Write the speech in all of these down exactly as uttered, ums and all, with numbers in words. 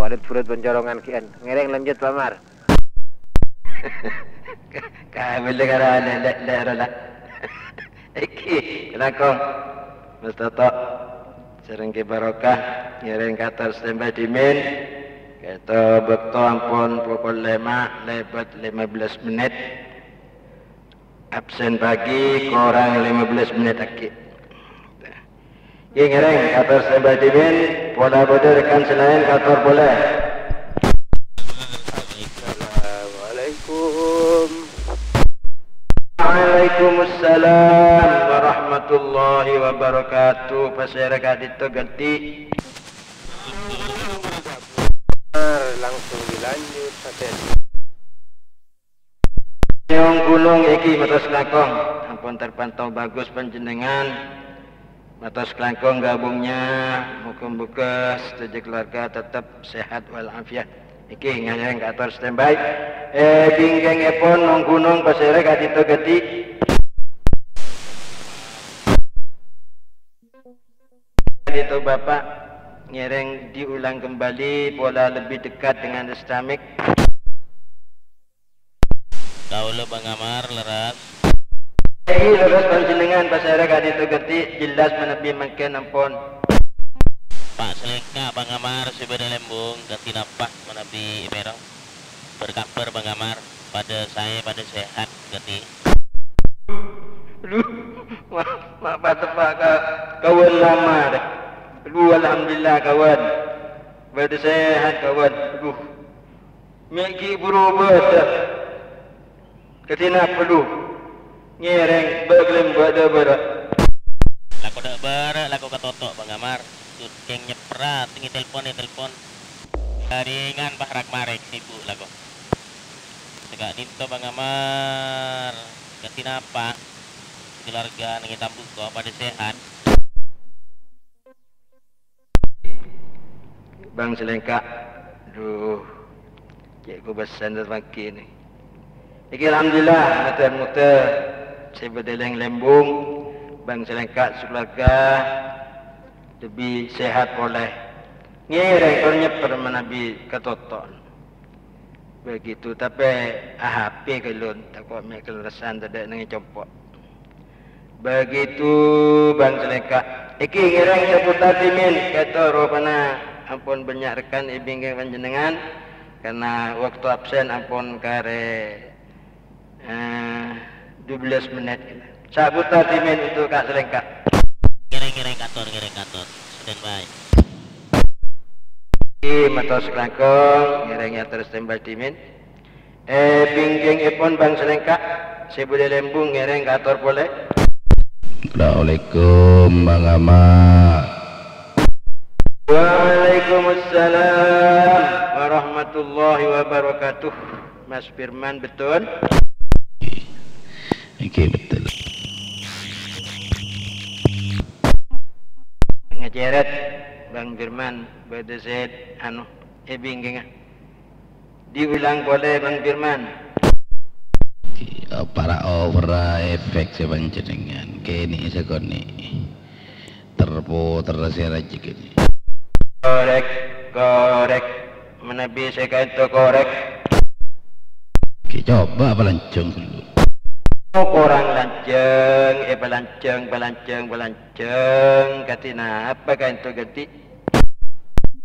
Parit-purit pancorongan ki'an. Ngèrèng lanjut, Pa' Amar. Ka-, kabellâ karo lè'-, lè'-, lè' rola. Èngghi, langkong. Mas Toto. Sareng Ki Barokah. Ngèrèng kator standby dhimèn. Kèto bâkto ampon pokol lèma' lèbât lèma bellâs mennit. Absen pagi korang lèma bellâs mennit aghi'. Ghi ngèrèng, kator standby dhimèn, pola bâdâ rèkan sè laèn kator polè. Assalamualaikum. Waalaikumsalam warahmatullahi wabarakatuh. Pasèra ka'dinto ghântè. Langsung dilanjut, Pak. Nyong ghulâ èngghi matos langkong. Ampon terpantau bagus panjhennengngan. Matos langkong gabungnya. Moga-moga sadhâjâ keluarga tetep sehat walafiat. Èngghi ngèrèng kator standby. Eh, bingkèngèpon nong-ghunong pasèra ka'dinto ghântè. Ka'dinto Bapak ngèrèng diulang kembali pola lebih dekat dengan Restamik. Kaulâ Bang Amar, leres. Èngghi leres panjhennengngan pasèra ka'dinto ghântè jelas manabi mangkèn ampon. Pa' Salèngka' Bang Amar sè bâdâ lembung ghântè napa manabi èpèreng. Bâr-kabâr Bang Amar, padâ saè, padâ sehat ghântè. Aduh, ma-, ma-, pateppa' ka, kawan lama deh. Aduh, alhamdulillah kawan. Bâdâ sehat kawan. Aduh. Mè' ghi' buru bâdâ. Kadhi napa lu? Ngèrèng bâ-, kalèmbâ' dâ' bârâ'. Lako dâ' bârâ', lako ka Toto', Bang Amar. Sut kèng nyepra, tèngè telpon, è telpon. Jaringan parak-marèk, sibuk lako. Sè ka'dinto, Bang Amar. Kadhi napa? Keluarga nèng è Tambuko padâ sehat. Bang Salèngka'. Duh, cè' kobâsana pagi nè. Èngghi alhamdulillah, moghâ-moghâ sè bâdâ lèng-lembung, Bang Salèngka' sakaluarga lebbi sehat polè. Ngèrèng tor nyepper manabi ka Toto'. Begitu, tapè A H P ghâllu, tako' mè' kaleresan tadâ' nèng è compo'. Begitu, Bang Salèngka'. Èngghi ngèrèng saputar dhimèn, kèto ropana ampon bânnya' rèkan è bingkèng panjhennengngan, karna bâkto absen ampon karè, eh, dua belas mennit. Saputar dhimèn untuk Ka' Salèngka'. Ngèrèng, ngèrèng kator, ngèrèng kator. Standby. Èngghi mator sakalangkong, ngèrèng ator standby dhimèn. Eh, bingkèngèpon Bang Salèngka', sè bâdâ lembung ngèrèng kator polè. Assalamualaikum, Bang Amar. Waalaikumsalam warahmatullahi wabarakatuh. Mas Firman, betul? Èngghi, betul. Ngacèrèt, Bang Firman, bâdâ sè, anu, è bingkèngnga. Diulang polè, Bang Firman. Para opera efek sè panjhennengngan. Kènè' sakonè'. Ter-poter sè rajâ kènè'. Korèk, korèk. Manabi sè kaènto korèk. Ki, coba palanjhâng ghâllu. Oh, korang lanjhâng, eh, palanjhâng, palanjhâng, palanjhâng. Kadhi napa kaènto ghântè?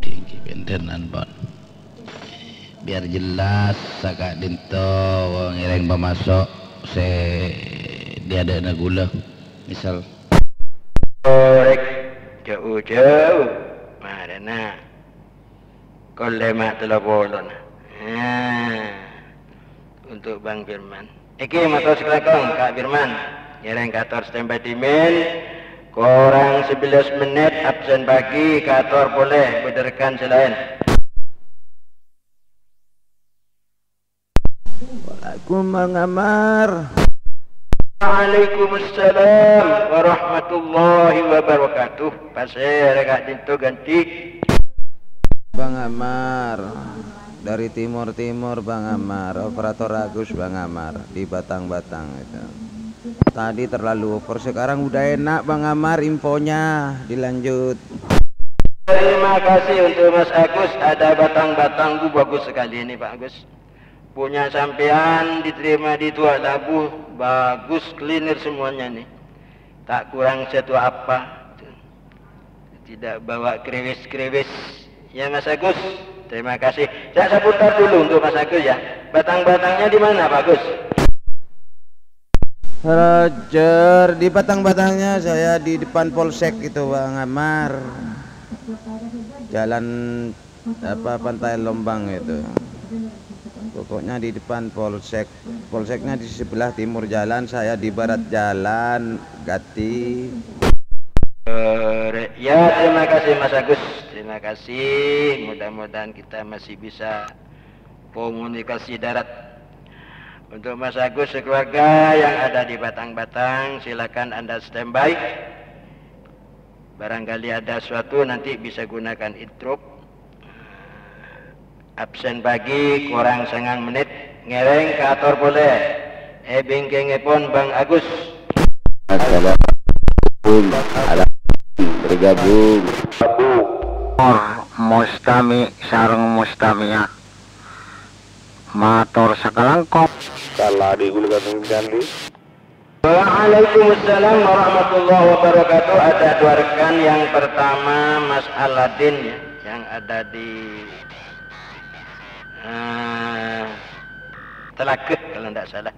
Èngghi, bhender, ampon. Biar jelas, saka'dinto ngèrèng pamaso' sè è adâ'na ghulâ. Misal. Korèk, jhâu-jhâu. Marèna. Kol lèma' tello polona. Nah. Untuk Bang Firman. Èngghi mator sakalangkong, Ka' Firman. Ngèrèng kator standby dhimèn. Korang sabellâs mennit absen pagi, kator polè bâdâ rèkan sè laèn. Assalamualaikum, Bang Amar. Waalaikumsalam warahmatullahi wabarakatuh. Pasèra ka'dinto ghântè. Bang Amar. Dari timur-timur, Bang Amar. Operator Agus, Bang Amar. Di Batang-Batang itu. Tadi terlalu over, sekarang udah enak, Bang Amar, infonya. Dilanjut. Terima kasih untuk Mas Agus, ada batang-batang, bu, bagus sekali ini, Pak Agus. Punya sampean diterima di Tua Labu, bagus, cleaner semuanya nih. Tak kurang satu apa. Tidak bawa kriwis-kriwis. Ya, Mas Agus, terima kasih. Saya seputar dulu untuk Mas Agus ya. Batang-batangnya di mana, Pak Agus? Roger, di batang-batangnya saya di depan polsek itu, Bang Amar. Jalan, apa, Pantai Lombang itu. Pokoknya di depan polsek. Polseknya di sebelah timur jalan, saya di barat jalan, Gati. Eh, ya, terima kasih, Mas Agus. Terima kasih. Mudah-mudahan kita masih bisa komunikasi darat. Untuk Mas Agus sekeluarga yang ada di Batang-Batang, silakan Anda standby. Barangkali ada sesuatu nanti bisa gunakan intrup. Absen pagi kurang sangang menit, ngereng ka ator polè. È bingkèngèpon Bang Agus. Assalamualaikum. Bergabung. Or, Mustami sareng Mustami'ah. Mator sakalangkong. Salah di gula kandung ganti. Waalaikumsalam warahmatullahi wabarakatuh. Ada dua rekan. Yang pertama Mas Aladin, ya, yang ada di, eh, Telaga kalau tidak salah.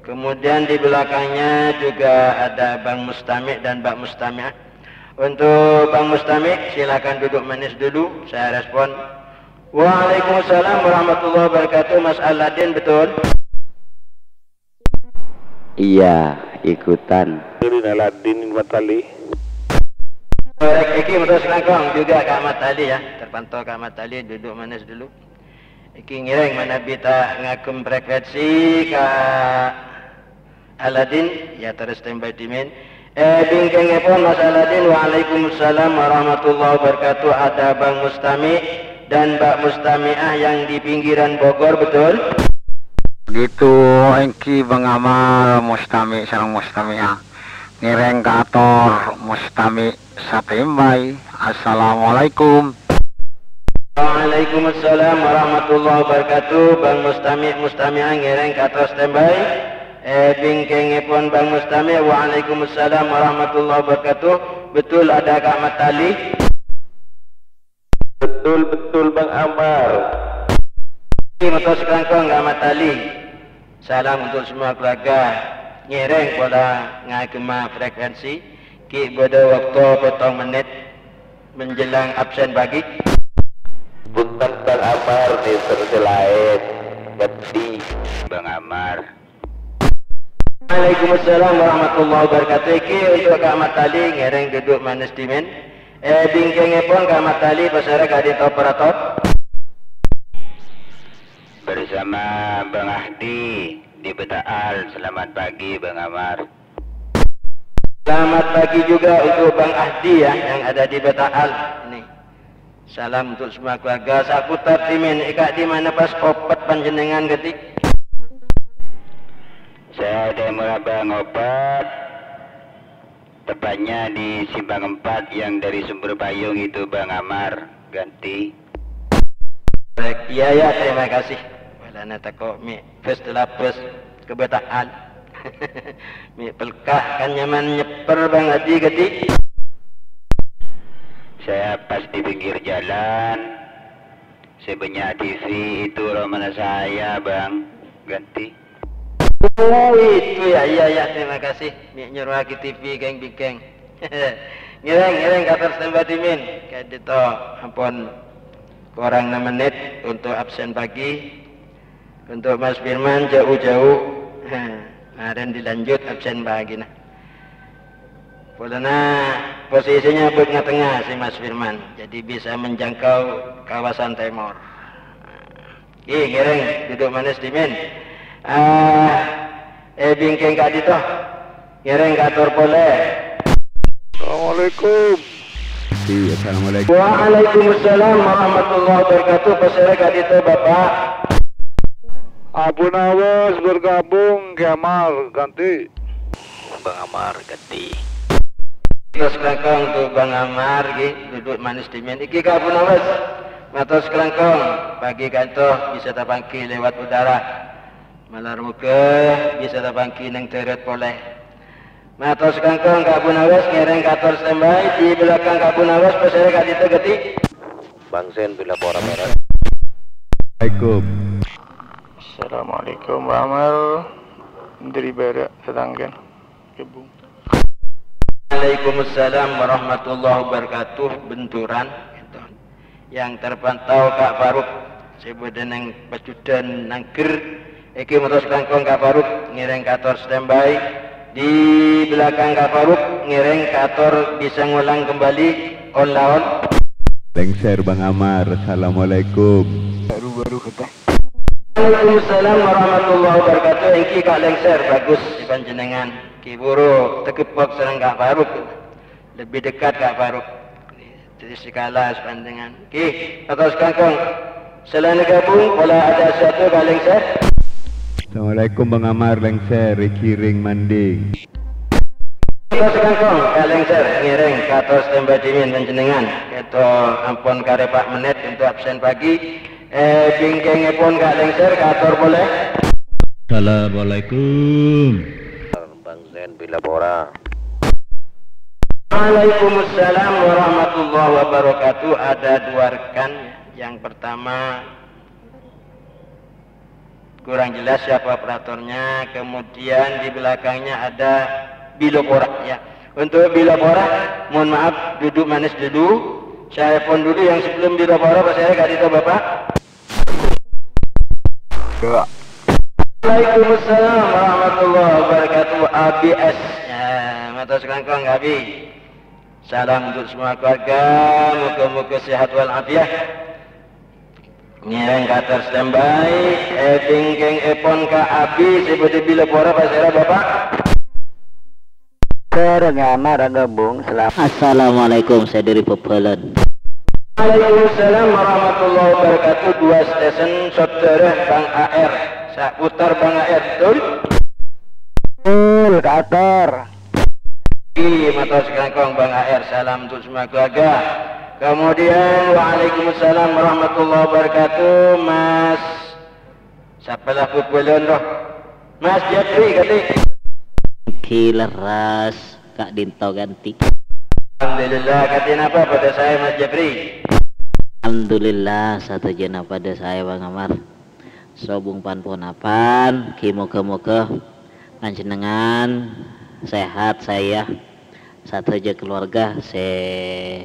Kemudian di belakangnya juga ada Bang Mustami dan Mbak Mustami'ah. Untuk Bang Mustami, silakan duduk manis dulu, saya respon. Waalaikumsalam warahmatullahi wabarakatuh, Mas Aladin, betul? Iya, ikutan. Nurin Aladin Matali. Korek, iki mator sakalangkong juga Kak Matali ya. Terpantau Kak Matali, duduk manis dulu. Iki ngiring manabi ta' ngagem frekuensi Kak Aladin, ya terus standby dimin. Eh, bingkèngèpon Mas Aladin, waalaikumsalam warahmatullahi wabarakatuh. Ada Bang Mustami dan Mbak Mustami'ah yang di pinggiran Bogor, betul? Gitu, èngghi Bang Amar, Mustami sareng Mustami'ah. Ngèrèng ka ator, Mustami satèmbhâi. Assalamualaikum. Waalaikumsalam warahmatullahi wabarakatuh. Bang Mustami, Mustami'ah ngèrèng ka ator standby. Eh, bingkèngèpon Bang Mustami, waalaikumsalam warahmatullahi wabarakatuh. Betul ada Kak Matali? Betul, betul, Bang Amar. Ini mator sakalangkong Kak Matali. Salam untuk semua keluarga. Ngèrèng pola ngagemma frekuensi. Ghi' bâdâ bâkto pètto mennit menjelang absen pagi. Bhunten, Bang Amar, nèser sè laèn. Ngerti. Bang Amar. Waalaikumsalam warahmatullahi wabarakatuh. Iki untuk Kak Matali, ngèrèng duduk manis dimin. Eh, bingkèngèpon Kak Matali, pasèra ka'dinto operator? Bersama Bang Ahdi di Beta'al. Selamat pagi, Bang Amar. Selamat pagi juga untuk Bang Ahdi ya, yang ada di Beta'al. Nih. Salam untuk semua keluarga. Saputar dimin, è ka'dimma pas opet panjhennengngan, Gati? Saya di Murabang Opet, tepatnya di Simpang Empat yang dari Sumber Payung itu, Bang Amar, Gati. Baik, iya, ya, terima kasih. Polana tako' mè' bus telat bus kebatahan. Mè' pelka kan nyaman nyèpèr Bang Adi, Gati. Saya pas di pinggir jalan. Sè bânnya' T V itu romana saya, Bang. Gati. Oh, itu ya, iya, ya, terima kasih. Mè' nyoroaghi T V kèng-bingkèng. Ngèrèng, ngèrèng, kator standby dimin. Ka'dinto ampon korang enam menit untuk absen pagi. Untuk Mas Firman jauh-jauh. Kemarin dilanjut absen pagi, nah. Polana posisinya bâ' tengah-tengah si Mas Firman, jadi bisa menjangkau kawasan timur. Ih, ngèrèng, duduk manis dimin. Ah, eh, bingkèng ka'dinto. Ngèrèng kator polè. Assalamualaikum. Iya, assalamualaikum. Waalaikumsalam warahmatullahi wabarakatuh. Pasèra ka'dinto, Bapak? Abu Nawas bergabung, Ki Amar, Gati. Bang Amar, Gati. Mator sakalangkong untuk Bang Amar, ghi, duduk manis dimin. Iki Ka' Abu Nawas. Mator sakalangkong, pagi ka'dinto bisa tapangghi lewat udara. Malar moghâ bisa tapangghi neng dhârât polè. Mator sakalangkong Ka' Abu Nawas, ngèrèng kator standby. Di belakang Ka' Abu Nawas, pasèra ka'dinto, Gati. Bang Zen Bilapora Barat. Assalamualaikum. Assalamualaikum, Bang Amar. Dari Barat, tetanggen. Kebun. Waalaikumsalam warahmatullahi wabarakatuh. Benturan, gitu. Yang terpantau Ka' Faruk, sè bâdâ neng pajudhân nangghâr. Èngghi mator sakalangkong Ka' Faruk, ngèrèng kator standby. Di belakang Ka' Faruk, ngèrèng kator bisa ngulang kembali on-laon. Lengser Bang Amar, assalamualaikum. Baru-baru kita. Waalaikumsalam warahmatullahi wabarakatuh. Èngghi Ka' Lengser, bagus panjhennengan. Ghi buru tagebbhek sareng Ka' Faruk. Lebih dekat Ka' Faruk. Jadi sekala sepanjang. Oke, mator sakalangkong. Selain gabung, pola ada satu Ka' Lengser. Assalamualaikum Bang Amar, Lengser, èngghi rèng manding. Mator sakalangkong, Ka' Lengser, ngèrèng kator standby dimin panjhennengan. Ka'dinto ampon karè pa' menit untuk absen pagi. Eh, bingkèngèpon Ka' Lengser, kator polè. Assalamualaikum. Bang Zen Bilapora. Waalaikumsalam warahmatullahi wabarakatuh. Ada dua rekan. Yang pertama, kurang jelas siapa operatornya. Kemudian di belakangnya ada Bilopora, ya. Untuk Bilopora, mohon maaf, duduk manis dulu. Saya pon dulu yang sebelum Bilopora, pasèra ka'dinto, Bapak. Waalaikumsalam warahmatullahi wabarakatuh. A B S. Ya, mator sakalangkong, Abi. Salam untuk semua keluarga, moga-moga sehat walafiat. Ngèrèng kator standby, eh, bingkèngèpon Ka' Abi, sè bâdâ Bilopora, pasèra, Bapak. Sareng Amar gabung, salam. Assalamualaikum, saya dari Pebelen. Waalaikumsalam warahmatullahi wabarakatuh. Dua station saudara Bang A R. Saputar Bang A R, betul? Betul, kator. Èngghi, mator sakalangkong Bang A R, salam untuk semua keluarga. Kemudian, waalaikumsalam warahmatullahi wabarakatuh, Mas. Sapa la bhubhulân roh? Mas Japri, Gati. Èngghi lerres, ka'dinto Gati. Alhamdulillah, Gati napa padâ saè, Mas Japri? Alhamdulillah, sadhâjâna padâ saè, Bang Amar. Sobung pan-ponapan, ghi moga-moga panjhennengan sehat, saya, sadhâjâ keluarga sè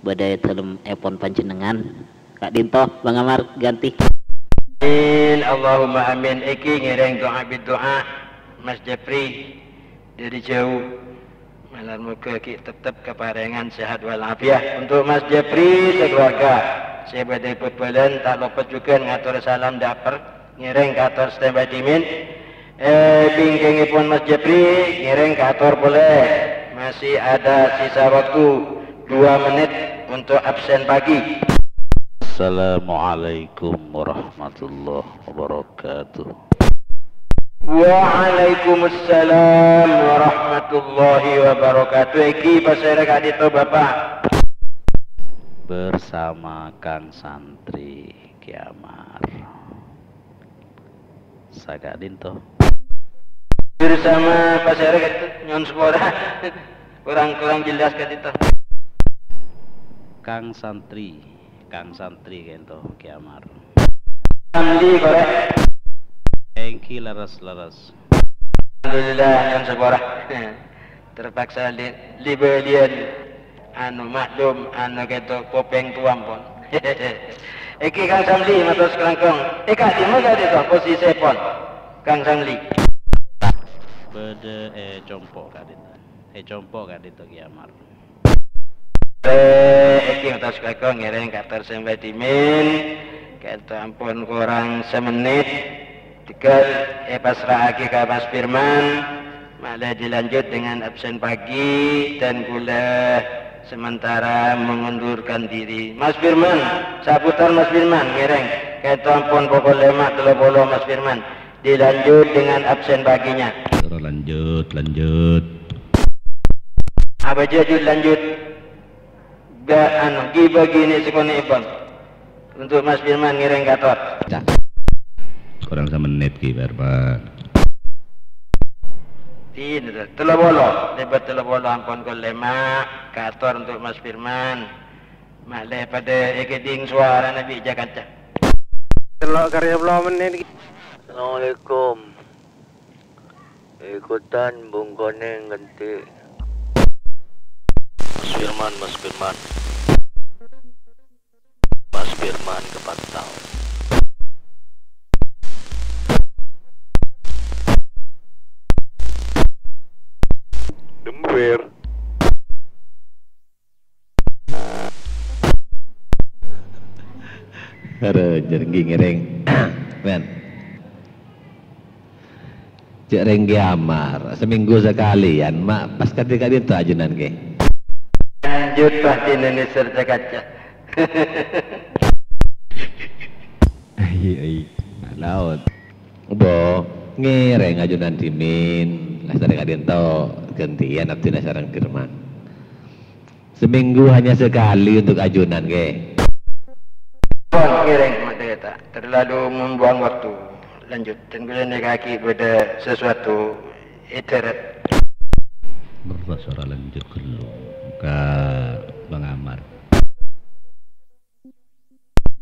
bâdâ è dâlem èpon panjhennengan. Ka'dinto, Bang Amar, Gati. Amin, Allahumma amin. Èngghi ngèrèng doa bid doa, Mas Japri, dari jauh. Malar moga ghi' tettep kaparèngan sehat walafiat. Untuk Mas Japri sekeluarga, sè bâdâ è Pebelen, ta' lopot jhughân ngator salam dâpèr, ngèrèng kator standby dimin. Eh, bingkèngèpon Mas Japri, ngèrèng kator polè. Masih ada sisa waktu dua menit untuk absen pagi. Assalamualaikum warahmatullahi wabarakatuh. Waalaikumsalam warahmatullahi wabarakatuh. Èngghi pasèra ka'dinto, Bapak? Bersama Kang Santri Kiamar. Saka'dinto. Bersama pasèra ka'dinto, nyo'on sapora. Kurang-kurang jelas ka'dinto. Kang Santri, Kang Santri ka'dinto, Kiamar. Sandi, korè. Èngghi lerres-lerres. Alhamdulillah, nyo'on sapora. Terpaksa li-, li-bâliyân, anu, maklum, anu, ka'dinto, kopèng towa, pon. Èngghi Kang Samli, mator sakalangkong. È, ka'dimma ka'dinto posisipon, Kang Samli? Bâdâ è compo' ka'dinto. È compo' ka'dinto, Kiamar. Eh, èngghi mator sakalangkong, ngèrèng kator standby dimin. Ka'dinto ampon korang samennit. Tegal èpasra'aghi ka Mas Firman, malè dilanjut dengan absen pagi dan kaulâ sementara mengundurkan diri. Mas Firman, saputar Mas Firman, ngèrèng. Ka'dinto ampon pokol lèma' tello polo, Mas Firman. Dilanjut dengan absen paginya. Terus lanjut, lanjut. Abâjâ jhâ' lanjut. Ga-, anu, ghi-bâghi nè' sakonè', Bang. Untuk Mas Firman ngèrèng kator. Ca-, kurang samenit, Ki Firman. Din, tello polo, lèbât tello polo ampon kol lèma', kator untuk Mas Firman. Malè padâ èkèdhing sowarana bi' ca-kanca. Tello karya polo mennit, Ki. Assalamualaikum. Ikutan bungkone nganti. Mas Firman, Mas Firman. Mas Firman kepantau. Dember. Arè, jhâ' ngghi ngèrèng. Men. Cè' rèng ghi amar, seminggu sakalèyan, ma' pas kadhi ka'dinto ajunan ghi. Lanjut, Pak Indonesia Jakarta. Ai, ai, laot. Bo, ngèrèng ajunan dhimèn, la sareng ka'dinto, ghântèyan abdhina sareng Firman. Seminggu hanya sekali untuk ajunan, ngghi. Pon, ngèrèng, Mat Dayata. Terlalu membuang waktu. Lanjut. Dan ghulâ nèka ghi bâdâ sesuatu, idarat. Berubah suara lanjut ghâllu ka Bang Amar.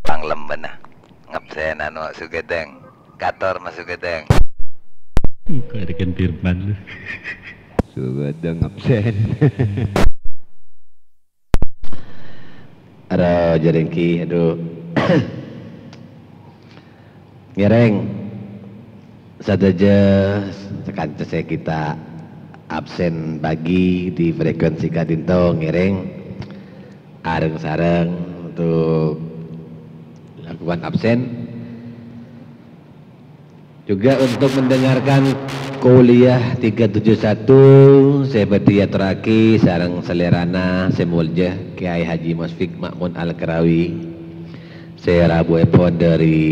Panglembana. Ngabsen anu Sugadang. Kator Mas Sugadang. Engko' ada kan Firman. Sugadang ngabsen. Aro, jhâ' rèng ghi, aduh. Ngèrèng. Sadhâjâ sakanca sè kita absen pagi di frekuensi ka'dinto ngèrèng areng-sareng untuk lakukan absen. Juga untuk mendengarkan kuliah tiga tujuh satu sè bhâdhi èyatorraghi sareng salèrana sè molja Kiai Haji Musfik Ma'mun Al-Karawi sè rabuèpon dâri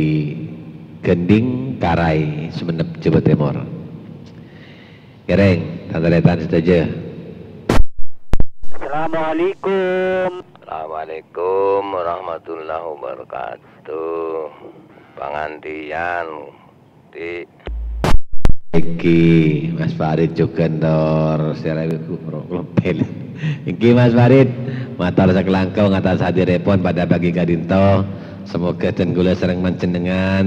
Gending, Karai, Sumenep, Jhâbâ Tèmor. Ngèrèng, tan-tarètan sadhâjâ. Assalamualaikum. Assalamualaikum warahmatullahi wabarakatuh. Pangantiyan, Ti. Èngghi, Mas Farid jhughân tor, sè rawi gu-, ro-, lopel. Èngghi, Mas Farid, mator sakalangkong atas hadirèpon padâ pagi ka'dinto. Semoga dân ghulâ sareng panjhennengngan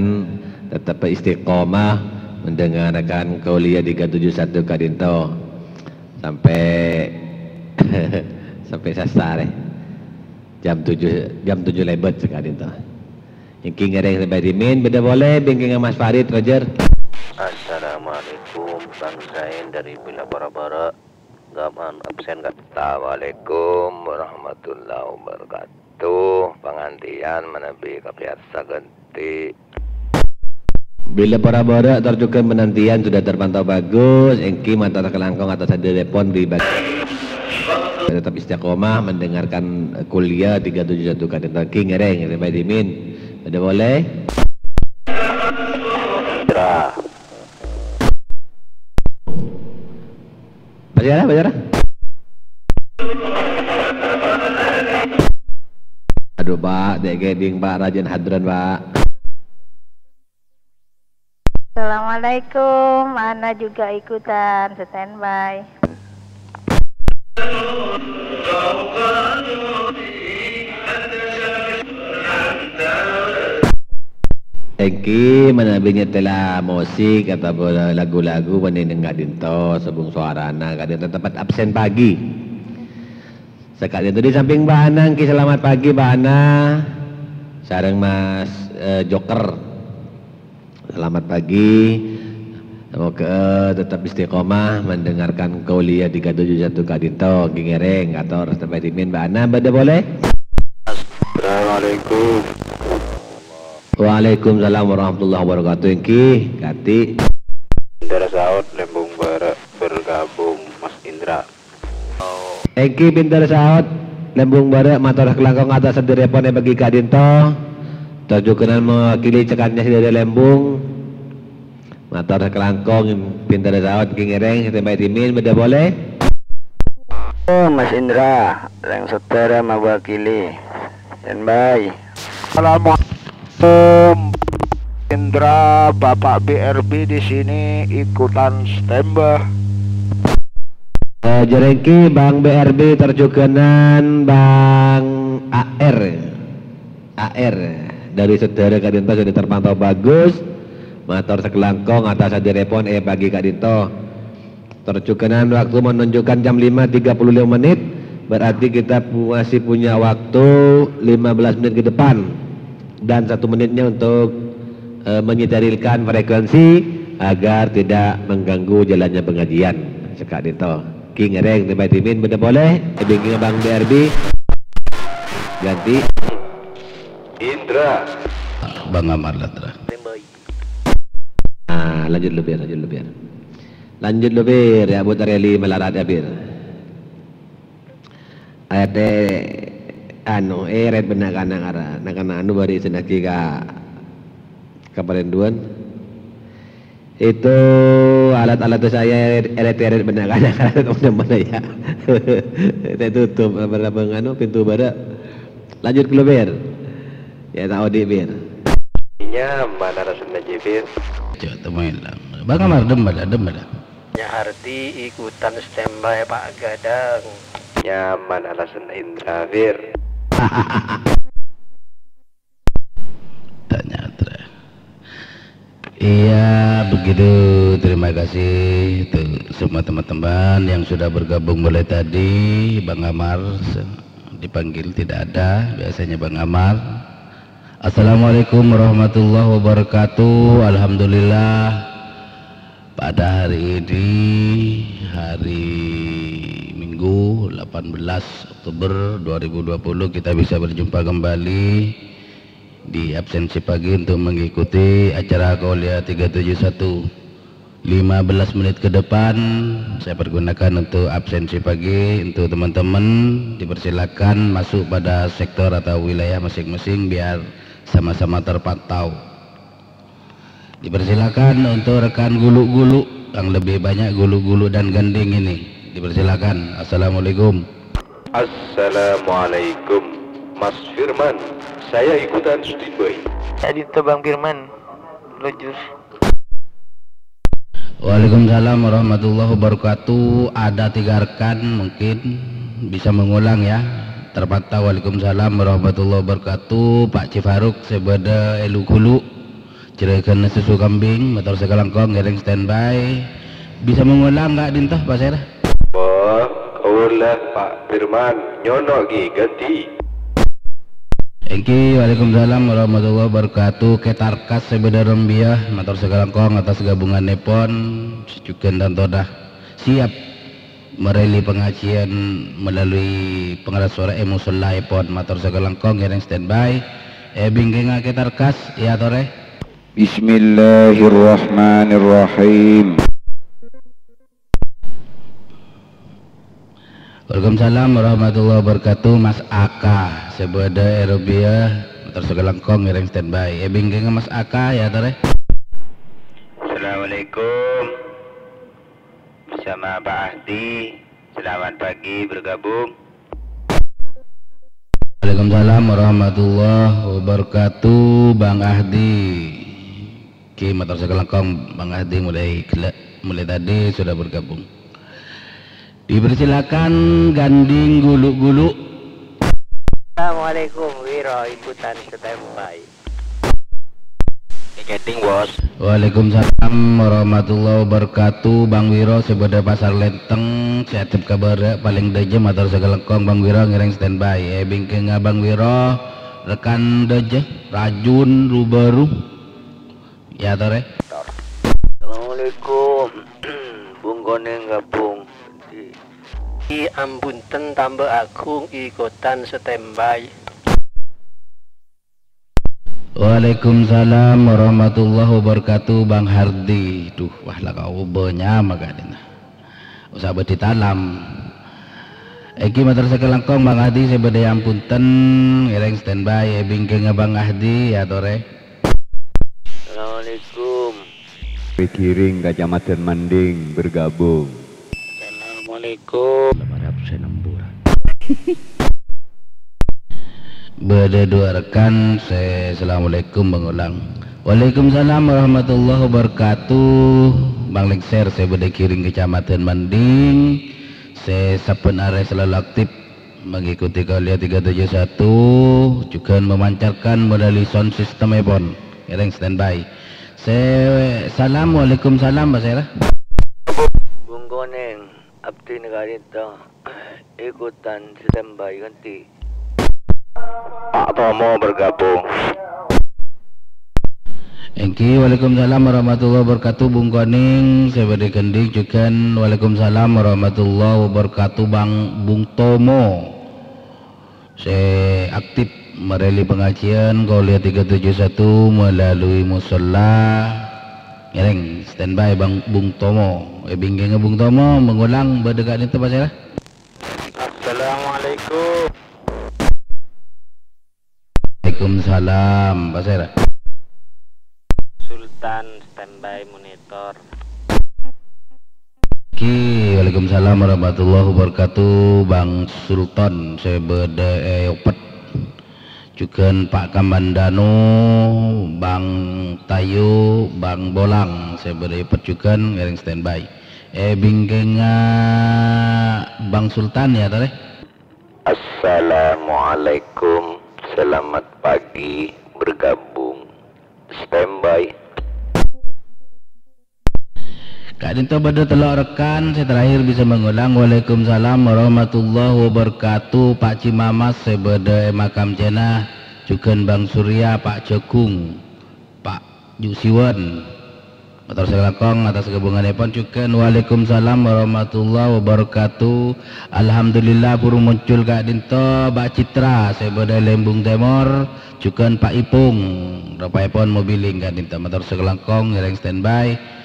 tetep istiqomah mendengarkan kuliah tiga tujuh satu ka'dinto sampai, sampai sastarè. Jam tujuh, jam tujuh lèbât saka'dinto. Èngghi ngèrèng sampè' dhimèn, bâdâ polè, bingkingnga Mas Farid, Roger. Assalamualaikum, Bang Zain dari Villa Bara-Bara. Gaman absen, Kak. Assalamualaikum warahmatullahi wabarakatuh. Pangantiyan manabi kapèyarsa ghântè. Villa Bara-Bara tor jhughân panantiyan sudah terpantau bagus, èngghi mator kalangkong atas hadirèpon di bag-, tetap istiqomah mendengarkan kuliah tiga tujuh satu ka'dinto èngghi ngèrèng, sampè' dhimèn. Bâdâ polè? Indra. Pacara, pacara. Aduh, Pak, dek keding, Pak, rajin hadran, Pak. Assalamualaikum, Ana juga ikutan, standby. Èngghi manabi nyetèla musik otabâ lagu-lagu bânnè neng ka'dinto, sobung sowarana ka'dinto tempat absen pagi. Saka'dinto di samping Mbak Ana, èngghi selamat pagi Mbak Ana, sareng Mas, eh, Joker. Selamat pagi. Semoga tetap istiqomah mendengarkan kuliah tiga tujuh satu ka'dinto, èngghi ngèrèng, kator, sampè' dhimèn, Mbak Ana, bâdâ polè? Assalamualaikum. Waalaikumsalam warahmatullahi wabarakatuh, èngghi, Kati. Indra Saud, Lembung Bara, bergabung, Mas Indra. Èngghi bhender saos, Lembung Bara mator kalangkong atas sadhâjâ rèpon è bâgi ka'dinto. Tor jhughân mewakili cekaknya sadhâjâ Lembung. Mator kalangkong bhender saos èngghi ngèrèng, sampè' dhimèn, bâdâ polè. Oh, Mas Indra, rèng saudara mewakili. Standby. Assalamualaikum. Indra, Bapak B R B di sini ikutan standby. Eh, jârèngkè Bang B R B tor jhughânan Bang A R. A R dari saudara ka'dinto sudah terpantau bagus. Mator sakalangkong atas hadirèpon è pagi ka'dinto. Tor jhughânan waktu menunjukkan jam lima tiga puluh lima menit, berarti kita pu-, masih punya waktu lima belas menit ke depan dan satu menitnya untuk, eh, mensterilkan frekuensi agar tidak mengganggu jalannya pengajian. Saka'dinto. Ki ngèrèng, Standby Timin, bâdâ polè, è bingkèngnga Bang B R B. Ganti. Indra. Bang Amar Latra. Ah, lanjut lu, Bir, lanjut lu, Bir. Lanjut lu, Bir, ya, buat rally malarat ya, Bir. Ada, anu, èrèt bân na'-kana' ara, na'-kana' anu bâri' sennagi ka, ka parinduan. Itu alat-alat saya èrèt-èrèt bân na'-kana' teman-teman ya. Saya tutup, apa, apa, anu, pintu bârâ'. Lanjut ke lu, Bir. Ya, ta' odi', Bir. Nyaman alasanna, Ji, Bir. Cok, temuin lah. Bang Amar, dembel lah, dembel lah. Nya Hardi ikutan standby, Pak Gadang. Nyaman alasanna Indra, Bir. Tanya, Tra. Iya, begitu. Terima kasih untuk semua teman-teman yang sudah bergabung mulai tadi. Bang Amar se-, dipanggil tidak ada, biasanya Bang Amar. Assalamualaikum warahmatullahi wabarakatuh. Alhamdulillah, pada hari ini, hari Minggu, delapan belas Oktober dua ribu dua puluh, kita bisa berjumpa kembali di absensi pagi untuk mengikuti acara Kuliah tiga tujuh satu. Lima belas menit ke depan saya pergunakan untuk absensi pagi. Untuk teman-teman, dipersilakan masuk pada sektor atau wilayah masing-masing biar sama-sama terpantau. Dipersilakan untuk rekan gulu-gulu, yang lebih banyak gulu-gulu dan ganding ini. Dipersilakan. Assalamualaikum. Assalamualaikum, Mas Firman. Saya ikutan standby. Ka'dinto Bang Firman, lujur. Waalaikumsalam warahmatullahi wabarakatuh. Ada tiga rekan mungkin bisa mengulang ya. Terpantau, waalaikumsalam warahmatullahi wabarakatuh. Pak Cifaruk sè bâdâ è lu-ghulu. Jhurâghânna susu kambing, mator sakalangkong ngèrèng standby. Bisa mengulang ka'dinto, Pak Sera? Wah, kaulâ, Pak Firman, nyono' ghi ganti. Èngghi, waalaikumsalam warahmatullahi wabarakatuh. Ketarkas sè bâdâ Rembiyah, mator sakalangkong atas gabungannèpon, sè jhughân tanto dah siap mereli pengajian melalui pengeras suara è musollaèpon. Mator sakalangkong ngèrèng standby. È bingkèngnga Ketarkas, èyatorè. Bismillahirrahmanirrahim. Waalaikumsalam warahmatullahi wabarakatuh, Mas Aka. Sè bâdâ è Rubiyah, mator sakalangkong ngèrèng standby. È bingkèngnga Mas Aka, èyatorè. Assalamualaikum. Bersama Pak Ahdi. Selamat pagi bergabung. Waalaikumsalam warahmatullahi wabarakatuh, Bang Ahdi. Ki, mator sakalangkong, Bang Ahdi mulai gella-, mulai tadi sudah bergabung. Dipersilakan ganding gulu-gulu. Assalamualaikum, Wiro ikutan standby. Chatting, Bos. Waalaikumsalam warahmatullahi wabarakatuh. Bang Wiro sè bâdâ Pasar Lenteng, sè adhep ka bârâ', palèng dâjâ mator sakalangkong Bang Wiro ngèrèng standby. È bingkèngnga Bang Wiro, rekan dâjâ, rajun, ru-bâru. Èyatorè. Assalamualaikum. Bung Koneng gabung. Di Ampunten Tambak Agung ikutan standby. Waalaikumsalam warahmatullahi wabarakatuh, Bang Hardi. Duh, wah, la kaobâ nyama ka'dinto. Usa bâdhi talam. Èngghi mator sakalangkong, Bang Hardi sè bâdâ è Ampunten, ngèrèng standby, è bingkèngnga Bang Hardi, èyatorè. Assalamualaikum. Pikiring Kecamatan Manding bergabung. Assalamualaikum. Bâdâ duwâ' rekan, sè, assalamualaikum, bângolang. Waalaikumsalam warahmatullahi wabarakatuh. Bang Lengser sè bâdâ Giring Kecamatan Manding, sè sabbhân arè selalu aktif mengikuti kuliah tiga tujuh satu, jhughân memancarkan medali sound system-èpon. Ngèrèng standby. Sè, salam, waalaikumsalam, Pak Sera. Bung Konèng, abdhina ka'dinto. Ikutan standby, ganti. Pak Tomo bergabung. Èngghi, waalaikumsalam warahmatullahi wabarakatuh, Bung Konèng, sè bâdâ Gending, jhughân waalaikumsalam warahmatullahi wabarakatuh, Bang, Bung Tomo, sè aktif merèli pengajian kuliah tiga tujuh satu melalui musholla. Ngèrèng, standby, Bang, Bung Tomo. È, bingkèngnga Bung Tomo, mengulang bâdâ ka'dinto, Pak Sera. Assalamualaikum. Waalaikumsalam, Pak Sera. Sultan standby monitor. Ki, waalaikumsalam warahmatullahi wabarakatuh, Bang Sultan, sè bâdâ è Opet. Jhughân Pak Kamandano, Bang Tayo, Bang Bolang, sè bâdâ è Opet jhughân ngèrèng standby. È, bingkèngnga Bang Sultan, ya, torè. Assalamualaikum, selamat pagi, bergabung, standby. Ka'dinto bâdâ tello' rekan, sè terakhir bisa mengulang. Waalaikumsalam warahmatullahi wabarakatuh. Pak Cimamas sè bâdâ è Makam Cèna, jhughân Bang Surya, Pak Jagung, Pak Ju Siwan. Mator sakalangkong atas gabunganèpon jhughân. Waalaikumsalam warahmatullahi wabarakatuh. Alhamdulillah, buru muncul ka'dinto Pak Citra sè bâdâ è Lembung Tèmor, jhughân Pak Ipung. Ropaèpon mobiling ka'dinto. Mator sakalangkong ngèrèng standby.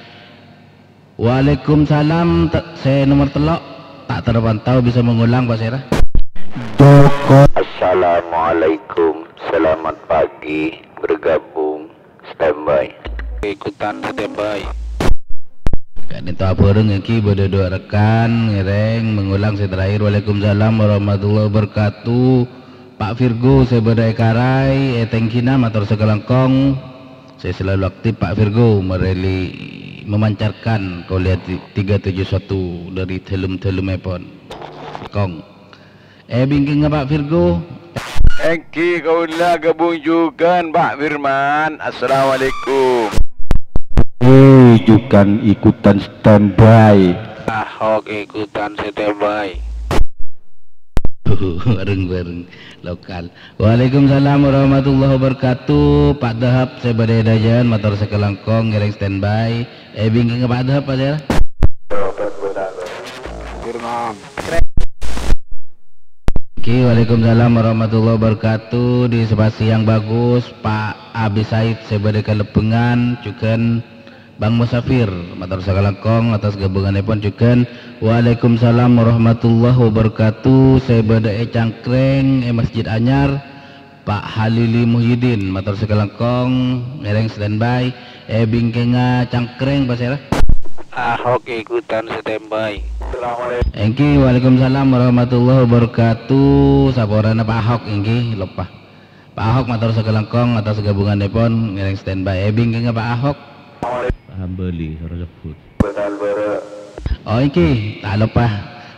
Waalaikumsalam, te-, sè nomor tello', tak terpantau, bisa mengulang, Pak Sera. Assalamualaikum, selamat pagi, bergabung, standby. Ikutan standby. Ka'dinto abhâreng èngghi bâdâ duwâ' rekan, ngèrèng, mengulang sè terakhir. Waalaikumsalam warahmatullahi wabarakatuh. Pak Virgo sè bâdâ è Karai, è Tèngghina, mator sakalangkong. Sè selalu aktif, Pak Virgo, merèli memancarkan kuliah ti-, tiga tujuh satu dari dhâlem-dhâlemmèpon. Kong. È, bingkèngnga Pak Virgo. Èngghi kaulâ gabung jhughân, Pak Firman. Assalamualaikum. Eh, jhughân ikutan standby. Ahok ikutan standby. Bareng-bareng lokal. Waalaikumsalam warahmatullahi wabarakatuh. Pak Dahab sè bâdâ è Dajan, mator sakalangkong ngèrèng standby. Eh, bingkèngnga Pak Dahab, Pak Sera. Firman. Oke, waalaikumsalam warahmatullahi wabarakatuh. Di spasi yang bagus, Pak Abi Said sè bâdâ Kalebbengan, jhughân Bang Musafir, mator sakalangkong atas gabunganèpon jhughân. Waalaikumsalam warahmatullahi wabarakatuh. Sè bâdâ è Cangkreng, è Masjid Anyar, Pak Halili Muhyiddin, mator sakalangkong, ngèrèng standby. È, bingkèngnga Cangkreng, Pak Sera. Ahok ikutan standby. Èngghi, waalaikumsalam warahmatullahi wabarakatuh. Saporana Pak Ahok, èngghi, loppa. Pak Ahok mator sakalangkong atas gabunganèpon ngèrèng standby. È, bingkèngnga Pak Ahok. Pak Hambali, soro sebbhut. Oh, èngghi, ta' loppa.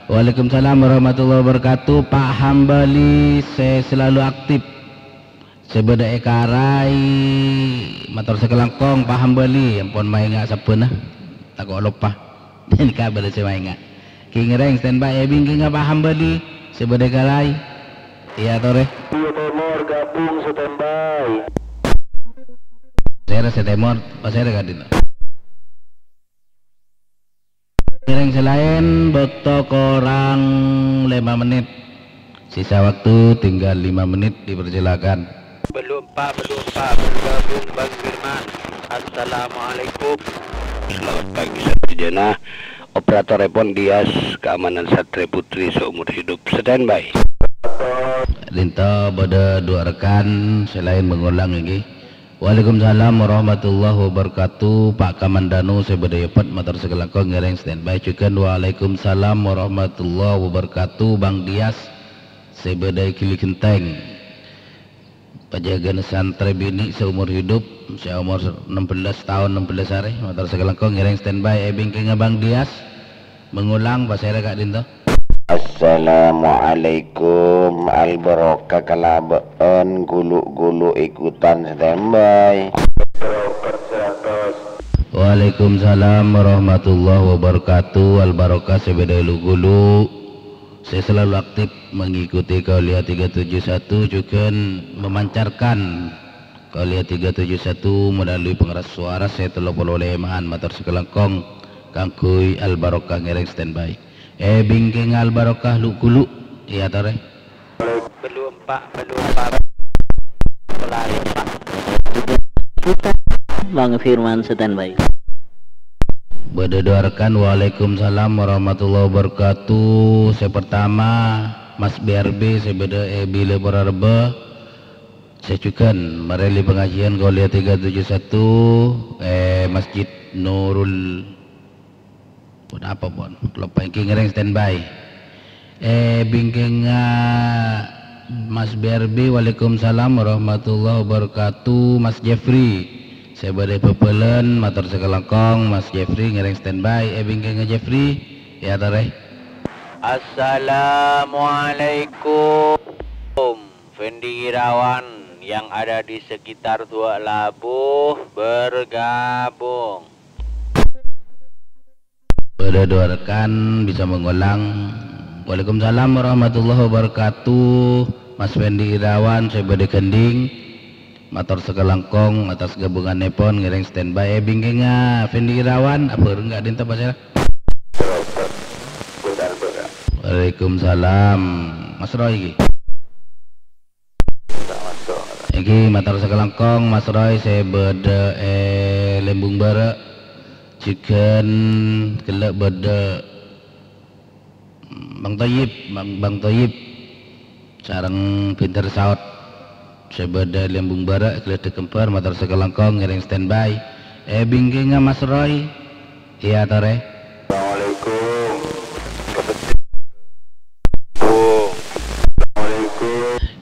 Waalaikumsalam warahmatullahi wabarakatuh. Pak Hambali sè selalu aktif. Sè bâdâ è Karai, mator sakalangkong, Pak Hambali, ampon maènga' sabbhânna. Tako' loppa. Nèka bâdâ sè maènga'. Ki ngèrèng standby, è, bingkèngnga Pak Hambali, sè bâdâ è Karai. Iyâ, torè. Iyâ, Tèmor gabung standby. Sèra sè Tèmor, Pak Sera ka'dinto. Ngèrèng sè laèn, bâkto korang lèma' mennit. Sisa waktu tinggal lima menit, dipersilakan. Belum, Pak, belum, Pak. Bergabung Bang Firman. Assalamualaikum. Selamat pagi, sadhâjâna. Operatorèpon Dias, keamanan Satria Putri seumur hidup. Standby. Ka'dinto bâdâ duwâ' rekan sè laèn mengulang èngghi. Waalaikumsalam warahmatullahi wabarakatuh, Pak Kamandanu sè bâdâ è Pet, mator sakalangkong ngèrèng standby jhughân. Waalaikumsalam warahmatullahi wabarakatuh, Bang Dias sè bâdâ è Gili Genteng. Pajâgâna santrè binè' seumur hidup, sè omor enam belas taon, enam belas arè, mator sakalangkong ngèrèng standby. È bingkèngnga Bang Dias, mangolang pasèra ka'dinto. Assalamualaikum, Al Barokah kalabân gulu-gulu ikutan standby. Waalaikumsalam warahmatullahi wabarakatuh. Al Barokah sè bâdâ lu-gulu, sè selalu aktif mengikuti Kauliah tiga tujuh satu, jhughân memancarkan Kauliah tiga tujuh satu melalui pengeras suara sè tello polo lèmaan, mator sakalangkong kaangghuy Al Barokah ngèrèng standby. È bingkèngnga Al Barokah lu-gulu, iyâ torè. Bâllu empa', bâllu empa', bâllu empa'. Bang Firman standby. Bâdâ duwâ' rekan, waalaikumsalam warahmatullahi wabarakatuh. Sè pertama, Mas B R B sè bâdâ è Bilâ Pora Rebbhâ. Sè jhughân marèli pangajiân Kauliah tiga tujuh satu è Masjid Nurul Pon apa, pon? Loppa èngghi ngèrèng standby. È bingkèngnga Mas B R B, waalaikumsalam warahmatullahi wabarakatuh, Mas Jeffrey. Sè bâdâ è Bhâbhâlân, mator sakalangkong, Mas Jeffrey ngèrèng standby. È bingkèngnga Jeffrey, iyâ torè. Assalamualaikum. Fendi Irawan yang ada di sekitar Duwâ' Labu bergabung. Bâdâ duwâ' rekan bisa mangolang. Waalaikumsalam warahmatullahi wabarakatuh. Mas Fendi Irawan sè bâdâ Gending. Mator sakalangkong atas gabunganèpon ngèrèng standby. È bingkèngnga Fendi Irawan, abhâreng ka'dinto pasèra. Waalaikumsalam. Mas Roy iki. Iki mator sakalangkong, Mas Roy sè bâdâ è Lembung Bârâ', jhughân ghellâ' bâdâ Bang Thoyib, Bang, Bang Thoyib, sareng Binter Saot sè bâdâ è Lembung Bârâ', ghellâ' dâkembhâr, mator sakalangkong ngèrèng standby. È bingkèngnga Mas Roy, iyâ torè. Assalamualaikum.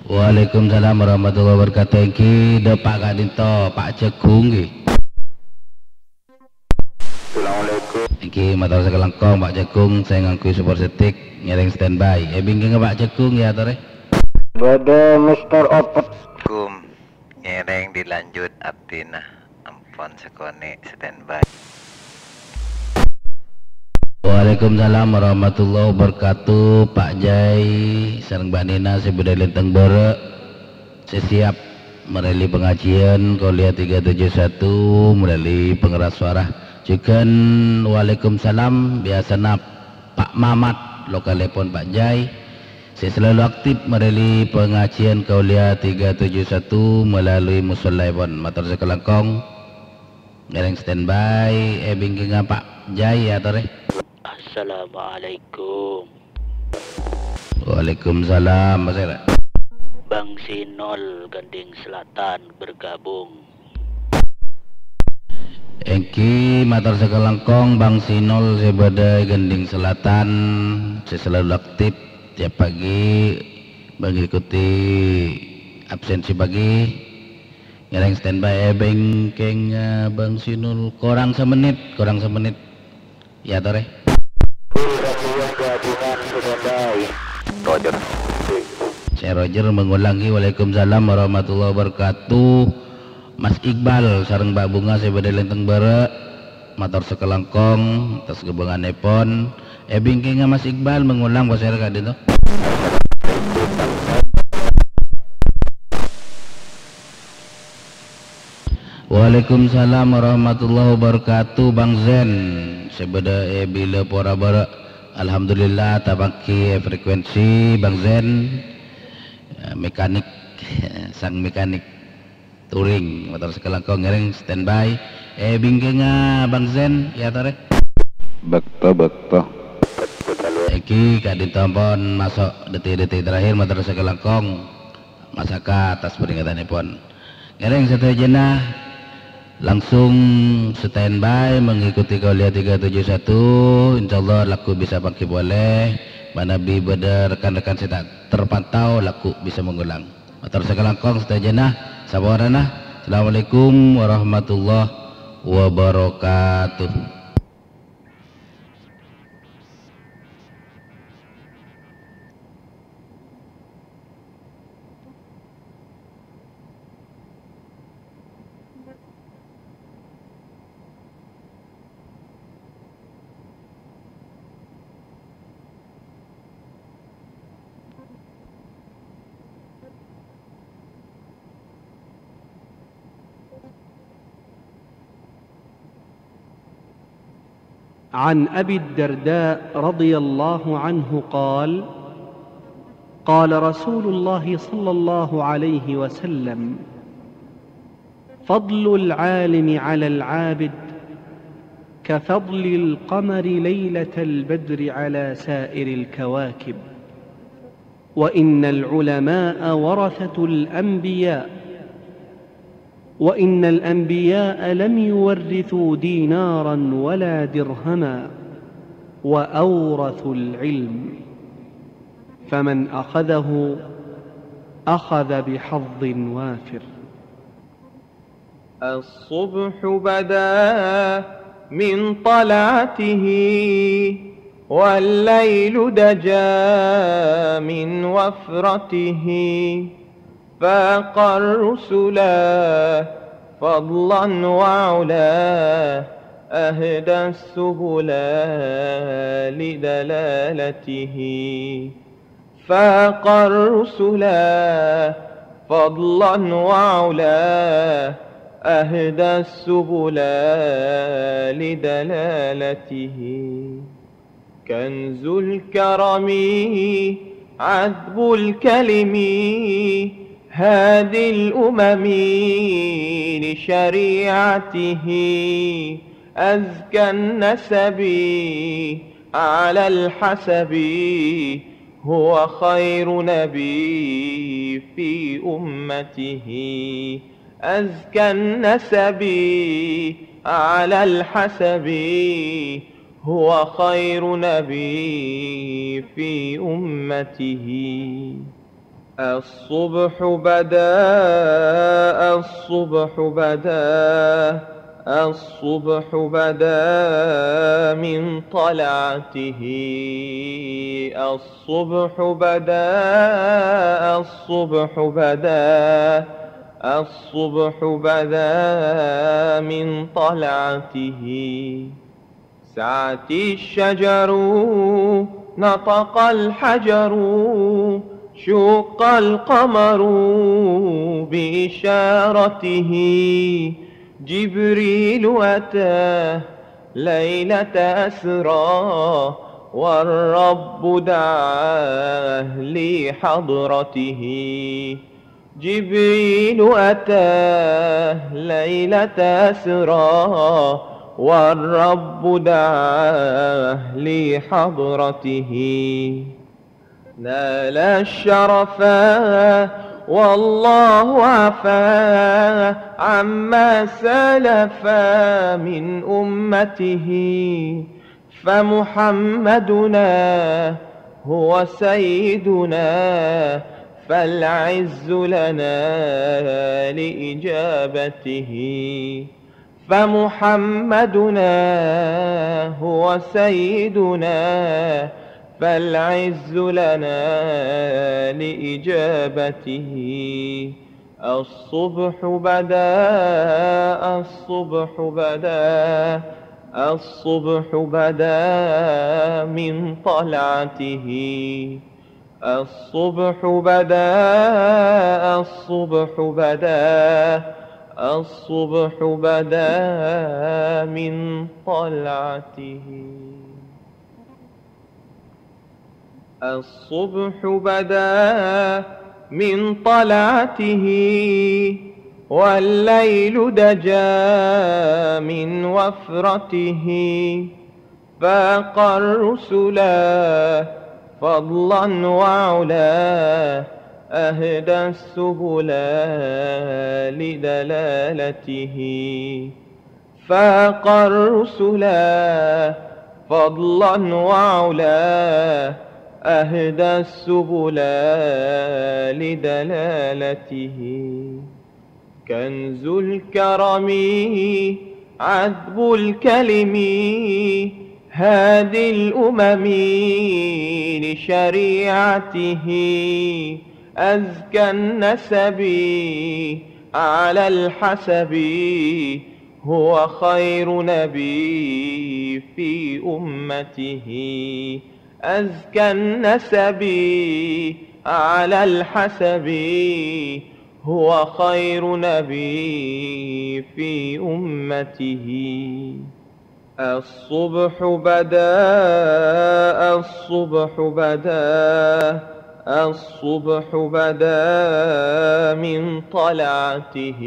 Waalaikumsalam warahmatullahi wabarakatuh. Èngghi, dâpa' ka'dinto, Pak Jagung, èngghi. Assalamualaikum. Èngghi, mator sakalangkong, Pak Jagung, sè ngangghuy support stick, ngèrèng standby. È bingkèngnga Pak Jagung, iyâ torè. Bâdâ Mister Opet. Kum, ngèrèng dilanjut abdhina. Ampon sakonè' standby. Waalaikumsalam warahmatullahi wabarakatuh, Pak Jai sareng Mbak Nina sè bâdâ è Lenteng Bârâ', sè siap marèli pangajiân Kauliah tiga tujuh satu marèli pengeras suara. Jhughân waalaikumsalam, biyasana Pak Mamat, lokalèpon Pak Jai. Sè selalu aktif marèli pangajiân Kauliah tiga tujuh satu melalui musollaèpon. Mator sakalangkong. Ngèrèng standby, è bingkèngnga Pak Jai, iyâ torè. Assalamualaikum. Waalaikumsalam, pasèra. Bang Sinol Gending Selatan bergabung. Èngghi, mator sakalangkong, Bang Sinol sè bâdâ è Gending Selatan, sè selalu aktif tiap pagi mengikuti absensi pagi. Ngèrèng standby è bingkèngnga, eh, Bang Sinul, korang samenit, korang samenit. Iyâ torè. Roger. Sè Roger mangolang, èngghi, waalaikumsalam warahmatullahi wabarakatuh. Mas Iqbal sareng Mbak Bunga sè bâdâ è Lenteng Bârâ', mator sakalangkong atas gabunganèpon. È bingkèngnga Mas Iqbal mangolang pasèra ka'dinto. Waalaikumsalam warahmatullahi wabarakatuh, Bang Zen. Sè bâdâ è Bilâ Pora Bârâ'. Alhamdulillah, tapanggi è frekuensi, Bang Zen. Eh, mekanik, sang mekanik. Touring, mator sakalangkong ngèrèng standby. È bingkèngnga Bang Zen, iyâ torè. Bâkto, bâkto. Èngghi, ka'dinto ampon maso' detik-detik terakhir, mator sakalangkong. Masaka atas peringatanèpon. Ngèrèng sadhâjâna langsung standby mengikuti kuliah tiga tujuh satu, insyaallah lagghu bisa manggi polè, manabi bâdâ rekan-rekan sè ta' terpantau lagghu bisa mengulang. Mator sakalangkong sadhâjâna, saporana. Assalamualaikum warahmatullahi wabarakatuh. عن أبي الدرداء رضي الله عنه قال: قال رسول الله صلى الله عليه وسلم: فضل العالم على العابد كفضل القمر ليلة البدر على سائر الكواكب، وإن العلماء ورثة الأنبياء، وإن الأنبياء لم يورثوا دينارا ولا درهما، وأورثوا العلم، فمن أخذه أخذ بحظ وافر. الصبح بدا من طلعته، والليل دجا من وفرته، فاق الرسلا فضلا وعلا، أهدى السبلا لدلالته. فاق الرسلا فضلا وعلا، أهدى السبلا لدلالته. كنز الكرم عذب الكلم هادي الأمم لشريعته. أزكى النسب على الحسب، هو خير نبي في أمته. أزكى النسب على الحسب، هو خير نبي في أمته. الصبح بدا، الصبح بدا، الصبح بدا من طلعته. الصبح بدا، الصبح بدا، الصبح بدا من طلعته. سعت الشجر، نطق الحجر، شق القمر بإشارته. جبريل أتى ليلة أسرى، والرب دعاه لحضرته. جبريل أتى ليلة أسرى، والرب دعاه لحضرته. نال الشرفا والله عفا عما سلف من أمته. فمحمدنا هو سيدنا، فالعز لنا لإجابته. فمحمدنا هو سيدنا، فالعز لنا لإجابته. الصبح بدا، الصبح بدا، الصبح بدا من طلعته. الصبح بدا، الصبح بدا، الصبح بدا من طلعته. الصبح بدا من طلعته، والليل دجا من وفرته. فاق الرسلا فضلا وعلا، أهدى السبل لدلالته، فاق الرسل فضلا وعلا، أهدى السبل لدلالته. كنز الكرم، عذب الكلم، هادي الأمم لشريعته، أزكى النسب على الحسب، هو خير نبي في أمته، أزكى النسب على الحسب، هو خير نبي في أمته. الصبح بدا، الصبح بدا، الصبح بدا من طلعته.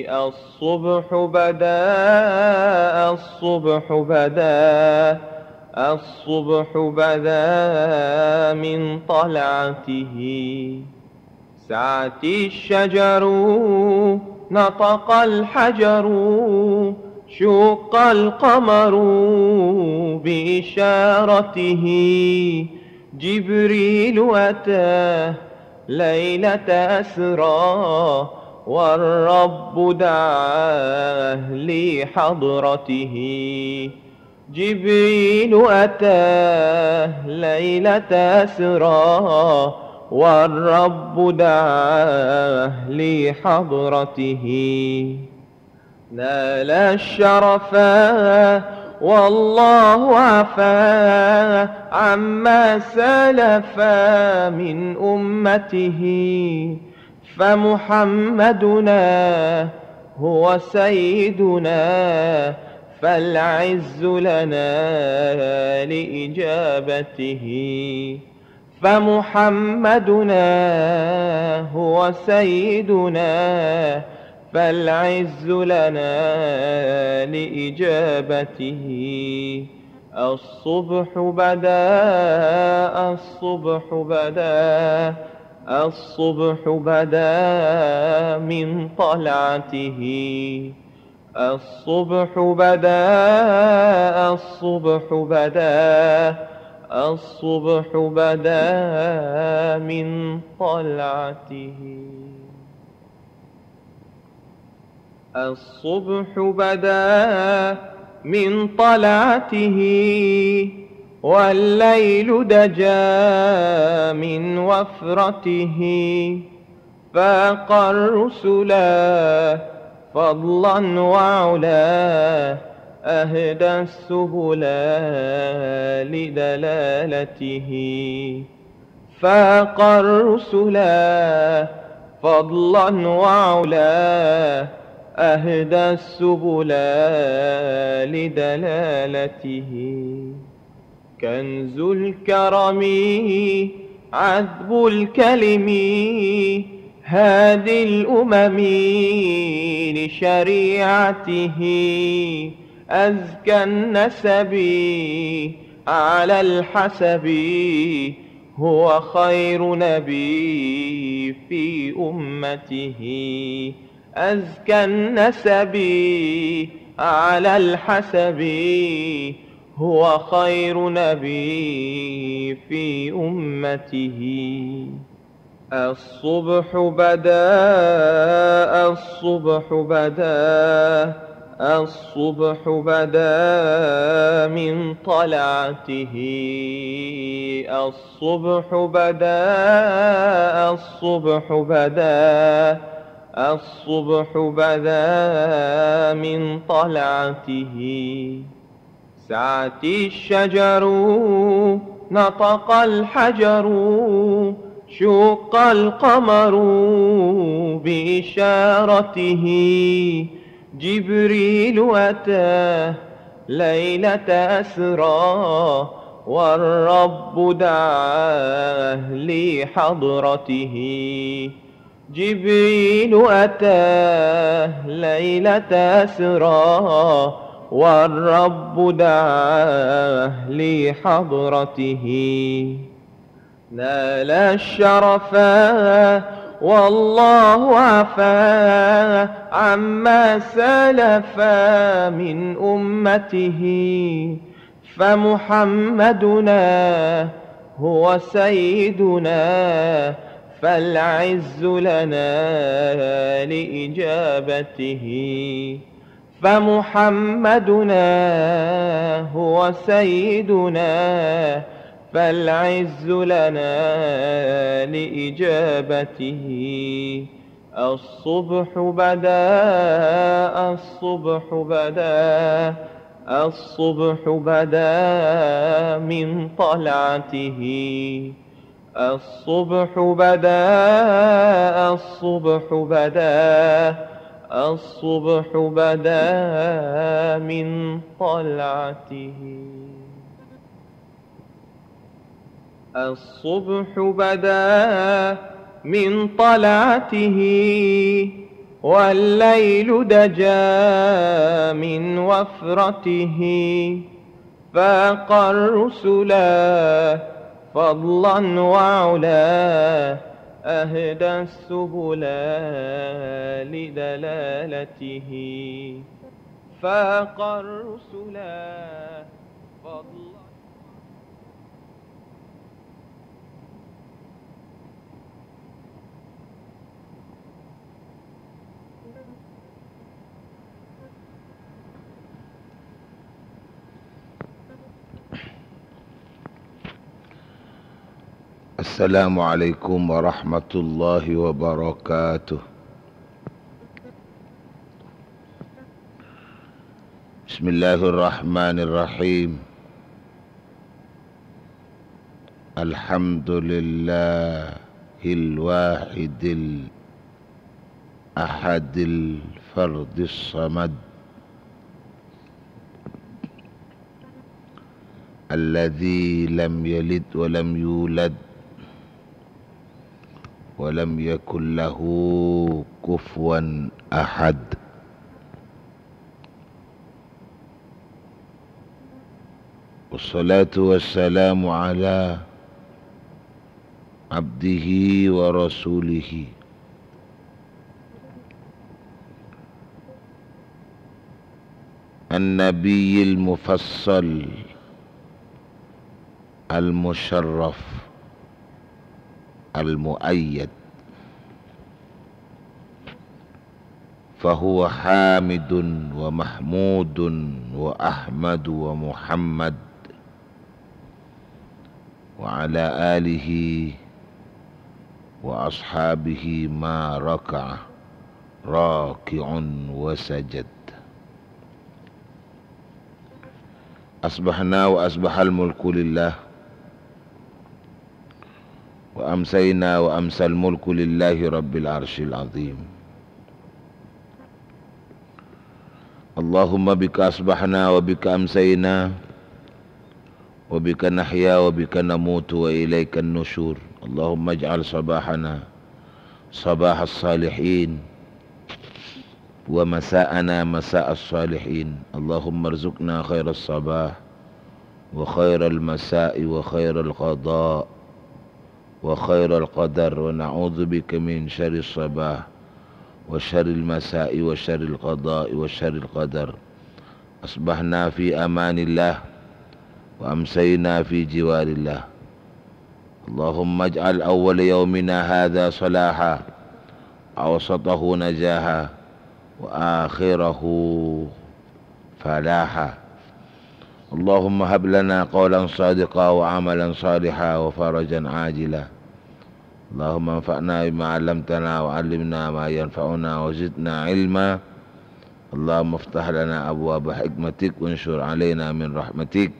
الصبح بدا، الصبح بدا، الصبح بدا من طلعته. سعت الشجر، نطق الحجر، شق القمر بإشارته. جبريل أتى ليلة أسرى، والرب دعاه لحضرته. جبريل أتى ليلة أسرى، والرب دعاه لحضرته. نال الشرفا والله عفا عما سلف من أمته. فمحمدنا هو سيدنا، فالعز لنا لإجابته. فمحمدنا هو سيدنا، فالعز لنا لإجابته. الصبح بدا، الصبح بدا، الصبح بدا من طلعته. الصبح بدا، الصبح بدا، الصبح بدا من طلعته. الصبح بدا من طلعته، والليل دجا من وفرته. فاق الرسل فضلا وعلا، أهدى السبل لدلالته. فاق الرسل فضلا وعلا، أهدى السبل لدلالته. كنز الكرم، عذب الكلم، هادي الأمم لشريعته. أزكى النسب على الحسب، هو خير نبي في أمته. أزكى النسب على الحسب، هو خير نبي في أمته. الصبح بدا، الصبح بدا، الصبح بدا من طلعته. الصبح بدا، الصبح بدا، الصبح بدا من طلعته. سعت الشجر، نطق الحجر، شق القمر بإشارته. جبريل أتى ليلة أسرى، والرب دعاه لحضرته. جبريل أتى ليلة أسرى، والرب دعاه لحضرته. نال الشرفا والله عفا عما سلف من أمته، فمحمدنا هو سيدنا فالعز لنا لإجابته. فمحمدنا هو سيدنا فالعز لنا لإجابته. الصبح بدا، الصبح بدا، الصبح بدا من طلعته. الصبح بدا، الصبح بدا، الصبح بدا من طلعته. الصبح بدا من طلعته، والليل دجا من وفرته. فاق الرسلا فضلا وعلا، أهدى السبل لدلالته. فاق الرسلا فضلا. السلام عليكم ورحمة الله وبركاته. بسم الله الرحمن الرحيم. الحمد لله الواحد الأحد الفرد الصمد، الذي لم يلد ولم يولد، ولم يكن له كفوا أحد. والصلاة والسلام على عبده ورسوله النبي المفصل المشرف المؤيد، فهو حامد ومحمود وأحمد ومحمد، وعلى آله وأصحابه ما ركع راكع وسجد. أصبحنا وأصبح الملك لله، وأمسينا وأمسى الملك لله رب العرش العظيم. اللهم بك أصبحنا وبك أمسينا وبك نحيا وبك نموت وإليك النشور. اللهم اجعل صباحنا صباح الصالحين ومساءنا مساء الصالحين. اللهم ارزقنا خير الصباح وخير المساء وخير القضاء وخير القدر، ونعوذ بك من شر الصباح وشر المساء وشر القضاء وشر القدر. أصبحنا في أمان الله وأمسينا في جوار الله. اللهم اجعل أول يومنا هذا صلاحا، أوسطه نجاحا، وآخره فلاحا. اللهم هب لنا قولا صادقا وعملا صالحا وفرجا عاجلا. اللهم انفعنا بما علمتنا وعلمنا ما ينفعنا وزدنا علما. اللهم افتح لنا أبواب حكمتك وانشر علينا من رحمتك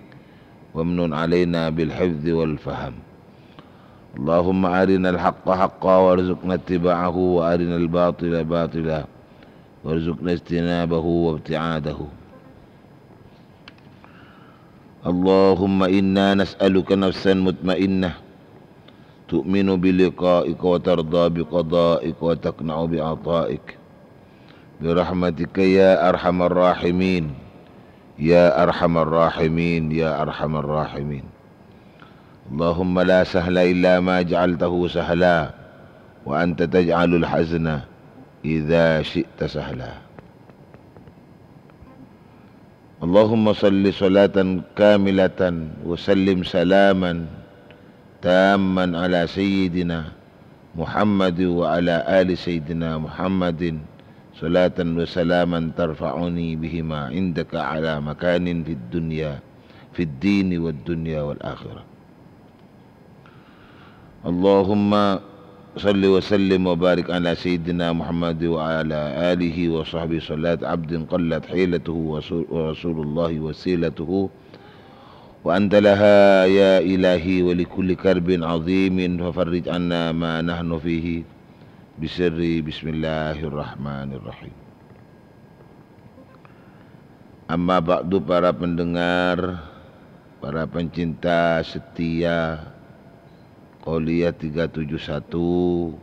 وامنن علينا بالحفظ والفهم. اللهم أرنا الحق حقا وارزقنا اتباعه وأرنا الباطل باطلا وارزقنا اجتنابه وابتعاده. اللهم إنا نسألك نفسا مطمئنة تؤمن بلقائك وترضى بقضائك وتقنع بعطائك برحمتك يا أرحم الراحمين، يا أرحم الراحمين، يا أرحم الراحمين. اللهم لا سهل إلا ما جعلته سهلا وأنت تجعل الحزن إذا شئت سهلا. اللهم صل صلاة كاملة وسلم سلاما تاما على سيدنا محمد وعلى آل سيدنا محمد، صلاة وسلاما ترفعني بهما عندك أعلى مكان في الدنيا، في الدين والدنيا والآخرة. اللهم صل وسلم وبارك على سيدنا محمد وعلى آله وصحبه صلاة عبد قلت حيلته وسو-، ورسول الله وسيلته وأنت لها يا إلهي، ولكل كرب عظيم ففرج عنا ما نحن فيه بسر بسم الله الرحمن الرحيم. Amma ba'du, para pendengar, para pencinta setia Qauliyah tiga tujuh satu,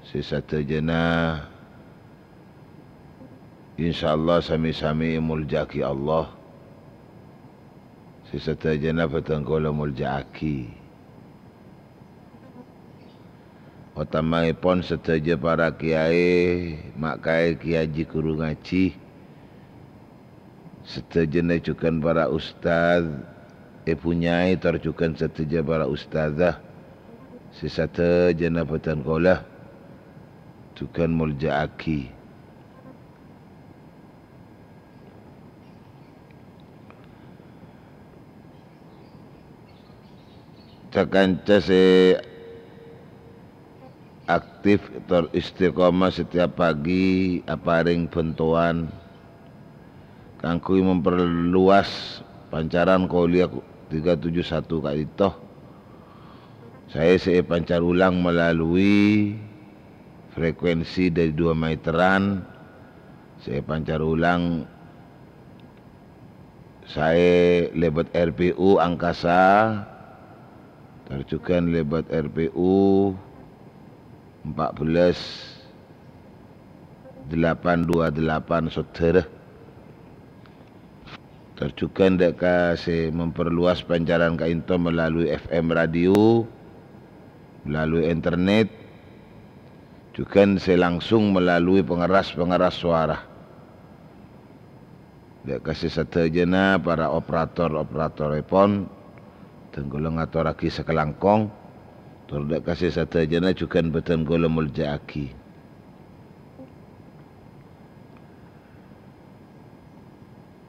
sè sadhâjâna insyaallah sami-sami èmoljâ'aghi Allah. Sè sadhâjâna bhâdhân kaulâ moljâ'aghi. Otamaèpon sadhâjâ para kèyaè, ma' kaè kèyaè ghuru ngajhi. Sadhâjâna jhughân para ustad, èbhu nyai tor jhughân sadhâjâ para ustadzah. Sè sadhâjâna bhâdhân kaulâ jhughân moljâ'aghi. Ca-kanca sè aktif tor istiqomah setiap pagi aparèng bhântowan kaangghuy memperluas pancaran Qauliyah tiga tujuh satu ka'dinto. Saè sè èpancar ulang melalui frekuensi dari dua meteran, sè èpancar ulang saè lèbât R P U Angkasa, tor jhughân lèbât R P U empat belas delapan dua delapan Sodara. Tor jhughân dâ' ka sè memperluas pancaran ka'dinto melalui F M radio, melalui internet, jhughân sè langsung melalui pengeras-pengeras suara. Dâ' ka sè sadhâjâna para operator-operatorèpon, bhâdhân kaulâ ngatorraghi sakalangkong, tor dâ' ka sè sadhâjâna jhughân bhâdhân kaulâ moljâ'aghi.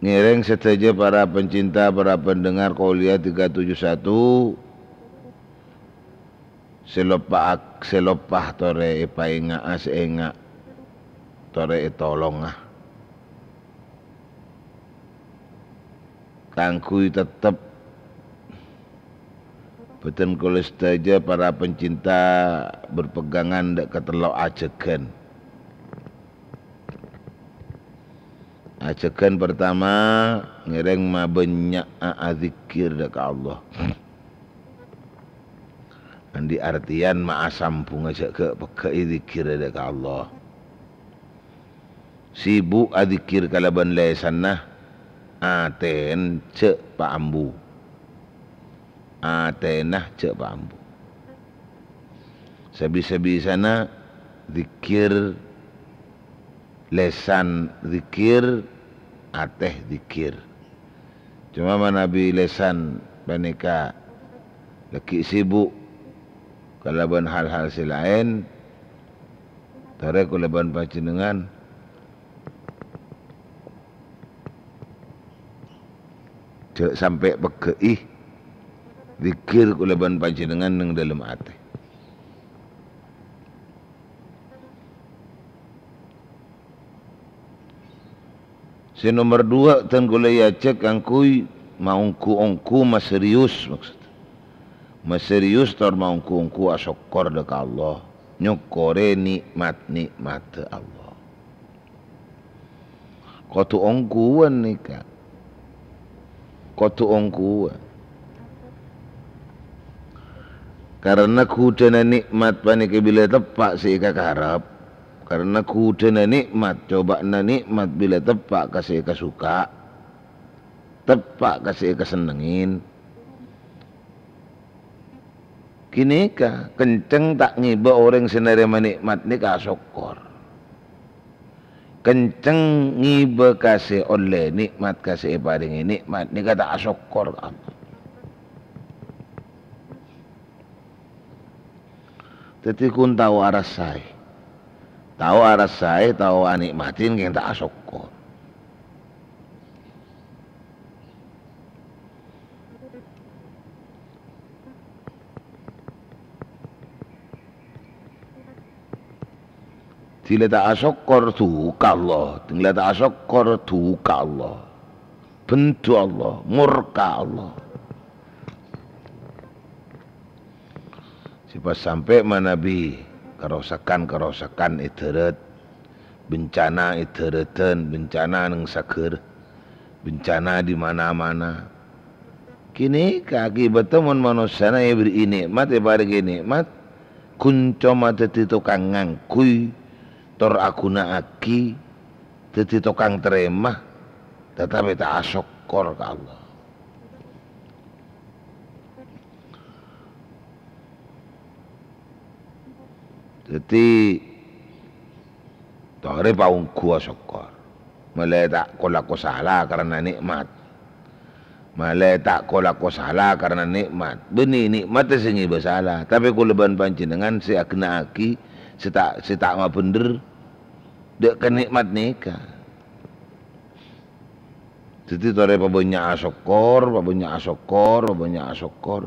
Ngèrèng sadhâjâ para pencinta, para pendengar Qauliyah tiga tujuh satu, sè loppa-, sè loppa torè èpaènga'a, sè enga' torè ètolonga. Kaangghuy tettep bhâdhân kaulâ sadhâjâ para pencinta berpegangan dâ' ka tello' ajhâghân. Ajhâghân partama, ngèrèng mabânnya'a adzikkèr dâ' ka Allah. Andi' artèyan ma'a sambhungnga jhâ' ghâ'-, pegghâ'i dzikkèrra dâ' ka Allah. Sibuk adzikkèr kalabân lèsanna, atèn jhâ' paambu. Atèna jhâ' paambu. Sabi-sabisana dzikkèr, lèsan dzikkèr, atè dzikkèr. Coma manabi lèsan panèka laghi' sibuk kalabân hal-hal sè laèn, torè kaulâ bân panjhennengngan jhâ' sampè' pegghâ'i dzikkèr kaulâ bân panjhennengngan neng dâlem atè. Sè nomer duwâ', dhân kaulâ èajhâk kaangghuy maongghu-ongghu, maserius, maksod. Maserius tor maongghu-ongghu asokkor dâ' ka Allah, nyokorè nè'mat-nè'maddhâ Allah. Kodhu ongghuwân nèka. Kodhu ongghuwân. Karna ghudhâna nè'mat panèka bilâ teppa' sè èkakarep. Karna ghudhâna nè'mat, cobâ'na nè'mat bilâ teppa' ka sè èkasuka', teppa' ka sè èkasennengngè. Ghânèka, kenceng ta' ngibâ orèng sè narèma nè'mat nèka asokkor. Kenceng ngibâ ka sè ollè nè'mat, ka sè èparèngè nè'mat nèka ta' asokkor ka Allah. Dhâddhi, ghun tao arassaè. Tao arassaè, tao anè'matè, kèng ta' asokkor. Dhing la ta' asokkor, duka Allah. Dhing la ta' asokkor, duka Allah. Bendhu Allah, morka Allah. Sè pas sampè' manabi karosakan-karosakan èdhârât, bencana èdhârâdhân, bencana neng saghâr, bencana di mana-mana. Ghânèka akibatta mon manossana èberri'i nè'mat, èparèngè nè'mat, ghun coma dhâddhi tokang ngangghuy, tor aghuna'aghi, dhâddhi tokang tarèma, tatapè ta' asokkor ka Allah. Dhâddhi, torè paongghu asokkor. Malè ta' ko-lako sala karana nè'mat. Malè ta' ko-lako sala karana nè'mat. Bânnè nè'matta sè ngibâ sala. Tapè kaulâ bân panjhennengngan sè aghenna'aghi, sè ta', sè ta' mabhendher, dâ' ka nè'mat nèka. Dhâddhi torè pabânnya' asokkor, pabânnya' asokkor, pabânnya' asokkor.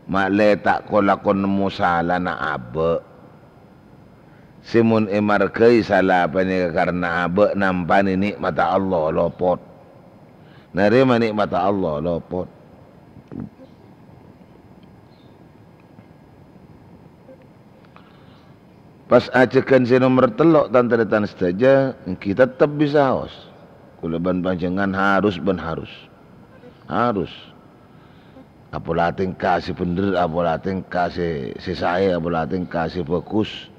Ma'lè ta' ko-lako nemmo salana abâ'. Sè mon èmarghâi sala panèka karana abâ' nampanè nè'matta Allah lopot. Narèma nè'matta Allah lopot. Pas ajhâghân sè nomer tello', tan-tarètan sadhâjâ, èngghi tettep bisa aos. Kaulâ bân panjhennengngan harus bân harus. Harus. Apola tèngka sè bhendher, apola tèngka sè, sè saè, apola tèngka sè bhâghus,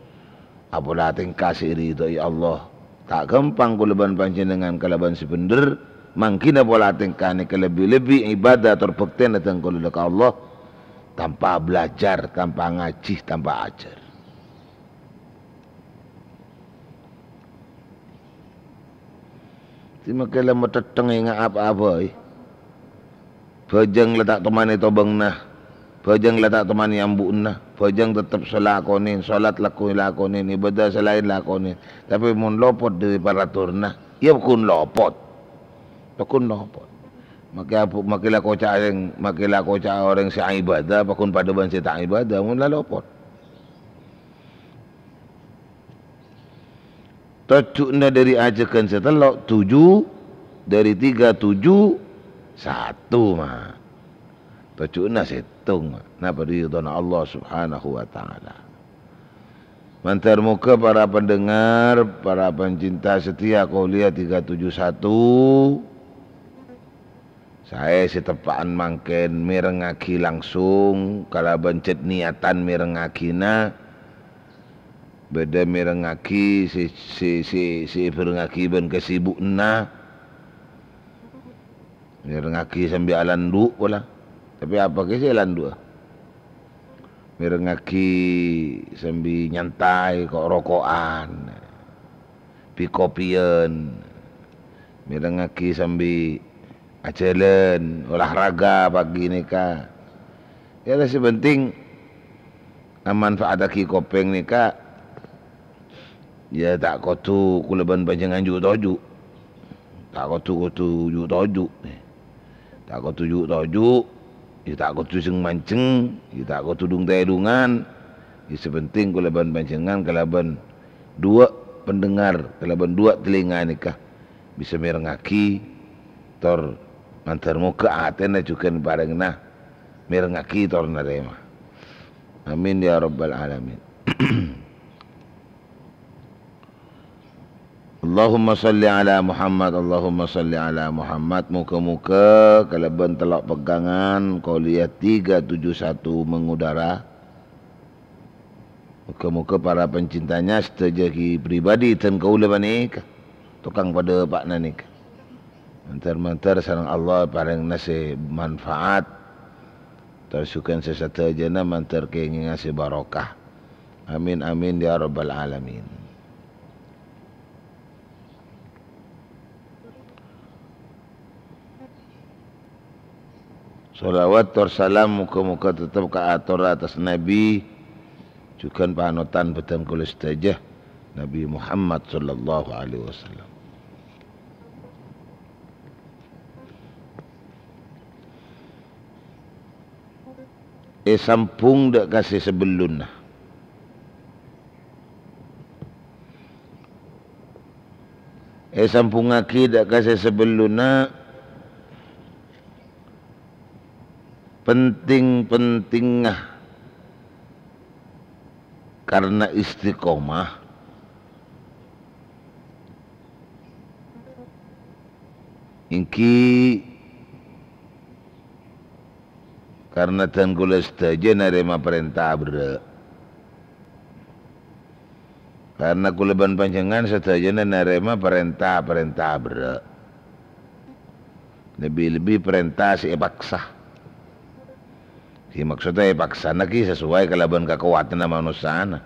apola tèngka sè èridhoi Allah. Ta' ghâmpang kaulâ bân panjhennengngan kalabân sè bhendher, mangghina pola tèngka nèka lebbi-lebbi ibadah tor bhâktèna dhân kaulâ ka Allah, tanpa belajar, tanpa ngajhi, tanpa ajhâr. Sè makkè la matèttèng ènga' apa-apa bhâi. Bhâjâng la ta' tomanè tobângnga, bhâjâng la ta' tomanè ambu'na, bhâjâng tettep sè lakonè, solat lakonè, lakonè, ibadah sè laèn lakonè. Tapè mon lopot dâri paratorna, iyâ paggun lopot. Paggun lopot. Makkè abu-, makkè la koca'a orèng, makkè la koca'a orèng sè aibadah, paggun padâ bân sè ta' aibadah, mon la lopot. Tojjhuna dâri ajhâghân sè tello', tuju, dâri tiga, tuju, satu, ma. Tojjhuna sèttong, ma. Napa ridhona Allah Subhanahu wa Ta'ala. Mandhâr moghâ para pendengar, para pencinta setia Qauliyah tiga tujuh satu, saè sè teppa'an mangkèn mèrengngaghi langsung kalabân jhât niyatan mèrengngaghina, bâdâ mèrengngaghi sè, sè, sè, sè èbhârengngaghi bân kasibu'na. Mèrengngaghi sambi alandu' pola. Tapè apa kè sè alandu'a? Mèrengngaghi sambi nyantai, ko'-roko'an, pi-kopiyan. Mèrengngaghi sambi ajhâlân, olahraga pagi nèka. Iyâ, sè penting amanfaataghi kopèng nèka, iyâ, ta' kodhu kaulâ bân panjhennengngan ju'-toju'. Ta' kodhu, kodhu ju'-toju'. Ta' kodhu ju'-toju', iyâ, ta' kodhu jheng-manjheng, iyâ, ta' kodhu dhung-tèdhungan. Iyâ, sè penting kaulâ bân panjhennengngan kalabân duwâ' pendengar, kalabân duwâ' tellinga nèka bisa mèrengngaghi, tor mandhâr moghâ atèna jhughân parèngana mèrengngaghi tor narèma. Amin ya rabbal alamin. Allahumma shalli ala Muhammad, Allahumma shalli ala Muhammad. Moghâ-moghâ kalabân tello' pegangan Qauliyah tiga tujuh satu mengudara. Moghâ-moghâ para pencintanya sadhâjâ ghi pribadi dhân kaulâ panèka, tokang padâpa'na nèka, mandhâr-mandhâr sareng Allah parèngana sè manfaat, Tor jhughân sè sadhâjâna mandhâr kèngèngnga sè barokah. Amin, amin, ya rabbal alamin. Shalawat tor salam moghâ-moghâ tetep kaator attas Nabi, jhughân panotan bhâdhân kaulâ sadhâjâ, Nabi Muhammad sallallahu alaihi wasallam. Èsambhung dâ' ka sè sabellunna. Èsambhungngaghi dâ' ka sè sabellunna, penting-pentingnga karna istiqomah. Èngghi karna dân kaulâ sadhâjâ narèma parènta berrâ'. Karna kaulâ bân panjhennengngan sadhâjâna narèma parènta-parènta berrâ'. Lebbi-lebbi parènta sè èpaksa. Sè maksodda èpaksana ghi' sesuai kalabân kakowadhânna manossana.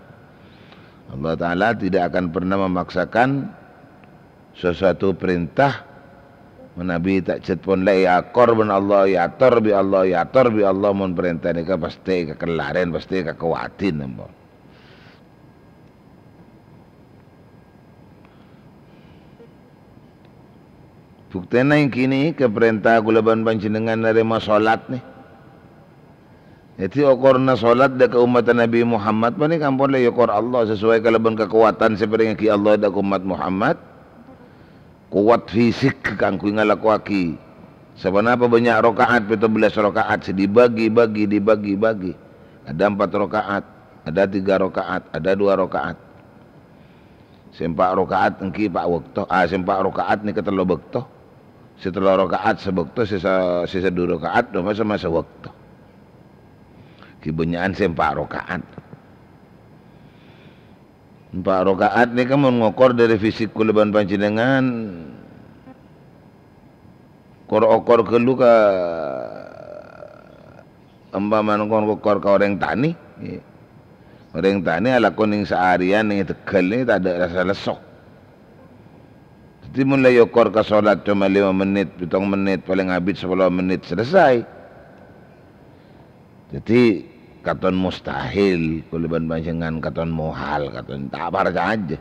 Allah Ta'ala tidak akan pernah memaksakan sesuatu perintah manabi ta' jhât pon la èakor bân Allah, èator bi' Allah, èator bi' Allah, mon parènta nèka pastè èkakellarè, pastè èkakowadhi, ampon. Buktèna èngghi nèka parènta kaulâ bân panjhennengngan narèma shalat nè. Dhâddhi, okorna shalat dâ' ka ommatta Nabi Muhammad panèka ampon la èokor Allah sesuai kalabân kakowadhân sè èparèngaghi Allah dâ' ka ommat Muhammad. Kowat fisik kaangghuy ngalakowaghi saponapa bânnya' raka'at, pètto bellâs raka'at sè dibagi-bagi, dibagi-bagi. Ada empat raka'at, ada tiga raka'at, ada dua raka'at. Sè empa' raka'at èngghi pa' bâkto, ah, sè empa' raka'at nèka tello bâkto. Sè tello raka'at sabâkto, sè sa-, sè sadhu raka'at dâ' masa-masa bâkto. Ghi' bânnya'an sè empa' raka'at. Empa' raka'at nèka mon ngokor dâri fisik kaulâ bân panjhennengngan, kor-okor ghâllu ka, ompamana kon ngokor ka orèng tanè. Orèng tanè alako nèng saarèyan nèng Tegal nèka tadâ' rasa lesso. Dhâddhi, mon la èokor ka shalat coma lèma mennit, pèttong mennit, palèng abit sapolo mennit, selesai. Dhâddhi, katon mustahil, kaulâ bân panjhennengngan katon mohal, katon ta' parcajâ.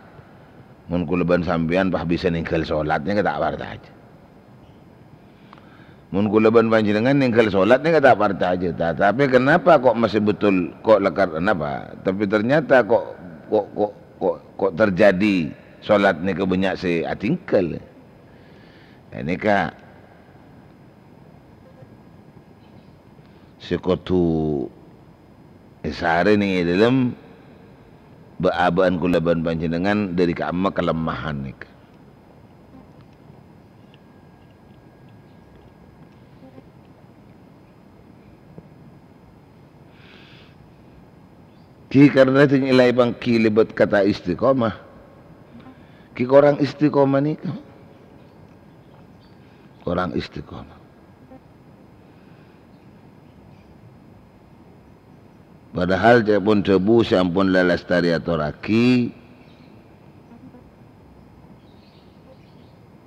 Mon kaulâ bân sampèyan pas bisa nèngghâl shalat, nèka ta' parcajâ. Mon kaulâ bân panjhennengngan nèngghâl shalat, nèka ta' parcajâ. Ta-, tapè kenapa kok masih betul, kok lekar, kenapa? Tapi ternyata kok, kok, kok, kok, kok terjadi shalat nèka bânnya' sè adhingghâl. Nèka sè kodhu èsarè nèng è dâlem bâ'-abâ'ân kaulâ bân panjhennengngan dâri ka'imma kalemahan nèka. Ghi karna sèng èlaèpanggi lèbât kata istiqomah. Ghi korang istiqomah nèka. Korang istiqomah. Padahal ca'èpon dhâbu sè ampon la lastarè atorraghi,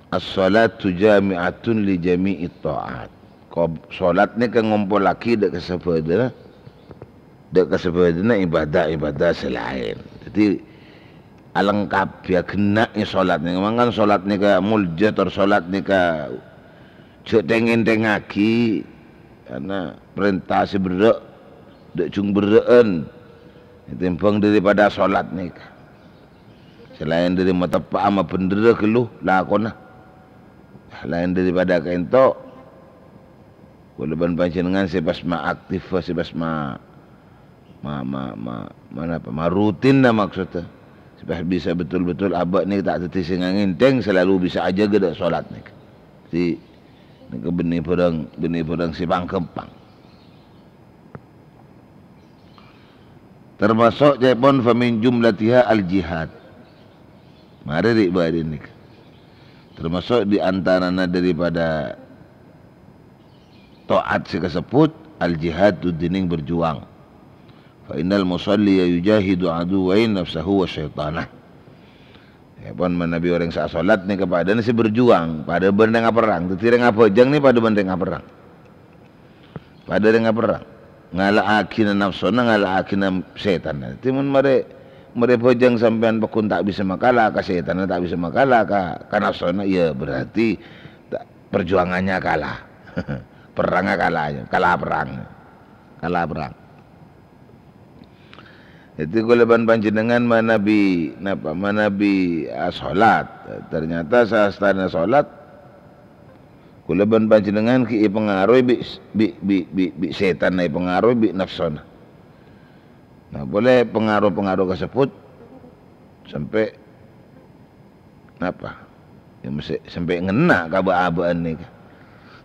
"As-shalatu jami'atun li jami'it tha'at." Ko-, shalat nèka ngompollaghi dâ' ka sabâdâna, dâ' ka sabâdâna ibadah-ibadah sè laèn. Dhâddhi, alengkap, ya, ghenna' è shalat nèka. Mangkana shalat nèka molja, tor shalat nèka jhâ' tèng-èntèngngaghi, karna parènta sè berrâ', dâ' jhung berrâ'ân, ètèmbhâng dâripada shalat nèka. Sè laèn dâri mateppa'a mabhendherrâ ghâllu lakona. Laèn dâripada kaènto'. Kaulâ bân panjhennengngan sè pas maaktif, sè pas ma-, ma-, ma-, ma-, manapa, marutin la maksodda. Sè pas bisa betul-betul abâ' nèka ta' dhâddhi sè ngangèntèng, salalu bisa ajâgâ dâ' shalat nèka. Dhâddhi, nèka bânnè bhârâng, bânnè bhârâng sè pangghâmpang. Tamaso' ca'èpon fa min jumlatiha al-jihad. Marè ri'-bâri' nèka. Tamaso' di antarana daripada ta'at sè kasebbhut, al-jihad, dhinèng berjuang. "Fa innal musalli yujahidu aduwwain nafsahu wa syaitanah." Ya pon, manabi orèng sè asolat nèka padâna sè berjuang, padâ bân rèng aperrang. Dhâddhi rèng abhâjâng nè padâ bân rèng aperrang. Padâ rèng aperrang. Ngala'aghina nafsona, ngala'aghina sètanna. Dhâddhi mon marè, marè bhâjâng sampèyan pagghun ta' bisa makala ka sètanna, ta' bisa makala ka, ka nafsona, ya berarti ta-, perjuangannya kalah. Perranga kalah, kalah perrang. Kalah perrang. Dhâddhi kaulâ bân panjhennengngan manabi, napa, manabi, ah, solat. Ternyata sastana solat, kaulâ bân panjhennengngan ghi' èpangarohi bi', bi', bi', bi', bi' sètanna, èpangarohi bi' nafsona. Nah, polè pangaroh-pangaroh kasebbhut sampè' napa? Ya, mesti sampè' ngennèng ka bâ'-abâ'ân nèka.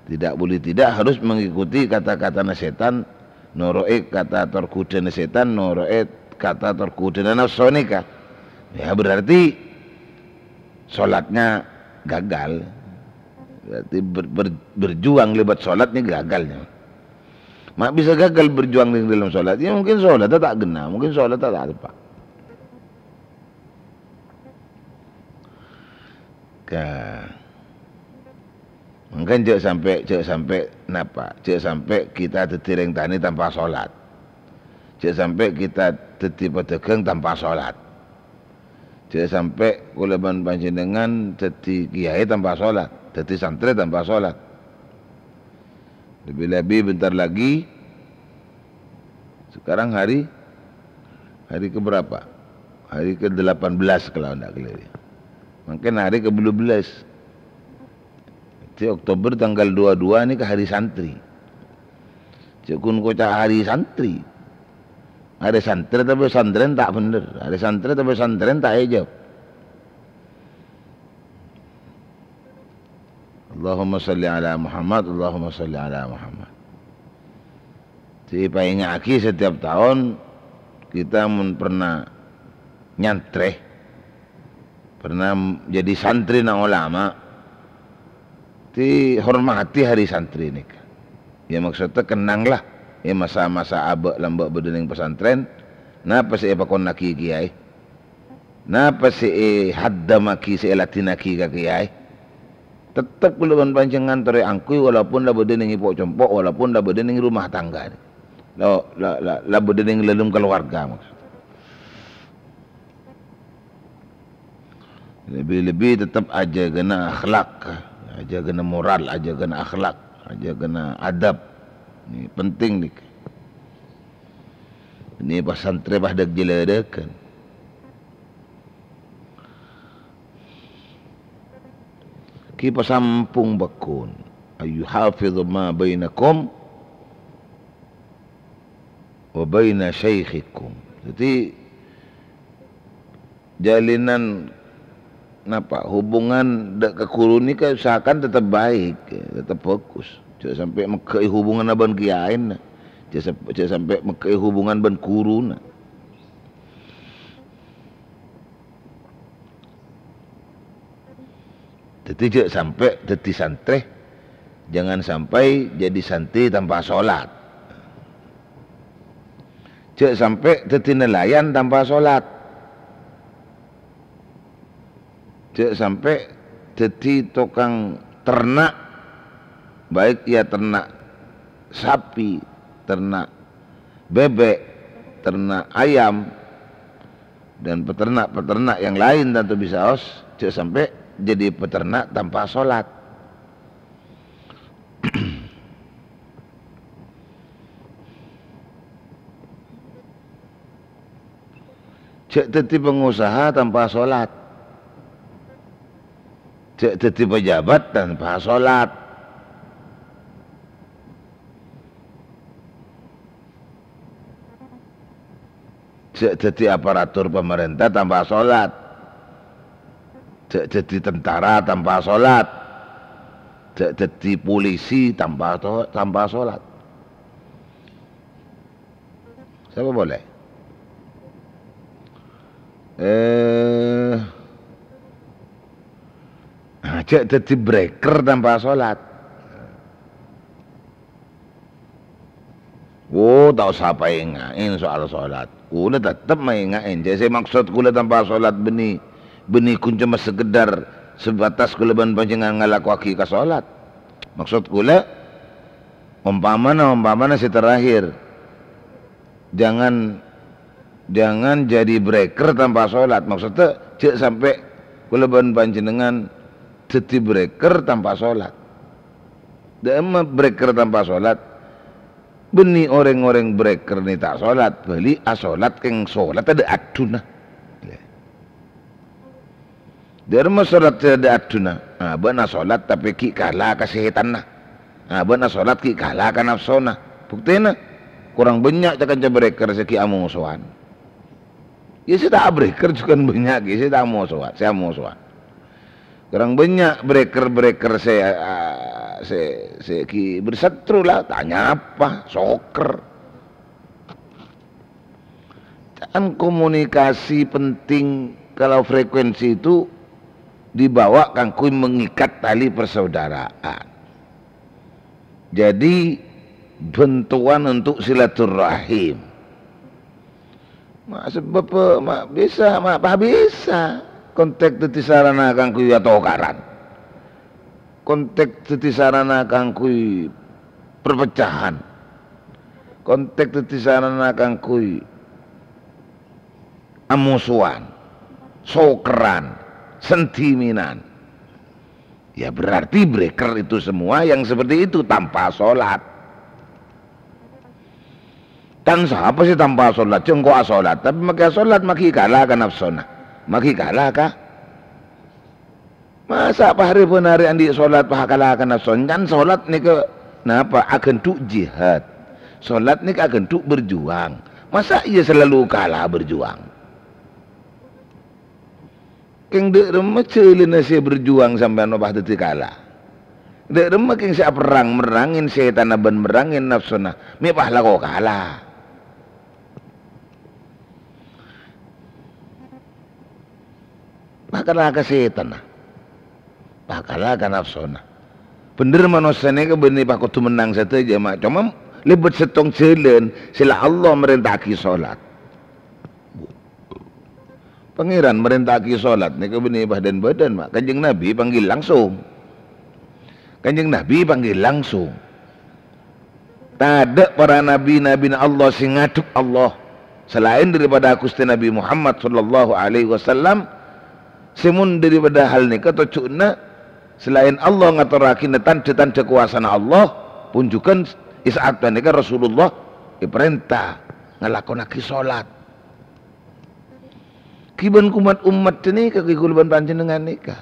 Tidak boleh tidak, harus mengikuti kata-katana sètan, noro'è kata tor ghodâna sètan, noro'è kata tor ghodâna nafsu nèka. Ya, berarti solatnya gagal. Berarti ber-, ber-, berjuang lewat solat nè gagal nè. Ma' bisa gagal berjuang neng dâlem solat? Ya, mungkin solatnya ta' ghenna, mungkin solatnya ta' teppa'. Ka-, mangkana jhâ' sampè', jhâ' sampè' napa? Jhâ' sampè' kita dhâddhi rèng tanè tanpa solat. Jhâ' sampè' kita dhâddhi padâghâng tanpa solat. Jhâ' sampè' kaulâ bân panjhennengngan dhâddhi kiyaè tanpa solat, dhâddhi santrè tanpa solat. Lebih-lebih bentar lagi, sekarang hari, hari keberapa? Hari kedelapan belas kalau ndak keliru. Mungkin hari kedua belas. Jadi Oktober tanggal dua dua nèka hari santri. Jhâ' ghun koca' hari santri. Hari santri tapè santrèn ta' bhender. Hari santri tapè santrèn ta' èjâwâb. Allahumma shalli ala Muhammad, Allahumma shalli ala Muhammad. Dipaènga'aghi setiap tahun kita mon pernah nyantrè, pernah jadi santrina ulama, dihormati hari santri nèka. Ya, maksudnya kenanglah, ya, masa-masa abâ' lambâ' bâdâ neng pesantren, napa sè èpakonnaghi kiyaè? Napa sè èhaddammaghi, sè èladdhinnaghi ka kiyaè? Tettep kaulâ bân panjhennengngan torè angghuy, walaupun la bâdâ neng èpo' compo', walaupun la bâdâ neng rumah tangga. La, la, la, la bâdâ neng dâlem keluarga, maksud. Lebih-lebih tetep ajâgâna akhlak, ajâgâna moral, ajâgâna akhlak, ajâgâna adab. Ini penting, nèka. Ini pasantrè padâ jhâlâdhâghân. Ghi' pasampong bâkkon. Ayyuhafidhu ma bainakum wa baina syaikhikum. Jadi, jalinan, napa, hubungan dâ' ka ghuru nèka usahakan tetep baik, tetep bagus. Jhâ' sampè' megghâ'i hubunganna bân kiyaèna. Jhâ' samp-, jhâ' sampè' megghâ'i hubungan bân ghuruna. Jadi, jhâ' sampè' dhâddhi santrè, jangan sampai jadi santri tanpa sholat. Jhâ' sampè' dhâddhi nelayan tanpa sholat. Jhâ' sampè' dhâddhi tokang ternak, baik ia ternak sapi, ternak bebek, ternak ayam, dan peternak-peternak yang lain tentu bisa os, jhâ' sampè' jadi peternak tanpa sholat. Jhâ' dhâddhi pengusaha tanpa sholat. Jhâ' dhâddhi pejabat tanpa sholat. Jhâ' dhâddhi aparatur pamarènta tanpa sholat. Jhâ' dhâddhi tentara tanpa sholat. Jhâ' dhâddhi polisi tanpa to-, tanpa sholat. Sapa polè? Eh, jhâ' dhâddhi breker tanpa sholat. ta' osa paènga'è soal solat. Kaulâ tettep maènga'è. Jhâ' sè maksod kaulâ tanpa solat bânnè, bânnè ghun coma sekedar sebatas kaulâ bân panjhennengngan ngalakowaghi ka solat. Maksod kaulâ, ompamana, ompamana sè terakhir, jangan, jangan jadi breker tanpa solat. Maksodda, jhâ' sampè' kaulâ bân panjhennengngan dhâddhi breker tanpa solat. Dâ'emma breker tanpa solat? Bânnè orèng-orèng breker nè ta' solat, bâli asolat kèng solat tadâ' adhuna. Dâ'emma solat tadâ' adhuna? Ah, bâ'na solat tapè ghi' kala ka sètanna. Ah, bâ'na solat ghi' kala ka nafsona. Buktèna, korang bânnya' ca-kanca breker sè ghi' amosowan. Iyâ, sè ta' abreker jhughân bânnya', ghi, sè ta' amosowan, sè amosowan. Korang bânnya' breker-breker sè, a, sè, sè ghi' bersatru la, ta' nyapa, soker. Ca'an komunikasi penting kalau frekuensi itu dibawa kaangghuy mengikat tali persaudaraan. Jadi, bantuan untuk silaturrahim. Ma' sabâb, ma' bisa, ma' pas bisa. Kontak dhâddhi sarana kaangghuy atokaran. Kontak dhâddhi sarana kaangghuy perpecahan. Kontak dhâddhi sarana kaangghuy amosowan, sokeran, sendiminan. Ya, berarti breker itu semua yang seperti itu tanpa sholat. Kan sapa sè tanpa sholat? Jhâ' engko' asolat, tapè maghi asolat, maghi kala ka nafsona, maghi kala ka. Masa' pas arè bân arè andi' solat pas kala ka nafsona? Kan solat nèka napa? Aghândhu' jihad. Solat nèka aghândhu' berjuang. Masa' iyâ salalu kala berjuang? Kèng dâ' remma jhâlânna sè berjuang sampèyan pas dhâddhi kala? Dâ' remma kèng sè aperrang, merrangè sètanna bân merrangè nafsona, mè' pas lako kala? Pas kala ka sètanna, pas kala ka nafsona. Bhender manossa nèka bânnè pas kodhu mennang sadhâjâ, ma' coma lèbât sèttong jhâlân sè la Allah marènta'aghi solat. Pangèran marènta'aghi solat nèka bânnè pas dhân-bâdhân, ma'. Kanjeng Nabi panggil langsung. Kanjeng Nabi panggil langsung. Tadâ' para nabi-nabina Allah sè ngadhep Allah salaèn daripada Ghustè Nabi Muhammad sallallahu alaihi wasallam, sè mon daripada hal nèka tojjhuna salaèn Allah ngatorraghina tandhâ-tandhâ kobâsana Allah, pon jhughân è sa'at panèka Rasulullah èparènta ngalakonaghi solat. Ghibân kèng ommat ghânèka, ghibân kaulâ bân panjhennengngan nèka.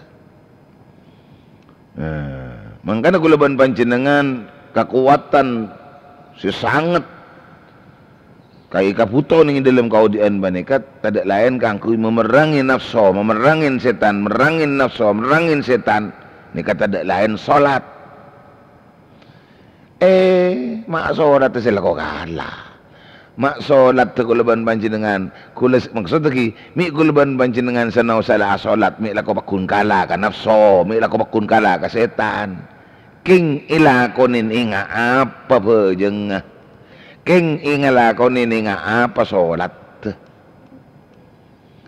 Nah, mangkana kaulâ bân panjhennengngan kakowadhân sè sanget kaè kabhuto neng è dhâlem kaodi'ân panèka tadâ' laèn kaangghuy mamerrangè nafso, mamerrangè sètan, merrangè nafso, merrangè sètan, nèka tadâ' laèn solat. Eh, ma' solat sè lako kala. Ma' solat kaulâ bân panjhennengngan. Kaulâ s-, maksod ghi, mè' kaulâ bân panjhennengngan sanaossa la asolat, mè' lako pagghun kala ka nafso, mè' lako pagghun kala ka sètan. Kèng èlakonè nèng apa bhâjângnga? Kèng èlakonè nèng apa solat?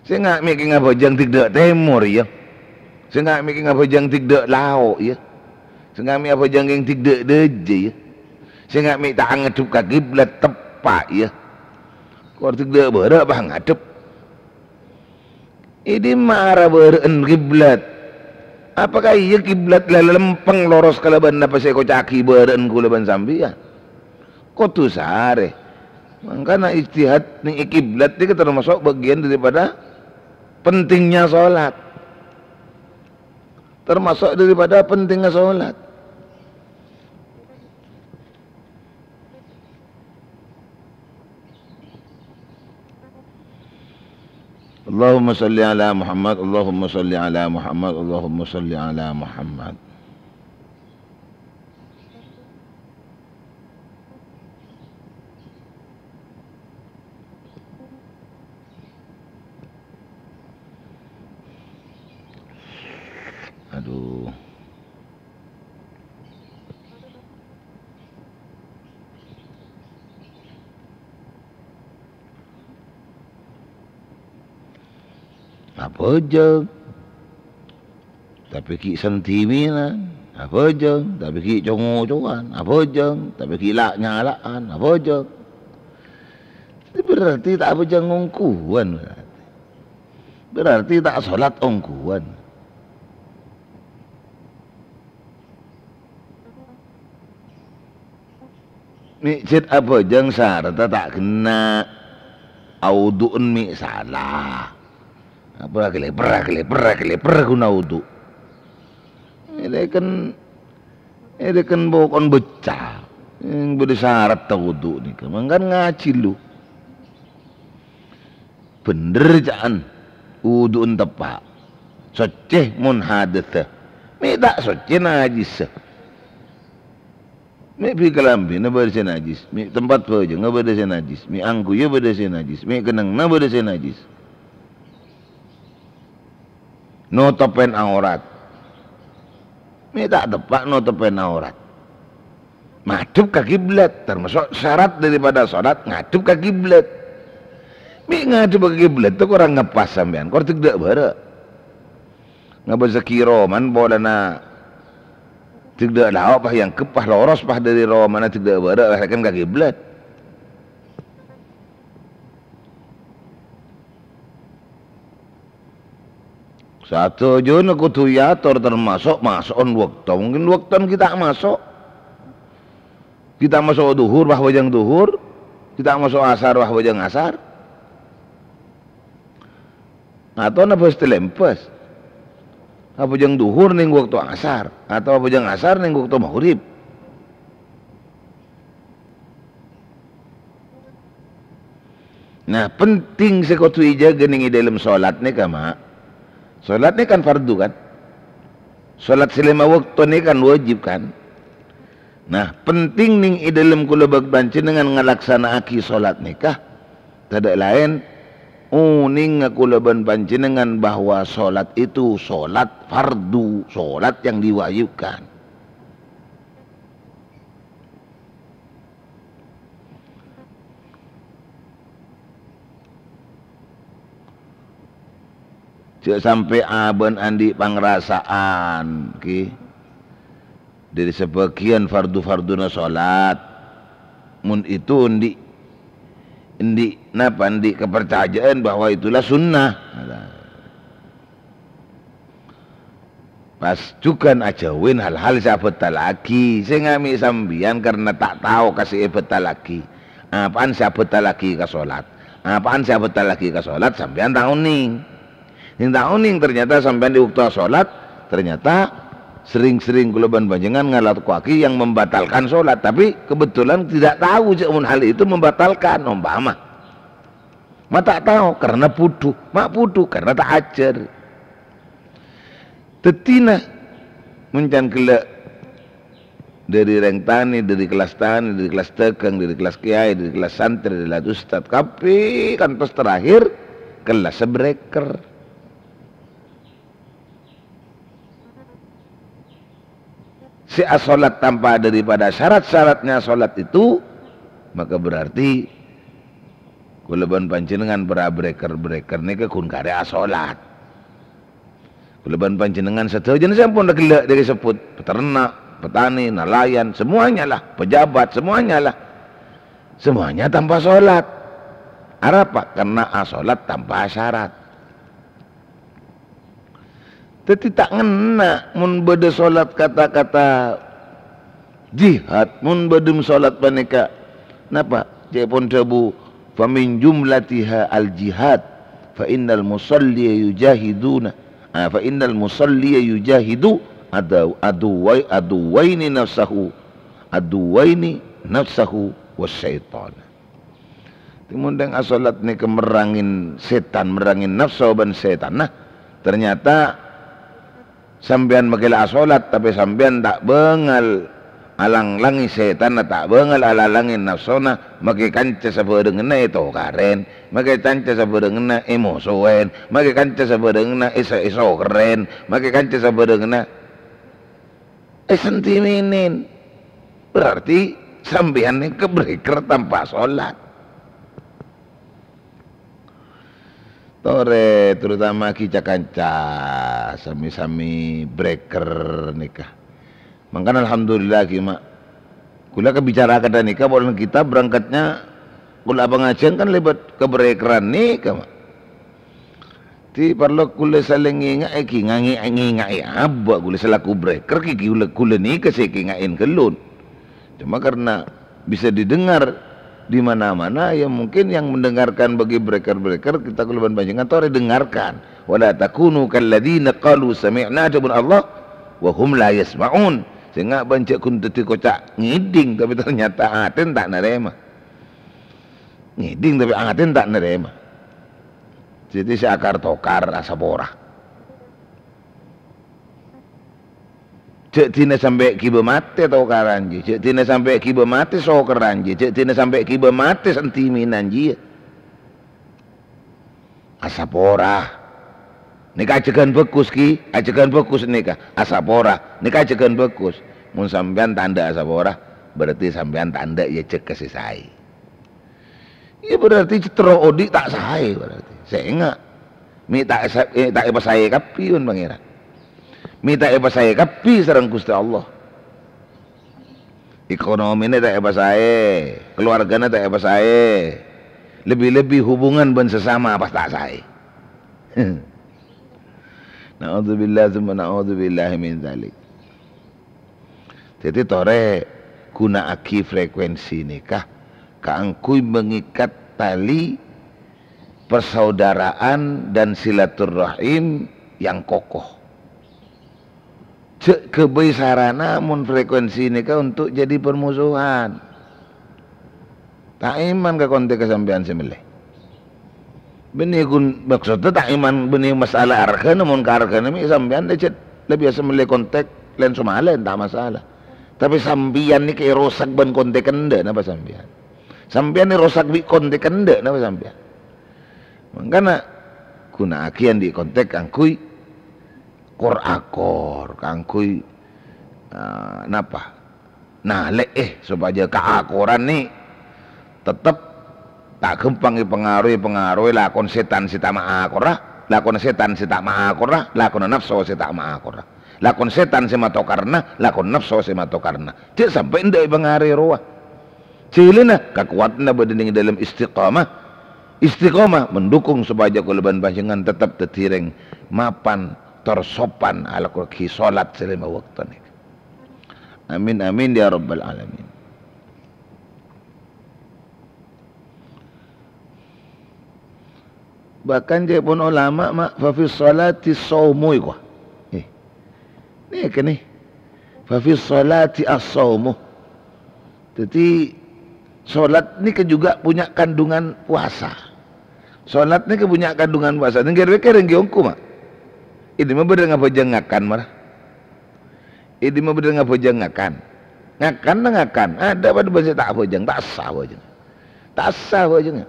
Sènga' mè' kèng abhâjâng dik dâ' tèmor, yâ. Sènga' mè' kèng abhâjâng dik dâ' lao', yâ. Sènga' mè' abhâjâng kèng dik dâ' dâjâ, yâ. Sènga' mè' ta' angadhep ka kiblat teppa', yâ. Kor dik dâ' bârâ' pas ngadhep. È dimma ara bârâ'ân kiblat? Apakah iyâ kiblat la lèmpèng loros kalabân napa sè èkoca'aghi bârâ'ân kaulâ bân sampèyan? Kodhu sarè. Mangkana ijtihad neng è kiblat nèka tamaso' bagian daripada pentingnya sholat. Tamaso' daripada pentingnya sholat. Allahumma shalli ala Muhammad, Allahumma shalli ala Muhammad, Allahumma shalli ala Muhammad. Aduh. abhâjâng. Tapè ghi' sentimenan, abhâjâng. Tapè ghi' co-ngocowan, abhâjâng. Tapè ghi' la'-nyala'an, abhâjâng. Berarti ta' abhâjâng ongghuwân, berarti. Berarti ta' solat ongghuwân. Mè' jhât abhâjâng sarat ta' ghenna', awudu'en mè' sala. Apa kalèper, kalèper, kalèper ghun awudu'. Èrèken, èrèken pokon becca. Sè bâdâ sarat awudu' nèka, mangkana ngajhi lu. Bhendher ca'an, wudu'en teppa'. Soccè mon hadassa. Mè' ta' soccè najissa. Mè' bi' kalambhina bâdâ sè najis, mè' tempat bhâjângnga bâdâ sè najis, mè' angghuyyâ bâdâ sè najis, mè' kennengnganna bâdâ sè najis. Notobhân aurat. Mè' ta' teppa' notobhân aurat. Madhep ka kiblat, termasuk syarat daripada sholat ngadhep ka kiblat. Mè' ngadhep ka kiblat ta' korang ngepas sampèyan, kor dâgdâ' bârâ'. Ngabâsaghi romana polana dâgdâ' lao' pas èangghep, pas loros pas dâri romana dâgdâ' bârâ', pas kan ka kiblat. Sadhâjâna kodhu èator, termasuk maso'on bâkto. Mungkin bâkto ghi' ta' maso'. Ghi' ta' maso' dhuhur, pas abhâjâng dhuhur. Ghi' ta' maso' asar, pas abhâjâng asar. Atau nabâs talèmbâs. Abhâjâng dhuhur neng bâkto asar, atau abhâjâng asar neng bâkto maghrib. Nah, penting sè kodhu èjâgâ neng è dâlem sholat nèka, Ma'. Sholat nèka kan fardu, kan? Sholat sè lèma bâkto nèka kan wajib, kan? Nah, penting neng è dâlem kaulâ bân panjhennengngan ngalaksana'aghi sholat nèka, tadâ' laèn, onèngnga kaulâ bân panjhennengngan bahwa sholat itu sholat fardu, sholat yang diwajibkan. Jhâ' sampè' abâ'na andi' pangrasaan, ghi. Dâri sabâgiyân fardu-farduna sholat, mon itu andi', andi', napa, andi' kaparcajâ'ân bahwa itulah sunnah. Pas jhughân ajhâuwin hal-hal sè abhâtallaghi, sènga' mè' sampèyan karna ta' tao ka sè èbhâtallaghi. Apaan sè abhâtallaghi ka sholat? Apaan sè abhâtallaghi ka sholat, sampèyan ta' onèng. Sè ta' onèng, ternyata sampèyan è bâkto sholat, ternyata sering-sering kaulâ bân panjhennengngan ngalakoaghi yang membatalkan sholat, tapi kebetulan tidak tahu jhâ' mon hal itu membatalkan, ompama. Ma' ta' tao karna budhu, ma' budhu karna ta' ajhâr. Dhâddhina, mon can ghellâ' dâri rèng tanè, dâri kellas tanè, dâri kellas dâgâng, dâri kellas kèyaè, dâri kellas santrè, dâri kellas ustad, kabbhi kantos terakhir kellassa breker. Sè asholat tanpa daripada syarat-syaratnya sholat itu, maka berarti kaulâ bân panjhennengngan para breker-breker nèka ghun karè asholat. Kaulâ bân panjhennengngan sadhâjâna sè ampon ghellâ' dâri sebbhut, peternak, petani, nelayan, semuanya lah, pejabat, semuanya lah. Semuanya tanpa sholat. Arapa? Karena asholat tanpa syarat. Dhâddhi ta' ngenna' mon bâdâ sholat kata-kata jihad, mon bâdâ sholat panèka. Napa? Ca'èpon dhâbu, "Fa min jumlatiha al-jihad, fa innal musalliya yujahiduna, ah, fa innal musalliya yujahidu adu-, aduwai-, aduwaini nafsahu, aduwaini nafsahu wa syaitan." Timon dâng asholat nèka merrangin sètan, merrangin nafsu bân sètanna. Ternyata sampèyan makkè la asholat, tapè sampèyan ta' bângal alang-langè sètanna, ta' bângal ala-langè nafsuna, makkè kanca sabhârengnganna ètokarèn, makkè kanca sabhârengnganna èmosoèn, makkè kanca sabhârengnganna èso-, èsokerrèn, makkè kanca sabhârengnganna èsentimenèn. Berarti sampèyan nèka breker tanpa sholat. Torè, terutama ghi ca-kanca sami-sami breker nèka. Mangkana alhamdulillah ghi, Ma'. Kaulâ kabicara kadhâ nèka polana kita berangkatnya kaulâ pangajiân kan lèbât kabrekeran nèka, Ma'. Dhâddhi parlo kaulâ salèng ngènga'è ghi, ngangè-, ngènga'è abâ' kaulâ selaku breker ghi, ghi kaulâ, kaulâ nèka sè èkènga'è ghâllu. Cuma karena bisa didengar di mana-mana, ya mungkin yang mendengarkan bagi breker-breker kita kaulâ bân panjhennengngan torè dengarkan. "Wa la takunu kalladzina qalu sami'na," dhâbuna Allah, "wa hum la yasma'un." Sènga' bân jhâ' ghun dhâddhi koca' ngèdhing, tapi ternyata atèna ta' narèma. Ngèdhing tapi atèna ta' narèma. Dhâddhi sè akar-tokar asapora. Jhâ' dhina sampè' ghibâ matè tokaran jiyâ, jhâ' dhina sampè' ghibâ matè sokerran jiyâ, jhâ' dhina sampè' ghibâ matè sentimenan jiyâ. Asapora. Nèka ajhâghân bhâghus, ghi. Ajhâghân bhâghus nèka. Asapora. Nèka ajhâghân bhâghus. Mon sampèyan ta' endâ' asapora, berarti sampèyan ta' endâ' èajhâghâ sè saè. Iyâ, berarti cètro odi' ta' saè berarti. Sènga'. Mè' ta' esa-, eh, ta' èpasaè kabbhi bân Pangèran. Mè' ta' èpasaè kabbhi sareng Ghustè Allah. Ekonomina ta' èpasaè, kaluwargana ta' èpasaè. Lebbi-lebbi hubungan bân sesama pas ta' saè. Na'udzubillah tsumma na'udzubillah min dzalik. Dhâddhi torè ghuna'aghi frekuensi nèka kaangghuy mengikat tali persaudaraan dan silaturrahim yang kokoh. Jhâ' ghâbây sarana mon frekuensi nèka untuk jadi permusuhan. Ta' èman ka kontèkka sampèyan sè mellè. Bânnè ghun, maksodda ta' èman bânnè masalah arghâna, mon ka arghâna mè' sampèyan lè jhât la biyasa mellè kontèk lèn-somallèn ta' masalah. Tapè sampèyan nèka èrosak bân kontèk endâ' napa sampèyan? Sampèyan èrosak bi' kontèk endâ' napa sampèyan? Mangkana ghuna'aghi andi' kontèk kaangghuy kor-akor, kaangghuy, eh, napa? Nalè'è sopajâ kaakoran nè tettep ta' ghâmpang èpangaroè, pangaroè lakon sètan sè ta' maakorra, lakonna sètan sè ta' maakorra, lakonna napso sè ta' maakorra. Lakon sètan sè matokarna, lakon napso sè matokarna. Jhâ' sampè' endâ' èpangaroè rowa. Jhâlânna, kakowadhânna bâdâ neng dâlem istiqomah. Istiqomah mendukung sopajâ kaulâ bân panjhennengngan tettep dhâddhi rèng mapan tor sopan alako ghi solat sè lèma bâkto nèka. Amin, amin, ya rabbal alamin. Bahkan ca'èpon ulama, ma', "Fa fis sholati shaumu," èkowa. Eh, nèka nè. "Fa fis sholati as-shaumu." Dhâddhi, sholat nèka juga punya kandungan puasa. Sholat nèka punya kandungan puasa. Nèng kèr-kèr èngghi ongghu, ma'. È dimma bâdâ ngabhâjâng ngakan, mara. È dimma bâdâ ngabhâjâng ngakan. Ngakan na ngakan. Adâ' padâ bân sè ta' abhâjâng, ta' sah abhâjâng. Ta' sah abhâjângnga.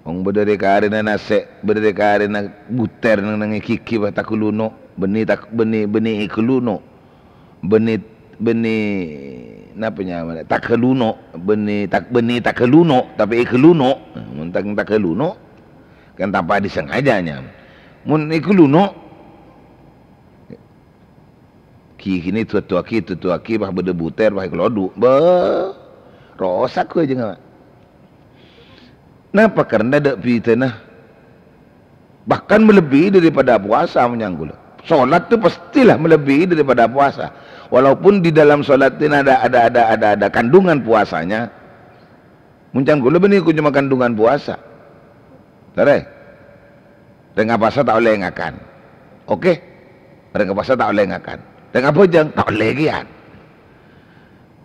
Wong bâdâ rè-karèna nasè', bâdâ rè-karèna butèr neng, neng è ghighi, bâ, taghâluno', bânnè tak-, bânnè, bânnè èghâluno', bânnè, bânnè, napa nyamana, taghâluno', bânnè tak-, bânnè taghâluno', tapè èghâluno'. Nah, mon tang taghâluno', kan tanpa disengaja nyamana. Mon èghâluno', Ghi-, ghini duwâ-duwâghi, duwâ-duwâghi, pas bâdâ butèr, pas èkalodhu'. Bâh, rosak abhâjângnga, Pak. Napa? Karena dâ' bhidhâna. Bahkan melebihi daripada puasa, mon ca'na kaulâ. Sholat itu pastilah melebihi daripada puasa. Walaupun di dalam sholat ini ada, ada, ada, ada, ada kandungan puasanya. Mon ca'na kaulâ bânnè coma kandungan puasa. Torè. Rèng apasa ta' ollè ngakan. Oke? Rèng apasa ta' ollè ngakan. Rèng abhâjâng ta' ollè kèyan.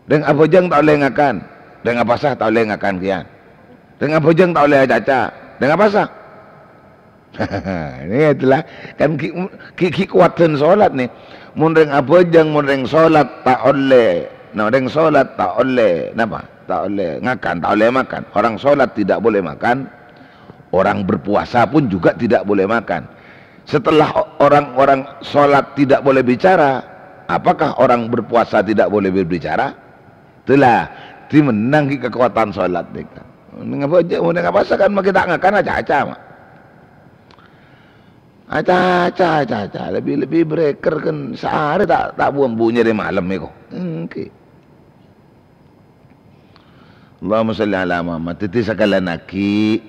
Rèng abhâjâng ta' ollè ngakan. Rèng apasa ta' ollè ngakan kèyan. Rèng abhâjâng ta' ollè acaca. Rèng apasa? Nèka itulah, kan ghi', ghi', ghi' kowadhân sholat nè. Mon rèng abhâjâng, mon rèng sholat ta' ollè, nah, rèng sholat ta' ollè, napa? Ta' ollè ngakan, ta' ollè makan. Orang sholat tidak boleh makan, orang berpuasa pun juga tidak boleh makan. Setelah o-, orang-orang sholat tidak boleh bicara, apakah orang berpuasa tidak boleh berbicara? Itulah, dimennang ghi' kakowadhân sholat nèka. Neng abâjâ, mon neng apasa kan makkè ta' ngakan acaca, ma'. Acaca, acaca. Lebbi-lebbi breker kan saarè ta', ta' bu-ambu nyarè malem èko. Èngghi. Allahumma shalli ala Muhammad. Dhâddhi sakalèyan aghi,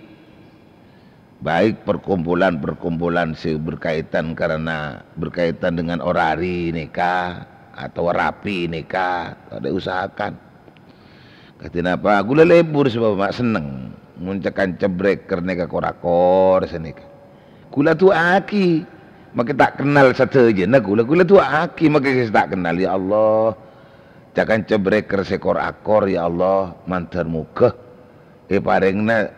baik perkumpulan-perkumpulan sè berkaitan karena, berkaitan dengan orari nèka atau rapi nèka, ta' usahakan. Kadhi napa? Ghulâ lebur sabâb ma' senneng. Mon ca-kanca breker nèka kor-akor sanèka. Ghulâ du'aaghi. Makkè ta' kennal sadhâjâna ghulâ, ghulâ du'aaghi makkè sè ta' kennal. Ya Allah, ca-kanca breker sè kor-akor, ya Allah, mandhâr moghâ èparèngana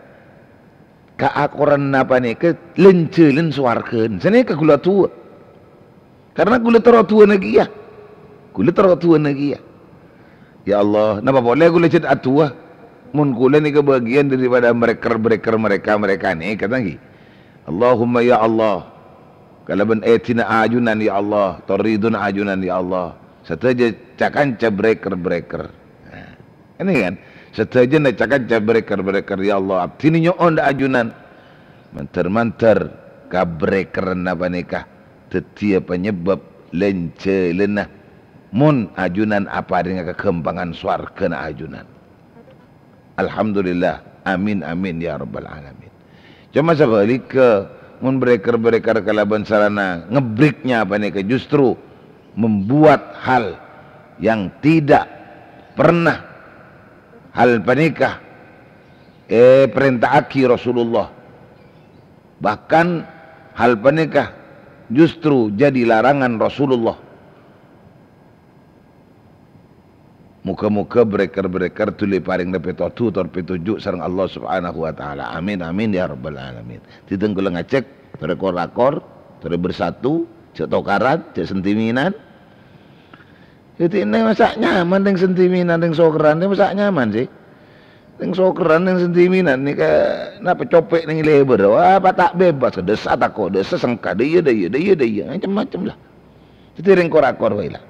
kaakoranna panèka lan-jhâlân sowarghâna. Sanèka ghulâ adu'a. Karena ghulâ terro adu'ana kèya. Ghulâ terro adu'ana kèya. Ya Allah, napa polè ghulâ jhât adu'a? Mon ghulâ nèka bâgiyân daripada breker-breker mereka-mereka nèka, ta' èngghi. Allahumma ya Allah, kalabân èdina ajunan ya Allah, tor ridhona ajunan ya Allah, sadhâjâ ca-kanca breker-breker. Nah. Ini kan, sadhâjâna ca-kanca breker-breker, ya Allah, abdhina nyo'on dâ' ajunan. Mandhâr-mandhâr kabrekerranna panèka dhâddhiyâ panyebab lan-jhâlânna mon ajunan aparènga kaghâmpangan sowarghâna ajunan. Alhamdulillah. Amin, amin, ya rabbal alamin. Coma sabhâligghâ, mon breker-breker kalabân sarana ngebriknya panèka justru membuat hal yang tidak pernah hal panèka èparènta'aghi Rasulullah. Bahkan hal panèka justru jadi larangan Rasulullah. Moghâ-moghâ breker-breker dhuli parèngana pètodhu tor pètunju' sareng Allah Subhanahu wa Ta'ala. Amin, amin, ya rabbal alamin. Dhâddhi ghulâ ngajhâk, torè kor-akor, torè bersatu, jhâ' tokaran, jhâ' sentiminan. Dhâddhi, neng masa' nyaman neng sentiminan, neng sokeran, neng masa' nyaman, sih. Neng sokeran, neng sentiminan, nèka napa copè' neng lèbâr. Wah, apa ta' bebas, dâsa tako', dâsa sengka, dâ' iyâ, dâ' iyâ, dâ' iyâ, dâ' iyâ. Macem-macem, lah. Dhâddhi rèng kor-akor bhâi, lah.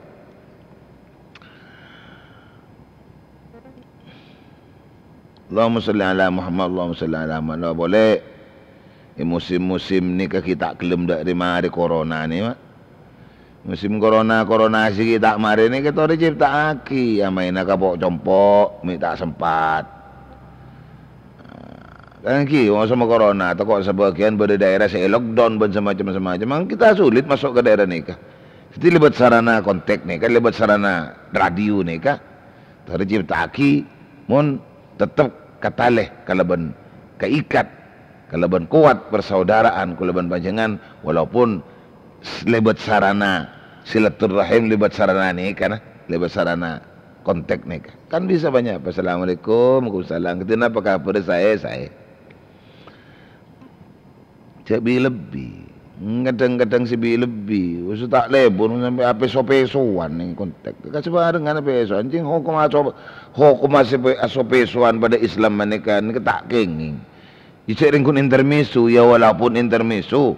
Allahumma shalli ala Muhammad, Allahumma shalli ala Muhammad. Napa polè, è musim-musim nèka ghi' ta' ghellem dâ' rè-marè corona nèka, ma'. Musim corona, corona sè ghi' ta' marè nèka torè cipta'aghi, amaèna ka po'-compo', mè' ta' sempat. Kan ghi, wong sama corona, tako' sabâgiyân bâdâ daerah sè è-lockdown bân samacem-samacem. Mang kita sulit masuk ka daerah nèka. Dhâddhi lèbât sarana kontak nèka, lèbât sarana radio nèka, Torè cipta'aghi, mon tettep katalè kalabân kaikat, kalabân kowat persaudaraan kaulâ bân panjhennengngan, walaupun s-, lèbât sarana silaturrahim, lèbât sarana nèka, nah, lèbât sarana kontak nèka. Kan bisa bânnya', "Assalamualaikum." "Waalaikumsalam." "Ghâtè napa kabhâr?" "Saè, saè." Jhâ' bi-lebbi. Kadhâng-kadhâng sè bi-lebbi. Wis ta' lebur sampè' apèso-pèsowan neng kontak. Kasabhârengngan apèso. Anjing hokom aso-, hokom aso-, aso-pèsowan padâ Islam manèka, nèka ta' kèngèng. Jhâ' rèng ghun intermezzo, ya walaupun intermezzo.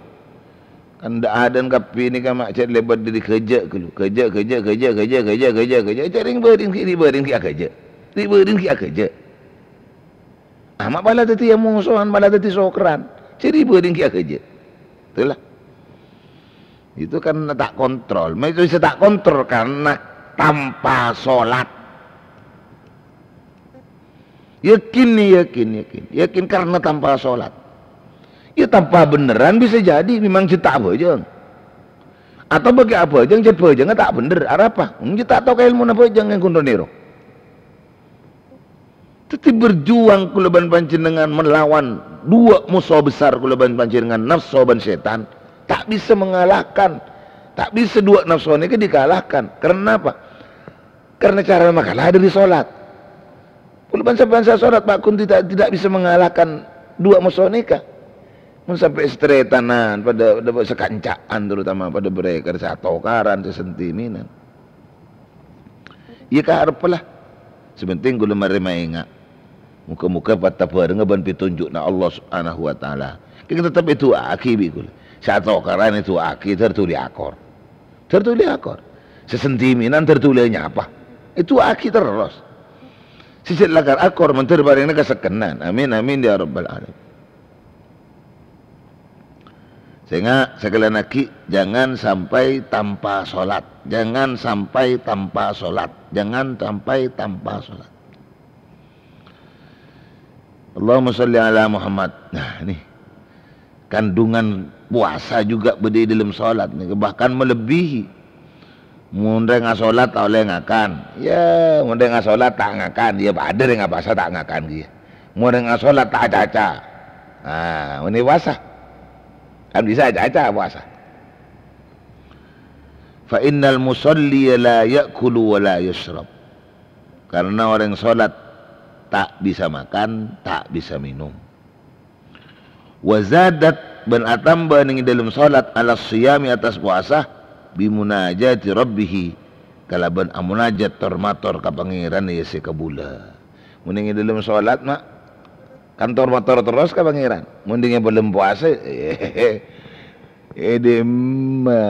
Kan dâ'-adâ'ân kabbhi nèka ma' jhâ' lèbât dâri ghâjâ' ghâllu. Ghâjâ', ghâjâ', ghâjâ', ghâjâ', ghâjâ', ghâjâ'. Jhâ' rèng bârîn ghi', rèng bârîn ghi' aghâjâ'. Rèng bârîn ghi' aghâjâ'. Ama' pala dhâddhi amosowan, pala dhâddhi sokeran. Jârèya bârîn ghi' aghâjâ'. Itulah. Itu kan ta' kontrol. Ma' itu bisa ta' kontrol karena tanpa sholat. Yakin nih, yakin, yakin. Yakin karena tanpa sholat. Ya tanpa beneran bisa jadi memang jhâ' ta' abhâjâng. Atau bâgi abhâjâng, jhâ' bhâjângnga ta' bener. Arapa? Jhâ' ta' tao ka èlmona bhâjâng ngan ghun ro-nèro. Dhâddhi berjuang kaulâ bân panjhennengngan melawan dua musuh besar kaulâ bân panjhennengngan, nafsu bân sètan, ta' bisa mengalahkan. Ta' bisa dua nafsu nèka dikalahkan. Karena apa? Karena cara makalah dâri sholat. Kaulâ bân sampèyan sè sholat, Pak, ghun tidak, tidak bisa mengalahkan dua musuh nèka. Mon sampè' sataretanan, padâ, padâ sakanca'an, terutama padâ bhârâkar, satokaran, sasentiminan. Iyâ, karep la. Sè pentèng kaulâ marè maènga'. Moghâ-moghâ patabhârengnga bân pitonjhukna Allah Subhanahu wa Ta'ala. Kèng tettep èdu'aaghi bi' kaulâ. Sè atokaran èdu'aaghi, dâr dhuli akor. Dâr dhuli akor. Sè sentiminan dâr dhuli nyapa. Èdu'aaghi terros. Sè jhât lakar akor, mandhâr parèngana kasekkenan. Amin, amin, ya rabbal alamin. Sènga', sakalèyan aghi', jangan sampai tanpa sholat. Jangan sampai tanpa sholat. Jangan sampai tanpa sholat. Allahumma sholli ala Muhammad. Nah, ini kandungan puasa juga bâdâ è dâlem sholat nèka, bahkan melebihi. Mon rèng asholat ta' ollè ngakan. Ya, mon rèng asholat ta' ngakan, ya padâ rèng apowasa ta' ngakan kèya. Mon rèng asholat ta' acaca. Nah, mènè puasa. Kan bisa acaca puasa. Fa innal musalli la ya'kulu wa la yashrab. Karena orèng sholat ta' bisa makan, ta' bisa minum. Wa zadat, bân atamba nèng è dâlem sholat, ala siyami, attas powasa, bi munajati rabbihi, kalabân amonajat tor-mator ka Pangèran, ya, sè kabulâ. Mon nèng è dâlem sholat, ma', kan tor-mator terros ka Pangèran. Mon nèng è dâlem powasa, è dimma?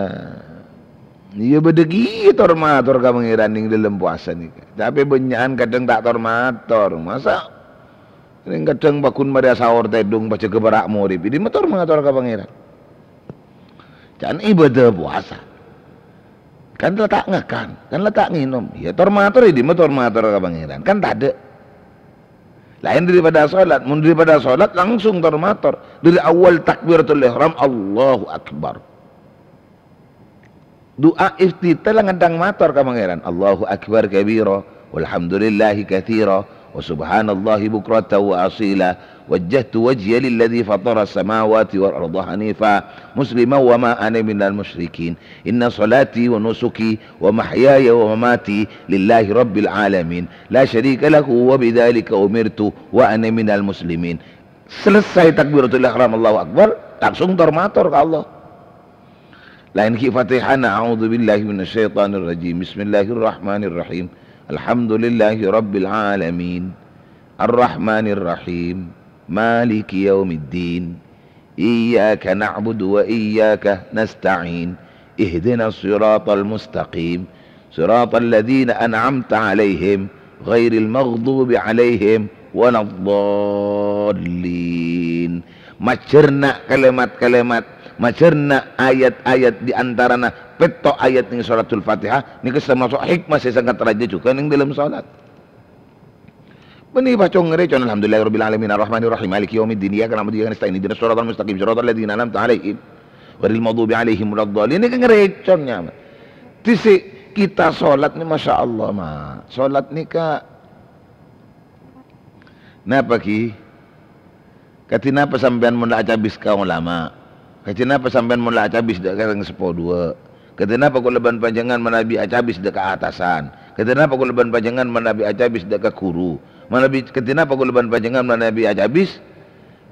Iyâ, bâdâ kèya tor-mator ka Pangèran nèng dâlem powasa nèka. Tapè bânnya'an kadhâng ta' tor-mator. Masa' nèng kadhâng pagghun marè asaor tèdung pajâgâ para' morèb. È dimma tor-mator ka Pangèran? Can ibâdâ powasa. Kan la ta' ngakan, kan la ta' ngènom. Iyâ, tor-mator è dimma tor-mator ka Pangèran? Kan tadâ'. Laèn daripada sholat. Mon daripada sholat, langsung tor-mator. Dâri awwal takbiratul ihram, Allahu Akbar. Du'a iftitah la ngaddhâng mator ka Pangèran. Allahu Akbar kabira, walhamdulillahi katsira, wa subhanallahi bukratan wa asila. Wajjahtu wajhiya lilladzi fatara samawati wal arda hanifa, musliman wa ma ana minal musyrikin. Inna salati wa nusuki wa mahyaya wa mamati lillahi rabbil alamin. La syarika lahu wa bidzalika umirtu wa ana minal muslimin. Selesai takbiratul ihram, Allahu Akbar, langsung tor-mator ka Allah. Laèn ghi' Fatihana, a'udzubillahi minasyaitonirrajim. Bismillahirrahmanirrahim. Alhamdulillahi rabbil alamin. Arrahmanirrahim. Maliki yaumiddin. Iyyaka na'budu wa iyyaka nasta'in. Ihdinas siratal mustaqim. Siratal ladzina an'amta 'alaihim, ghairil maghdubi 'alaihim waladdallin. Majârna kalimat-kalimat, majârna ayat-ayat di antarana pètto' ayat nèng Suratul Fatihah, nèka sè maso' hikmah sè sangat rajâ jhughân nèng dâlem sholat. Bânnè pacong ngarècon, "Alhamdulillahirabbil alamin, arrahmanirrahim, maliki yaumiddin, iyyaka na'budu wa iyyaka nasta'in, ihdinas siratal mustaqim, siratal ladzina an'amta 'alaihim, ghairil maghdubi 'alaihim waladdallin." Nèka ngarècon nyaman. Dhisik kita sholat nè, masya Allah, ma'. Sholat nèka napa, Ki? Kadhi napa sampèyan mon la acabis ka ulama? Kadhi napa sampèyan mon la acabis dâ' ka rèng seppo duwâ'? Kadhi napa kaulâ bân panjhennengngan manabi acabis dâ' ka atasan? Kadhi napa kaulâ bân panjhennengngan manabi acabis dâ' ka ghuru? Manabi, kadhi napa kaulâ bân panjhennengngan manabi acabis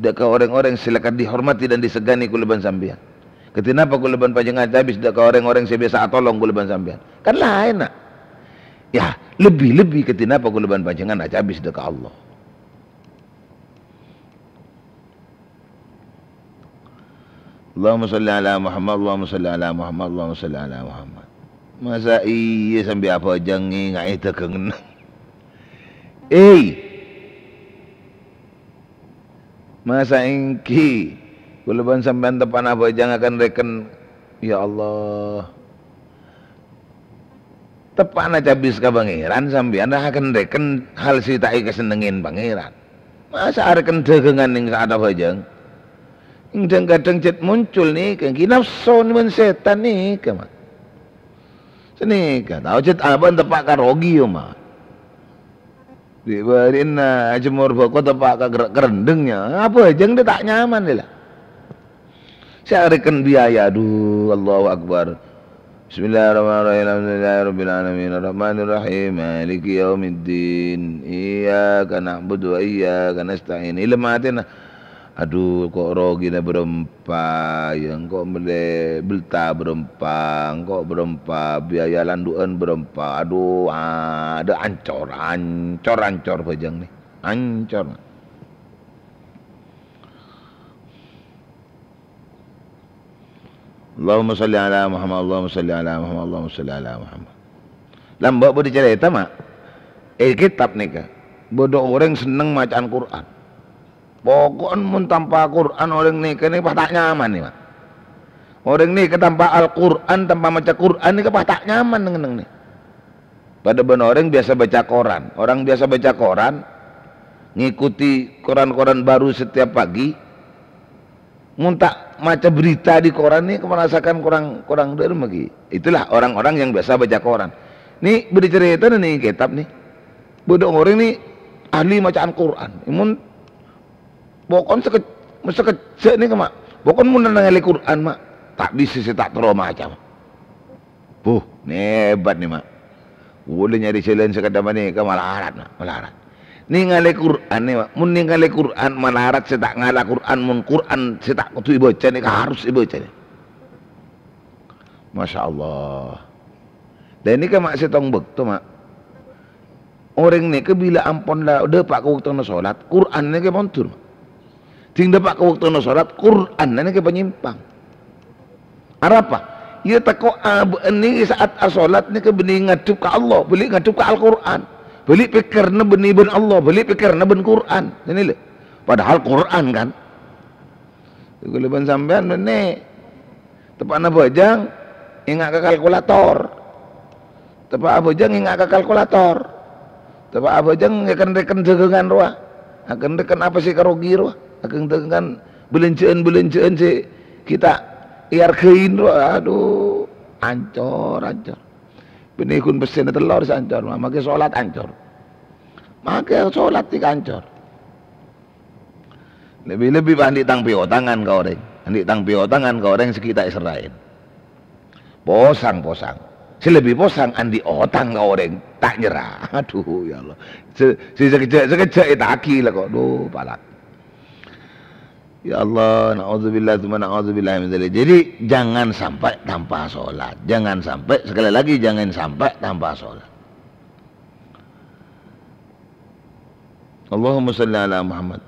dâ' ka orèng-orèng sè la kadhi èhormadhi dan disegani kaulâ bân sampèyan? Kadhi napa kaulâ bân panjhennengngan acabis dâ' ka orèng-orèng sè biyasa atolong kaulâ bân sampèyan? Kan laènna. Ya, lebbi-lebbi kadhi napa kaulâ bân panjhennengngan acabis dâ' ka Allah. Allahumma shalli ala Muhammad, Allahumma shalli ala Muhammad, Allahumma shalli ala Muhammad. Masa iyâ sampè' abhâjâng ngènga'è dhâghângnga? Ei! Masa èngghi kaulâ bân sampèyan teppa'na abhâjâng akan rèken, ya Allah. Teppa'na cabis ka Pangèran, sampèyan akan rèken hal sè ta' èkasennengngè Pangèran. Masa arèken dhâghângan nèng sa'at abhâjâng? Kadhâng-kadhâng jhât muncul nèka, èngghi napso nèka bân sètan nèka, ma'. Sanèka, tao jhât abâ' teppa' ka rogi, ya, ma'. Bi' bâri'na ajemmor bhâko teppa' ka ger-, kerendeng, ya. Abhâjâng dâ' ta' nyaman, la. Sè arèken biaya, aduh, Allahu Akbar. Bismillahirrahmanirrahim. Alhamdulillahirabbil alamin. Arrahmanirrahim. Maliki yaumiddin. Iyyaka na'budu wa iyyaka nasta'in. Èlem atèna. Aduh, ko' rogina bârâmpa, ya, engko' mellè belta bârâmpa, engko' bârâmpa, biaya landu'ân bârâmpa. Aduh, adâ' ancor, ancor, ancor bhâjâng nè. Ancor. Allahumma shalli ala Muhammad, Allahumma shalli ala Muhammad, Allahumma shalli ala Muhammad. Lambâ' bâdâ carèta, ma'. È kètab nèka. Bâdâ orèng senneng maca'an Qur'an. Poko'en mon tanpa Qur'an orèng nèka nè pas ta' nyaman nè, Ma'. Orèng nèka tanpa Al-Qur'an, tanpa maca Qur'an nèka pas ta' nyaman neng-enneng nè. Padâ bân orèng biasa baca koran. Orang biasa baca koran, ngikuti koran-koran baru setiap pagi, mon ta' maca berita di koran nè merasakan kurang, kurang dârem lagi. Itulah orang-orang yang biasa baca koran. Nè bâdâ carètana nè kètab nè. Bâdâ orèng nè ahli maca'an Qur'an. Mon Poko'en sakej-, sakejjhâ' nèka, Ma'. Poko'en mon nangèlè Qur'an, Ma', ta' bisa sè ta' terro maca, Ma'. Buh, nèbât nè, Ma'. Kaulâ nyarè jhâlân sè kadhâ' panèka malarat, Ma', malarat. Nèngale Qur'an nè, Ma'. Mon nèngale Qur'an malarat sè ta' ngala Qur'an, mon Qur'an sè ta' kodhu èbâca nèka harus èbâca nè. Masya Allah. Dâ' nèka, Ma', sèttong bâkto, Ma'. Orèng nèka bilâ ampon la dâpa' ka bâktona solat, Qur'anna nèka mondur. Ding dâpa' ka bâktona solat, Qur'anna nèka panyèmpang. Arapa? Iyâ tako' abâ'na nèka saat asolat nèka bânnè ngadhep ka Allah, bâli' ngadhep ka Al-Qur'an. Bâli' pèkkèrra bânnè bân Allah, bâli' pèkkèrra bân Qur'an. Ini lho. Padahal Qur'an kan. Kaulâ bân sampèyan bânnè. Teppa'na abhâjâng, enga' ka kalkulator. Teppa' abhâjâng, enga' ka kalkulator. Teppa' abhâjâng, aken-rèken dâgângan rowa. Aken-rèken apa sè èkarogi rowa. Aken-rèken bâlânjhâ'ân-bâlânjhâ'ân sè ghi' ta' èarghâi rowa. Adhu, ancor, ancor. Bânnè ghun pèssèna tello sè ancor, ma-, makè solat ancor. Makè solat nèka ancor. Lebbi-lebbi pas andi' tang pèotangan ka orèng. Andi' tang pèotangan ka orèng sè ghi' ta' èserraè. Posang, posang. Sè lebbi posang andi' otang ka orèng, ta' nyerra. Adhu, ya Allah. Sè, sè sakejjhâ', sakejjhâ' ètagi la kok. Adhu, palak. Ya Allah, naudzubillah, tsumma naudzubillah min dzalik. Jadi, jangan sampai tanpa sholat. Jangan sampai, sekali lagi, jangan sampai tanpa sholat. Allahumma shalli ala Muhammad.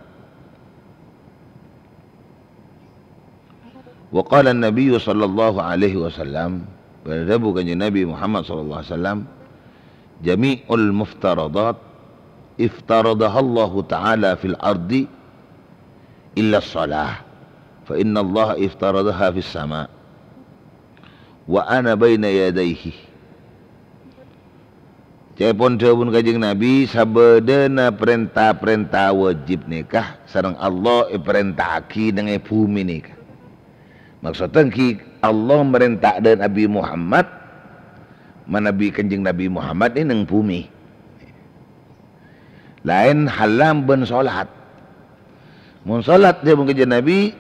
Wa qala an-Nabi sallallahu alaihi wasallam, bâdâ dhâbu Kanjeng Nabi Muhammad sallallahu alaihi wasallam, "Jami'ul muftaradat iftaradahallahu ta'ala fil ardi illa shalah, fa innallaha iftaradaha fis sama, wa ana baina yadaihi." Ca'èpon dhâbuna Kanjeng Nabi, sabâdâna parènta-parènta wajib nèka sareng Allah èparènta'aghi neng è bhumè nèka. Maksodda èngghi Allah marènta dâ' Nabi Muhammad, manabi Kanjeng Nabi Muhammad nè neng bhumè. Laèn halal bân sholat. Mon sholat, dhâbuna Kanjeng Nabi,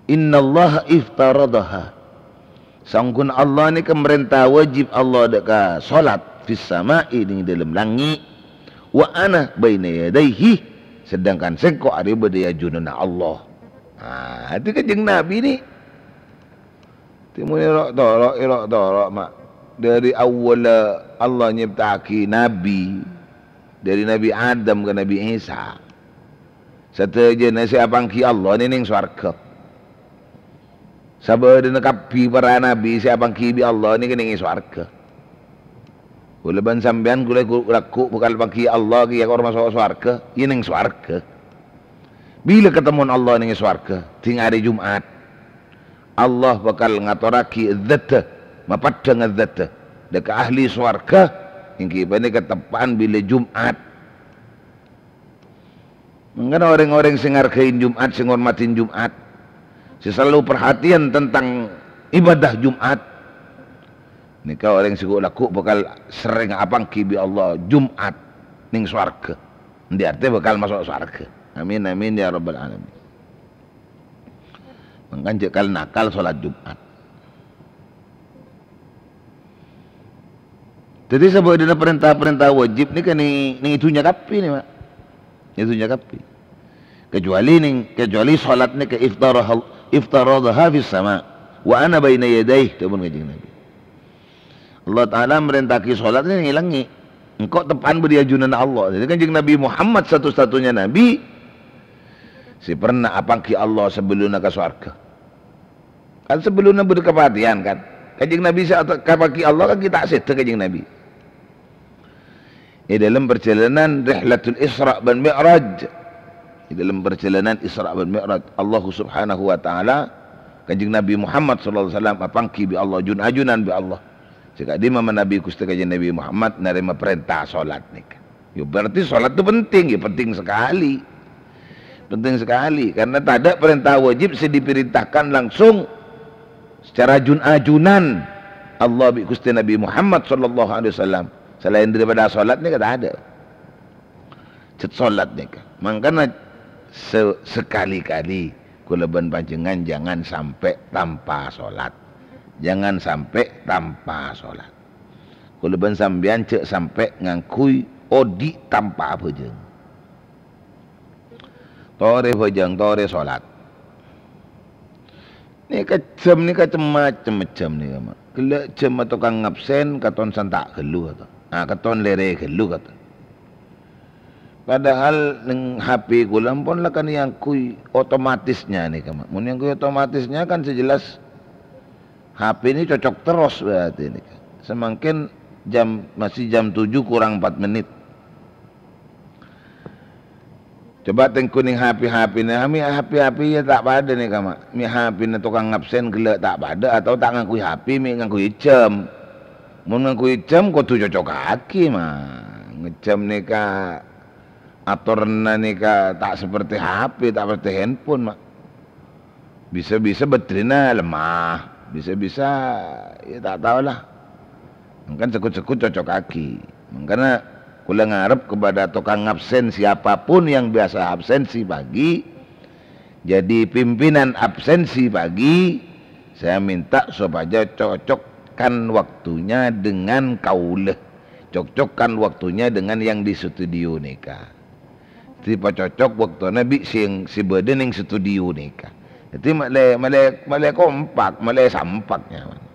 "Innallaha iftaradaha." Saongghuna Allah nèka marènta wajib Allah dâ' ka sholat fis sama'i, neng dâlem langngè'. "Wa ana baina yadaihi," sedangkan sèngko' arèya bâdâ è ajunanna Allah. Nah, itu Kanjeng Nabi nè. Timon ro'-toro', ro'-toro', Ma'. Dâri awwalla Allah nyèpta'aghi nabi, dâri Nabi Adam ka Nabi Isa. Sadhâjâna sè apangghi Allah nè neng sowarghâ. Sabâdâna kabbhi para nabi sè apangghi bi' Allah nè neng è sowarghâ. Kaulâ bân sampèyan ghulâ ghu-, lagghu' bhâkal apangghi Allah kèya kor maso' sowarghâ, iyâ neng sowarghâ. Bilâ katemmowan Allah neng è sowarghâ? Ding arè Jum'at. Allah bhâkal ngatorraghi dzatta, mapeddhâng dzatta, dâ' ka ahli sowarghâ, èngghi panèka teppa'an bilâ Jum'at. Mangkana orèng-orèng sè ngarghâi Jum'at, sè ngormadhi Jum'at, sè selalu perhatian tentang ibadah Jum'at, nèka orèng sè ghu-, lagghu' bhâkal serrèng apangghi bi' Allah Jum'at neng sowarghâ. Andi' artè bhâkal maso' sowarghâ. Amin, amin, ya rabbal alamin. Mangkana jhâ' kal-nakal solat Jum'at. Dhâddhi, sabâdâna parènta-parènta wajib nèka nè-, neng è dhunnya kabbhi nè, Ma'. Neng è dhunnya kabbhi. Kecuali neng, kecuali solat nèka iftarahal-, iftaradaha fis sama. "Wa ana baina yadaihi," dhâbuna Kanjeng Nabi. Allah Ta'ala marènta'aghi solat nè neng è langngè'. Engko' teppa'an bâdâ è ajunanna Allah. Jadi, Kanjeng Nabi Muhammad satu-satunya nabi sè pernah apangghi Allah sabellunna ka sowarghâ. Kan sabellunna bâdâ kapatèyan, kan. Kanjeng Nabi sè at-, kapangghi Allah kan ghi' ta' sèdhâ Kanjeng Nabi. È dâlem parjhâlânan Rihlatul Isra' bân Mi'raj, è dâlem parjhâlânan Isra' bân Mi'raj, Allah Subhanahu wa Ta'ala, Kanjeng Nabi Muhammad sallallahu alaihi wasallam apangghi bi' Allah, jun-ajunan bi' Allah. Sè ka'dimma manabi Ghustè Kanjeng Nabi Muhammad narèma parènta sholat nèka. Ya, berarti sholat itu penting, ya, penting sekali. Penting sekali, karena tadâ' parènta wajib sè diperintahkan langsung secara jun-ajunan Allah bi' Ghustè Nabi Muhammad sallallahu alaihi wasallam. Salaèn daripada sholat nèka tadâ'. Cèt sholat nèka. Mangkana se-, sekali-kali kaulâ bân panjhennengngan jangan sampè' tanpa sholat. Jangan sampè' tanpa sholat. Kaulâ bân sampèyan jhâ' sampè' ngangghuy odi' tanpa abhâjâng. Torè bhâjâng, torè sholat. Nèka jhâm nèka cem-macem jhâm nèka, Ma'. Ghellâ' jhâmma tokang ngabsen katon santa' ghâllu katon. Ah, katon lèrè ghâllu katon. Padahal neng H P kaulâ ampon la kan èangghuy otomatisnya nèka, Ma'. Mon èangghuy otomatisnya kan sè jelas H P ini cocok terros berarti nèka. Samangkèn jam, masih jam tujuh kurang empat menit. Coba tèngghu neng H P-H P-na, mè' H P-H P ya ta' padâ nèka, Ma'. Mè' H P-na tokang ngabsen ghellâ' ta' padâ atau ta' ngangghuy H P, mè' ngangghuy jhâm. Mon ngangghuy jhâm kodhu cocokaghi, Ma'. Ngejhâm nèka atoranna nèka ta' saperti H P, ta' saperti handphone, Ma'. Bisa-bisa baterina lemah, bisa-bisa, ya, ta' tao la. Mangkana sekut-sekut cocokaghi. Mangkana kaulâ ngarep kepada tokang absen siapapun yang biasa absensi pagi, jadi pimpinan absensi pagi, saya minta supaya cocokkan waktunya dengan kaulâ. Cocokkan waktunya dengan yang di studio nèka. Dipacocok bâktona bi' sè, sè bâdâ neng studio nèka. Dhâddhi malè, malè, malè kompak, malè sampak nyamana.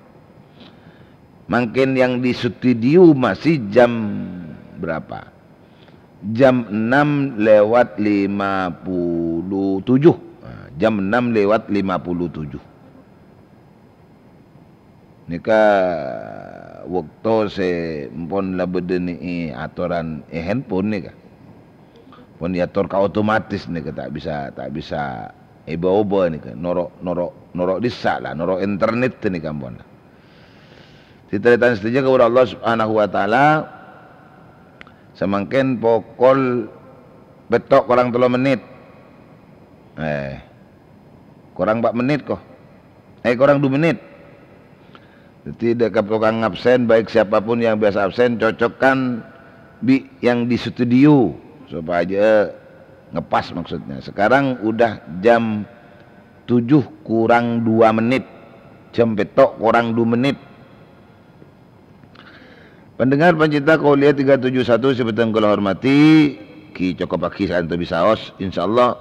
Mangkèn yang di studio masih jam berapa? Jam enam lewat lima puluh tujuh. Nah, jam enam lewat lima puluh tujuh. Nèka bâkto sè ampon la bâdâ nè'è atoran è handphone nèka. Pon èator ka otomatis nèka, ta' bisa, ta' bisa èbâ-obâ nèka. Noro', noro', noro' dissa' la, noro' internet nèka ampon la. Tarètan sadhâjâ kaulâ Allah Subhanahu wa Ta'ala, samangkèn pokol pètto' korang tello mennit. Eh, korang empat menit, ko. Eh, korang dua menit. Jadi, dâ' ka tokang absen, baik siapapun yang biasa absen, cocokkan bi' yang di studio, supaya ngepas maksudnya. Sekarang udah jam tujuh kurang dua menit. Jam pètto' korang dua menit. Pendengar pencinta Kolia tiga tujuh satu sè bhâdhân kaulâ hormati, ghi cokop pagi saènto bisaos, insyaallah.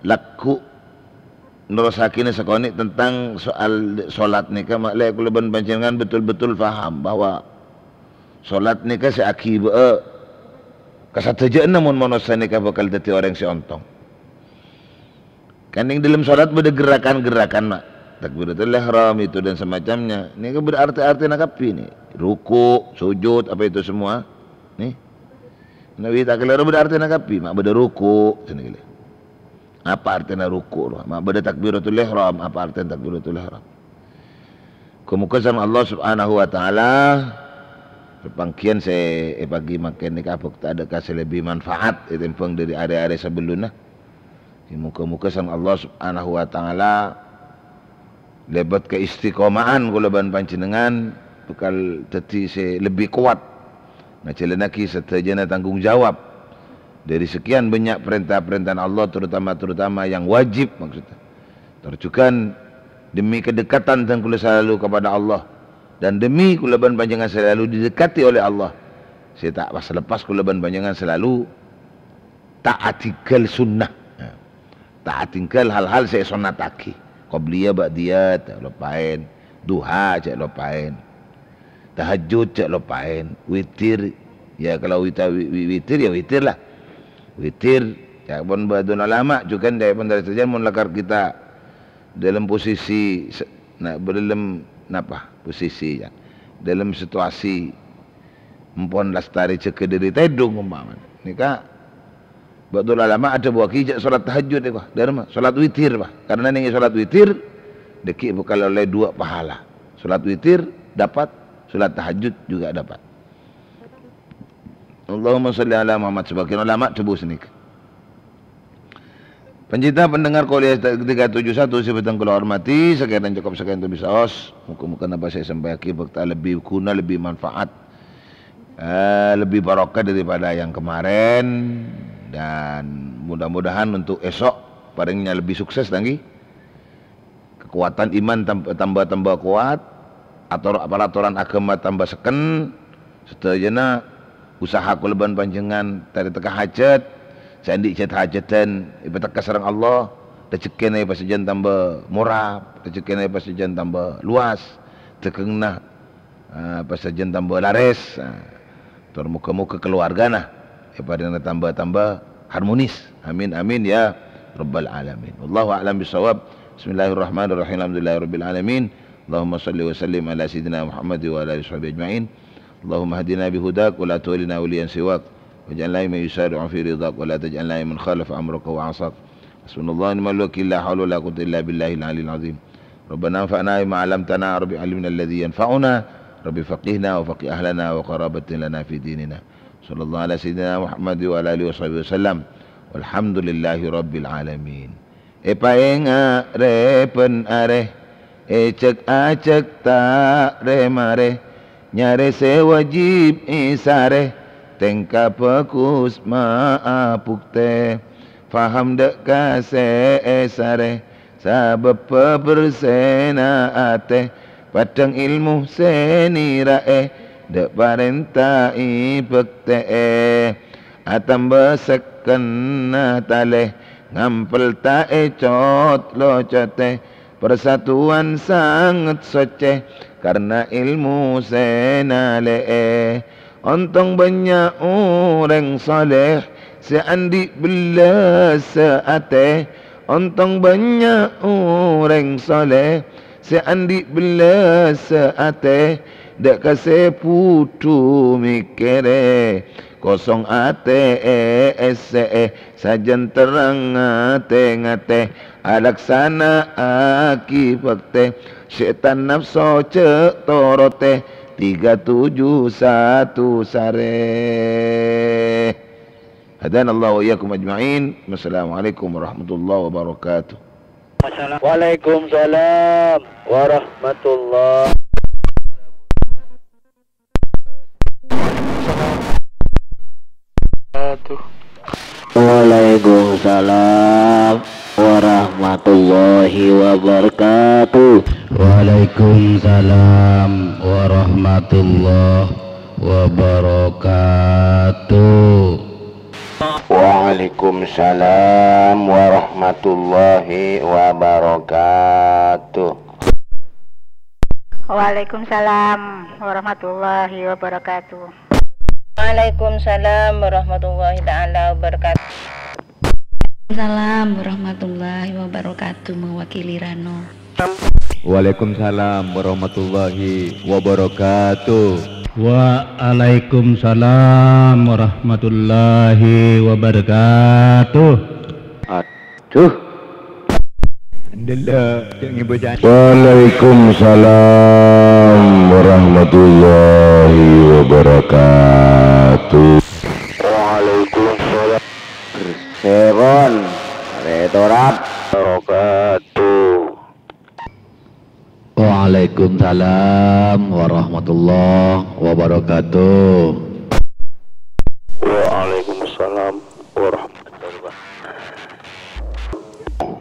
Lagghu' nerrossaghina sakonè' tentang soal sholat nèka, ma'lè kaulâ bân panjhennengngan betul-betul paham bahwa sholat nèka sè aghibâ'â ka sadhâjâna mon manossa nèka bhâkal dhâddhi orèng sè ontong. Kan neng dâlem sholat bâdâ gerakan-gerakan, Ma'. Takbiratul ihram itu dan semacamnya. Nèka bâdâ artè-artèna kabbhi nè. Ruku', sujud, apa itu semua. Nè. Nabi ta' kalèro bâdâ artèna kabbhi, ma' bâdâ ruku', sènè kalè. Apa artèna ruku', ma' bâdâ takbiratul ihram, apa artèna takbiratul ihram. Moga-moga sareng Allah Subhanahu wa Ta'ala, papanggiyân sè èpaghi mangkèn nèka abhâkta dâ' ka sè lebbi manfaat ètèmbhâng dâri arè-arè sabellunna. Moga-moga sareng Allah Subhanahu wa Ta'ala lèbât kaistiqoma'an kaulâ bân panjhennengngan bhâkal dhâddhi sè lebbi kowat ngajhâlânnaghi sadhâjâna tanggung jawab dâri sakèyan bânnya' parènta-parèntana Allah, terutama, terutama yang wajib, maksudnya. Tor jhughân demi kedekatan dhân kaulâ salalu kepada Allah, dan demi kaulâ bân panjhennengngan salalu didekati oleh Allah, sè ta' pas-lepas kaulâ bân panjhennengngan salalu ta' adhingghâl sunnah. Ta' adhingghâl hal-hal sè èsonnattaghi. Qobliyah, ba'diyah, ta' loppaèn. Duha, jhâ' loppaèn. Tahajjud, jhâ' loppaèn. Witir, ya, kalau wita-, wi-, wi-, witir, ya, witir la. Witir, ya, pon ba'dul ulama, jhughân, ya, pon dâri sadhâjâ, mon lakar kita dâlem posisi se-, na-, dâlem napa? Posisi, ya. Dâlem situasi Ampon lastarè jâgâ dâri tèdung, ompamana. Nèka, ba'dul ulama adhâbuwâghi jâ' salat tahajjud, èko. Dârma, salat witir, Pak. Karena nèng salat witir, dâgghi' bhâkal ollè duwâ' pahala. Salat witir dapat, salat tahajjud juga dapat. Allahumma shalli ala Muhammad, sebagian ulama dhâbu sanèka. Pecinta pendengar Kuliah tiga tujuh satu sè bhâdhân kaulâ hormati, sakèrana cokop sakènto bisaos. Moga-moga napa sè èsampèyaghi bhâkta lebbi ghuna, lebbi manfaat, eh, lebbi barokah daripada yang kemarin. Dan mudah-mudahan untuk esok parèngnya lebbi sukses lagi. Kakowadhân iman tam-, tamba-tamba kowat, ator-, paratoran aghâma tamba sekken, sadhâjâna usaha kaulâ bân panjhennengngan tarètèka hajhât, sè andi' jhât-hajhâdhân èpatekka sareng Allah, rejekkèna èpasajân tamba mora, rejekkèna èpasajân tamba luas, dhâghengnga eh, pas sajân tamba larès, eh, tor moga-moga keluargana èparèngana tamba-tamba harmonis. Amin, amin, ya rabbal alamin. Wallahu a'lam bishawab. Bismillahirrahmanirrahim. Alhamdulillahirabbil alamin. Allahumma shalli wa sallim ala sayyidina Muhammad wa ala alihi washabihi ajma'in. Allahumma hadina bihudak wa la tuwallina waliyan siwak. Waj'alna mimman yusari'u fi ridhak wa la taj'alna mimman khalafa amraka wa 'asak. Hasbunallahu wa ni'mal wakil, la haula wa la quwwata illa billahil aliyil azim. Rabbana anfa'na bima 'allamtana, Rabbi 'allimna alladzi yanfa'una, Rabbi faqihna wa faqih ahlana wa qarabatin lana fi dinina. Sallallahu ala sayyidina Muhammad wa ala alihi wa sahbihi wasallam. Walhamdulillahi rabbil alamin. Èpaènga' rè bân arè, èjhâk-ajhâk ta' rè-marè, nyarè sè wajib èsarè, tèngka bhâghus ma' abuktè, paham dâ' ka sè èsarè, sabâbbhâ bhersèna atè, paddhâng èlmo sè nèra'è, dâ' parènta èbhâktè'è. Atamba sekkenna talè, ngampel ta' ècot-locotè, parsatuwan sanget soccè, karna èlmo sè nalè'è. Ontong bânnya' orèng salèh sè andi' bellâs atè, ontong bânnya' orèng salèh sè andi' bellâs atè, dâ' ka sè budhu mèkkèrè. Kosong atè è'essè'è, sajân terrang atè-ngatè, alaksana'aghi bhâktè, sètan napso jhâ' torotè, tiga tujuh satu sarè. Hadanallahu wa iyyakum ajma'in. Wassalamualaikum warahmatullahi wabarakatuh. Waalaikumsalam warahmatullahi wabarakatuh. Waalaikumsalam warahmatullahi wabarakatuh. Waalaikumsalam warahmatullahi wabarakatuh. Waalaikumsalam warahmatullahi wabarakatuh. Waalaikumsalam warahmatullahi wabarakatuh. Waalaikumsalam warahmatullahi taala wabarakatuh. Salam warahmatullahi wabarakatuh, mewakili Rano. Waalaikumsalam warahmatullahi wabarakatuh. Waalaikumsalam warahmatullahi wabarakatuh. Aduh. Waalaikumsalam warahmatullahi wabarakatuh. Waalaikumsalam. Sèpon, Rètorat. Wabarakatuh. Waalaikumsalam warahmatullahi wabarakatuh. Waalaikumsalam warahmatullahi wabarakatuh.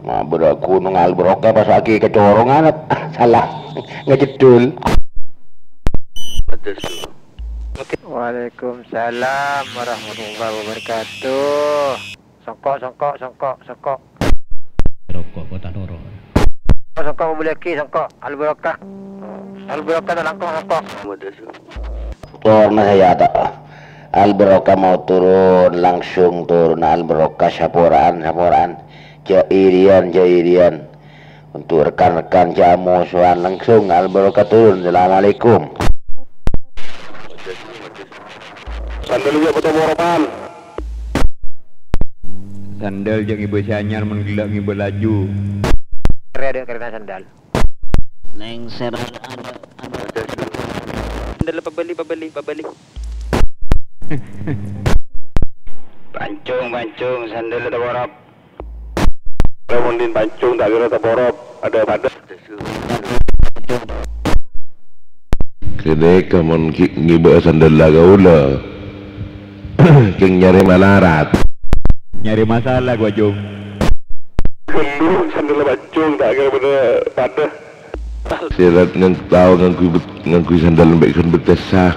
Nah, beraku nungal broka pas lagi kecorongan, salah ngejedul. Waalaikumsalam warahmatullahi wabarakatuh. Songko', songko', songko', songko'. Roko' kota Noro. Songko' mobil lagi, songko'. Al-Barokah. Al-Barokah nalangkong, songko'. Torna saya tak. Al-Barokah mau turun, langsung turun. Al-Barokah saporaan, saporaan. Jairian, jairian. Untuk rekan-rekan jamu suan langsung Al-Barokah turun. Assalamualaikum. Sandal jhâ' poto-poropan. Sandal jhâ' ngibâ sè anyar, mon ghellâ' ngibâ laju. Rè adâ' karèna sandal. Neng sèra adâ', adâ'. Sandal pabâli, pabâli, pabâli. Pancung, pancung, sandal taporop. Mon dhin pancung, ta' kèra taporop, adâ' padâ. Ghânèka mon ghi-, ngibâ'â sandalla kaulâ. Kèng nyarè malarat. Nyarè masalah, gua, Jung. Ghâllu sandalla pancung, ta' kèra padâ, padâ. Sè la-, ngang-, tao ngangghuy bet-, ngangghuy sandal mbek ghân bettessa.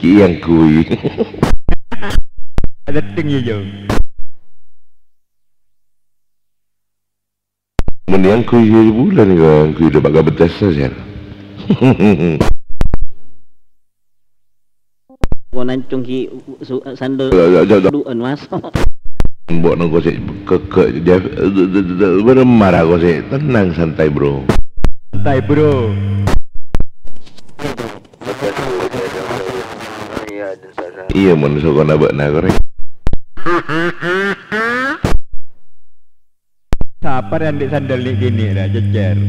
Ki angghuy. Ada deng ya, Jung. Mending angghuy ya bulan ya, angghuy udah pakai bettessa, Sir. Konan cungki su-, sandal. Ya, ya, ya, ya. Du'an, Mas. Mbok nongko sik keke, Jeff. Bener mara kok sik. Tenang, santai, Bro. Santai, Bro. Iya, mon sokona ba'na korè. Sapa rè andhi' sandal nè' kènè' ra, cècèr?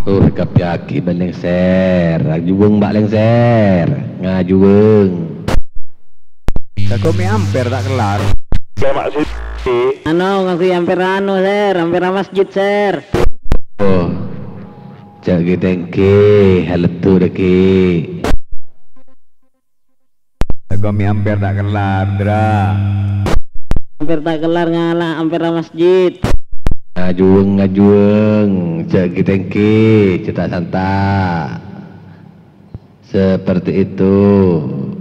Uh, kabbhi aghi' bân lèngsèr. Ajuweng, Mbak, lèngsèr. Ngajuweng. Jago mè' ampèr ta' kellar. Lemak sih. Anu, ngangghuy ampèr anu, Sèr. Ampèr masjid, Sèr. Oh. Jhâ' ghi-tèngghi, halettu dhâggi'. Sèko mè' ampèr ta' kellar, Ndra. Ampèr ta' kellar ngala', ampèr masjid. Ajuweng-ajuweng, jhâ' ghi-tèngghi, jhâ' ta'-santa'. Seperti itu,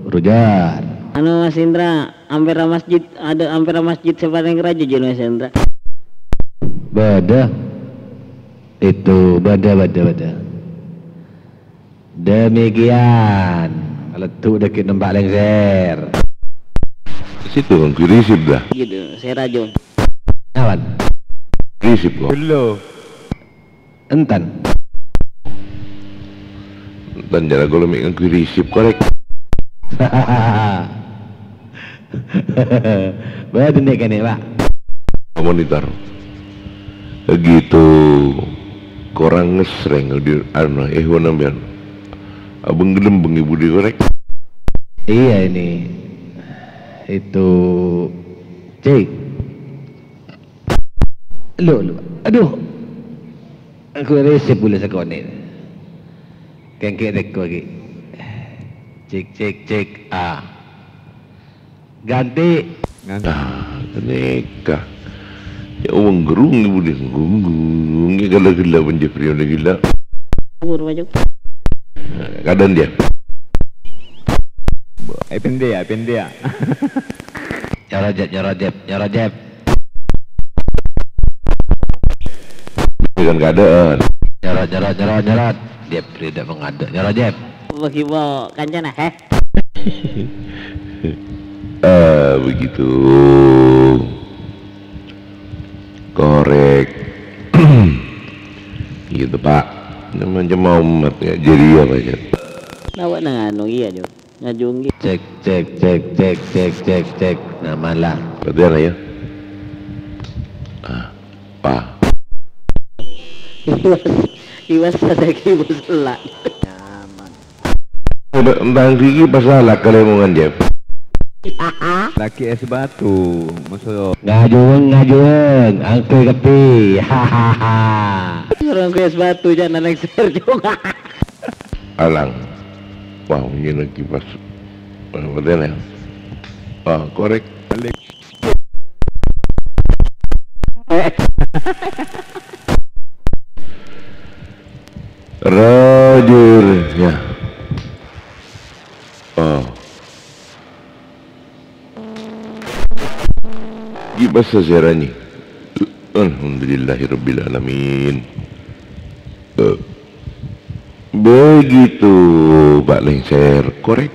Rujar. Anu, Mas Indra, ampèr masjid, adâ' ampèr masjid sè palèng rajâ, jhâ', Mas Indra. Bâdâ. Itu, bâdâ, bâdâ, bâdâ. Demikian, leddu' dhâggi' nemba' lèngsèr. Situ, ngangghuy risip, dah. Gitu, saya rajung. Awan. Risip, kok. Dulu. Enten. Enten, jhâ' la kaulâ mè' ngangghuy risip, korèk. Bâdâ nè' kènè', Pak. Monitor. Gitu. Korang ngesrèng di, anu, eh, wana, mbiyan. Abang gelembeng ibu di korèk. Iya, ini. Itu. Cek. Lu, lu. Aduh. Aku risip bulâ sakonè'. Kèng ghi' tèko ghi'. Cek, cek, cek. Ah. Ganti. Nah, ghânèka. Ya, wong gerung ibu deh. Gung, gung, gung. Gella-gella bân Jeffrey udah gila. Umur maju. Nah, kadang dia. Eh, pende ya, pende ya. Nyarajep, nyarajep, nyarajep. Dengan keadaan. Nyorot, nyorot, nyorot, nyorot. Jep, tidak mengaduk. Nyorot, Jep. Bagi bawa kancana, heh? Eh, begitu. Korèk. Gitu, Pak. Macam umat ya. Jadi apa ya? Nawa nang anu, iya, Jo. Ngajunggi. Cek, cek, cek, cek, cek, cek, cek. Nah, malah. Berarti ana ya? Ah, pa. Iwas, iwas sadaki musela. Nyaman. Udah, entang gigi pas salah kalemongan, Jep. Lagi es batu, maksud. Ngajung, ngajung, angke kepi. Hahaha. Orang es batu, jangan naik serjong. Alang. Wah, ini lagi pas. Wah, betul ya. Wah, korek. Balik. Rajur, ya. Oh. Gibasa siarani. Alhamdulillahirabbil alamin. Eh, begitu, Pak Lengser, korek.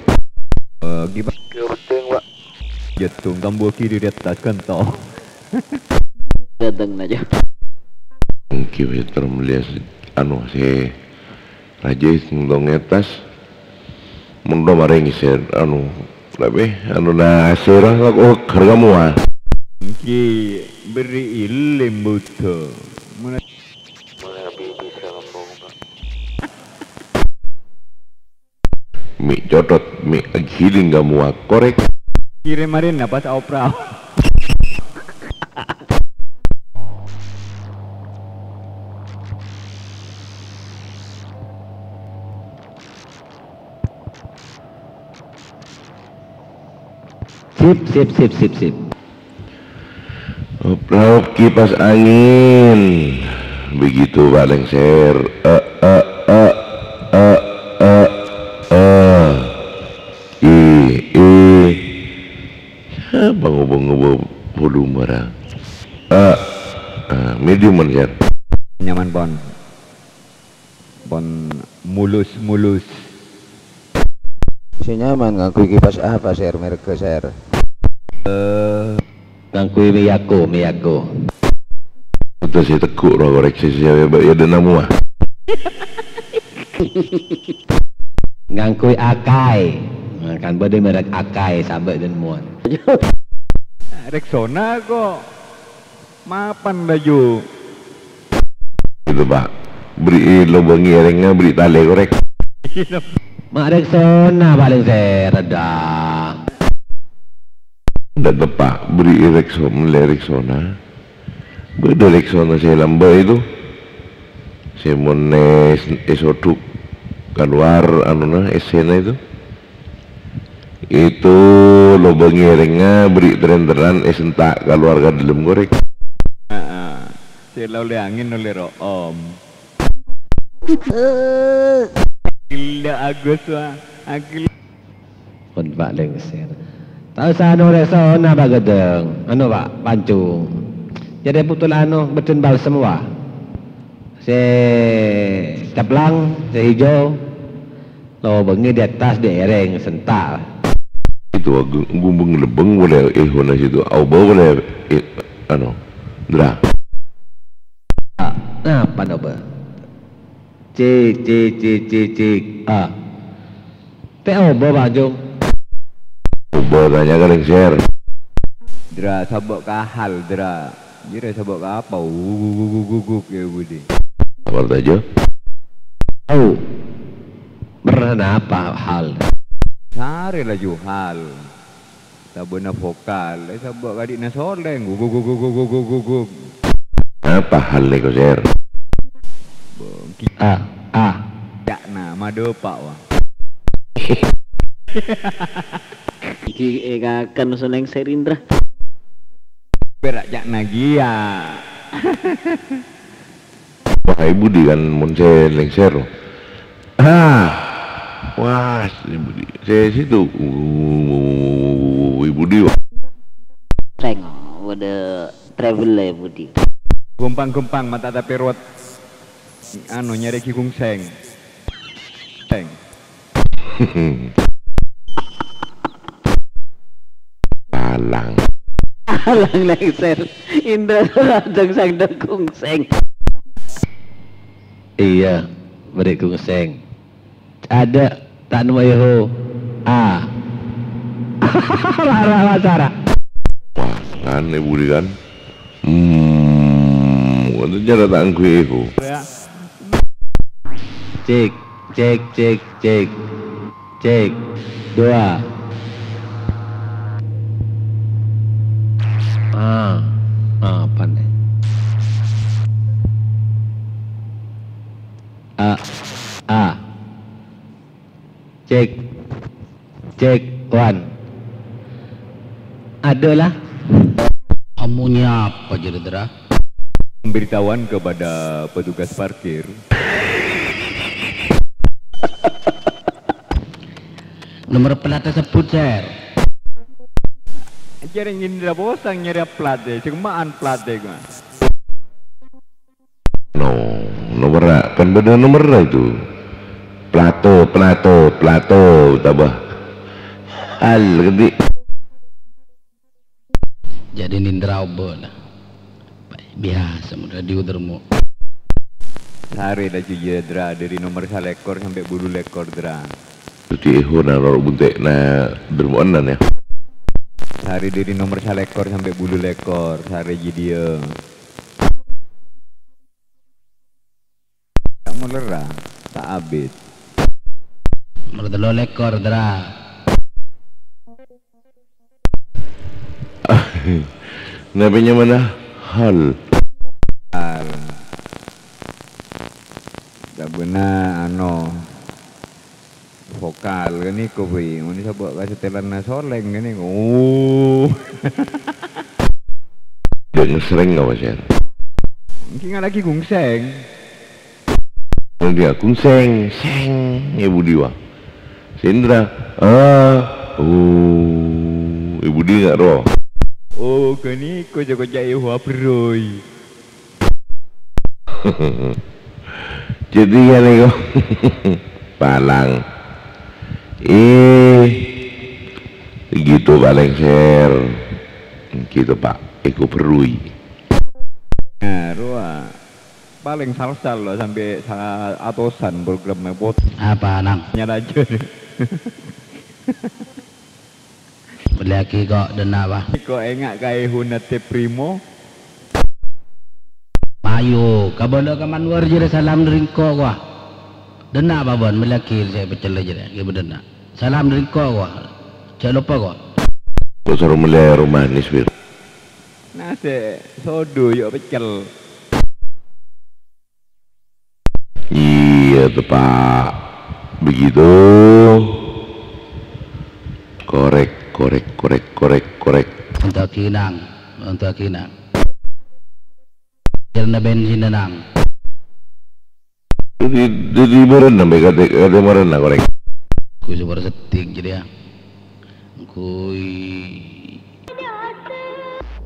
Eh, gimana? Oke, penting, Pak. Jatuh, tambah kiri di atas kantong. Datang aja. Oke, wis, terus melihat anu, si Raja sing tong atas. Mon do marè ngèsèr, anu, tapè, anu, na, sèra, kok, oh, ghâr kamowa. Èngghi, bherri' èlem, Buddha. Mon- Mè' cothot, mè' aghilèng kamowa, korèk. Kèrè marèna pas aopra. Sip, sip, sip, sip, sip. Oprop kipas angin. Begitu, Pak Lengser. Eh, eh, eh, eh, eh, eh. I, i. Apa ngobo-ngobo volume ra? Eh, eh, medium, Lengser. Nyaman, pon. Pon mulus-mulus. Sè nyaman ngangghuy kipas apa, Ser, merek, Ser? Eh, ngangghuy Miyako, Miyako. Terros sè teggu' ro korèk sè sè bâ' ya dâ' namowa. Ngangghuy Akai. Nah, kan bâdâ merek Akai, sabâ' dâ' namowan. Rexona kok. Mapan laju. Itu, Pak. Bherri'i lobângè èrèngnga, bherri' talè korèk. Ma' Rexona, Pak Lengser, dâ. Dâ' teppa', bherri'i Rexo-, mellè Rexona. Bâdâ Rexona sè lambâ' itu. Sè mon è, è soduk kalowar, anuna, èssèna itu. Itu lobângè èrèngnga bherri' ter-enteran èsenta' kalowar ka dâlem korèk. Heeh. Sè la ollè angèn ollè ro'om. Gila Agus, wah. Agil- Pon, Pak Lengser. Ta' osa anu Rexona, Pak Gedeng. Anu, Pak, pancung. Jârèya bhuto la anu, bâddhân balsem, wah. Sè caplang, sè hijau. Lobângè di attas, di èrèng, senta'. Itu, gu-, gumbeng lebbeng polè èhona situ. Aobâ polè, eh, anu, Dra. Ah, napa nobâ? Cik, cik, cik, cik, cik. Ah. Tè obâ, Pak Jung? Obâ, tanya ka Lengser. Dra, sabâ' ka hal, Dra. Jârèya sabâ' ka apa? Guguk, guguk, guguk, guguk, ya, Budi. Apa saja? Au. Merana apa hal? Sarè laju hal. Sabâna vokal, eh, sabâ' kadi'na solèng. Guguk, guguk, guguk, guguk, guguk. Apa hal nèko, Ser? Bângki. Ah, ah. Ca'na, madâpa', wah. Iki, eh, kakan solèng Serindra. Pèra' ca'na ghiya. Wah, è budi kan mon sè Lengser. Ah. Wah, è budi. Sè situ. È budi, wah. Seng, bâdâ travel è budi. Gompang-gompang mata tapè rowet. Anu, nyarè ghi kungsèng. Seng. Alang. Alang Lengser. Indra rajang sang dâ' kungsèng. Iyâ, bâri' kungsèng. Adâ', ta' nemmo, yâ, ho. A. Ra, ra, ra, sara. Wah, kan, è budi, kan? Hmm, ngono cara ta' ngangghuy ego. Cek, cek, cek, cek. Cek. Dua. Ah, apa nih? A, a. Cek. Cek, one. Ada lah. Amunnya apa jadi, Dra? Pemberitahuan kepada petugas parkir. Nomor plat tersebut, Sir. Jârèya Indra posang nyarè plat è, cema'an plat è, gua. No, nomorra, kan bâdâ nomorra itu. Plato, plato, plato, tambah hal, ganti. Jadi nindra obâ lah. Biasa, mon radio termo. Sarè laju jâ, Dra, dâri nomor salèkor sampè' bâllu lèkor, Dra. Dhâddhi èhona noro' bunte'na dâlmo'anna, yâ. Sarè dhâri nomer salèkor sampè' bulu lèkor, sarè jâdiyâ. Ta' molèra, ta' abit. Nomer tello lèkor, Dra. Napa nyamana? Hal. Hal. Sabâna, ano, vokal ghâniko, Bhi. Mon sabâ' ka setelanna soleng ghâniko. Oh. Dâ' ngesreng apa, Sèr? Ènggi ngalagi gungsèng. Nang dia, "Gungsèng, sèng, è budi wa?" Sèndra, "Ah, oh, è budi nga' ro?" Oh, ghâniko jâ' koca'è wa berroi. Jadi ya niko, palang. Eh, gitu paling, Sèr. Gitu, Pak. Iku berroi. Nah, rowa. Palèng sal-sal lo, sampè' sa-, atosan programma pot-, Apa, Nang? Nyalaja. Mellèyaghi ko' dânna', Pak. Ko' enga' ka èhona Tep Primo. Mayu, kabâlâ ka Manwar jârèya salam dâri engko', kowa. Dânna', Pak Bon, mellèyaghi sè pèccel jârèya, ghi' bâdânna'. Salam dâri engko', kowa. Jhâ' loppa, kowa. Kok soro mellè aèr manis, Wir? Nasè' sodo, yo' peccel. Iya, tepa' begitu. Korek, korek, korek, korek, korek. Untuk Ginang, untuk Ginang. Karena bensin, Nang. Dhâddhi, dhâddhi marèna, mè' kadhi, kadhi marèna, korèng. Kui super setting jadi ya. Kui.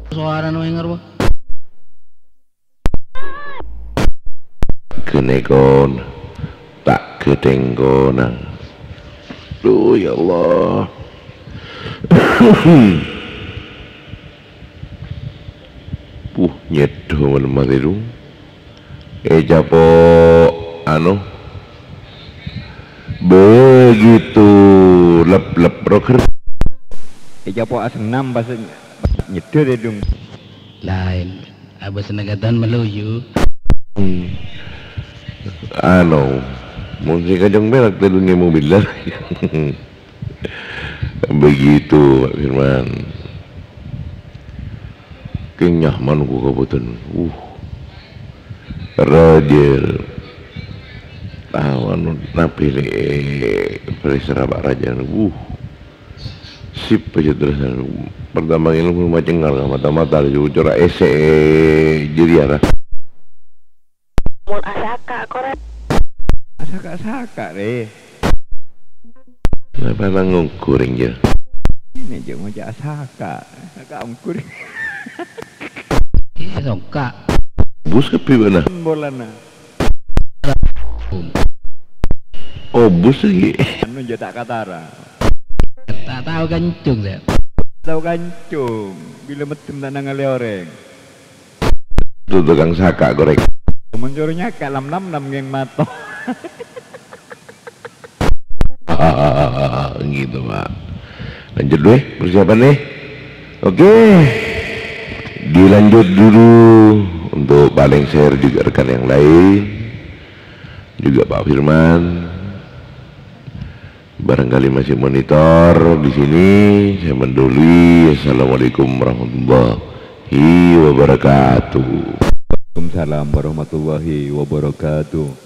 Suara nu engar, Pak. Kene kon, ta' ghâtèng konang. Duh, ya Allah. Puh, nyèdhâ malem matè, Dung. Ècapo', anu, begitu lep-lep roger. Ècapo' asennam pas nyèdhâ, Dung. Laèn. Abâs nèkatan maluyu. Hmm. Anu, mon sè kajâng perak tèdungè mobil. Begitu, Pak Firman. Kenyah manuk kabutan. Uh. Rajel. Tahu anu, nabi le, Pak Rajel. Uh. Sip aja terus. Pertama ini pun macengar, mata-mata aja, cora ese, jadi arah. Mon asaka, korèng. Asaka-saka, Re. Napa nang ngongkor, Nggih? Ini aja ngoca' asaka. Asaka ongkor. Iya, songka. Bus kepi mana? Bolana. Obus lagi. Anu, jâ' ta' katara. Ta' tao kancung, ya. Tao kancung. Bila meddem ta' nangale orèng. Tuh tukang saka korèng. Mencurinya kalam nam nam ngeng mato. Gitu, Pak. Lanjut dulu, persiapan nih. Oke. Dilanjut dulu untuk paling share juga rekan yang lain. Juga Pak Firman. Barangkali masih monitor di sini, saya menduli. Assalamualaikum warahmatullahi wabarakatuh. Waalaikumsalam warahmatullahi wabarakatuh.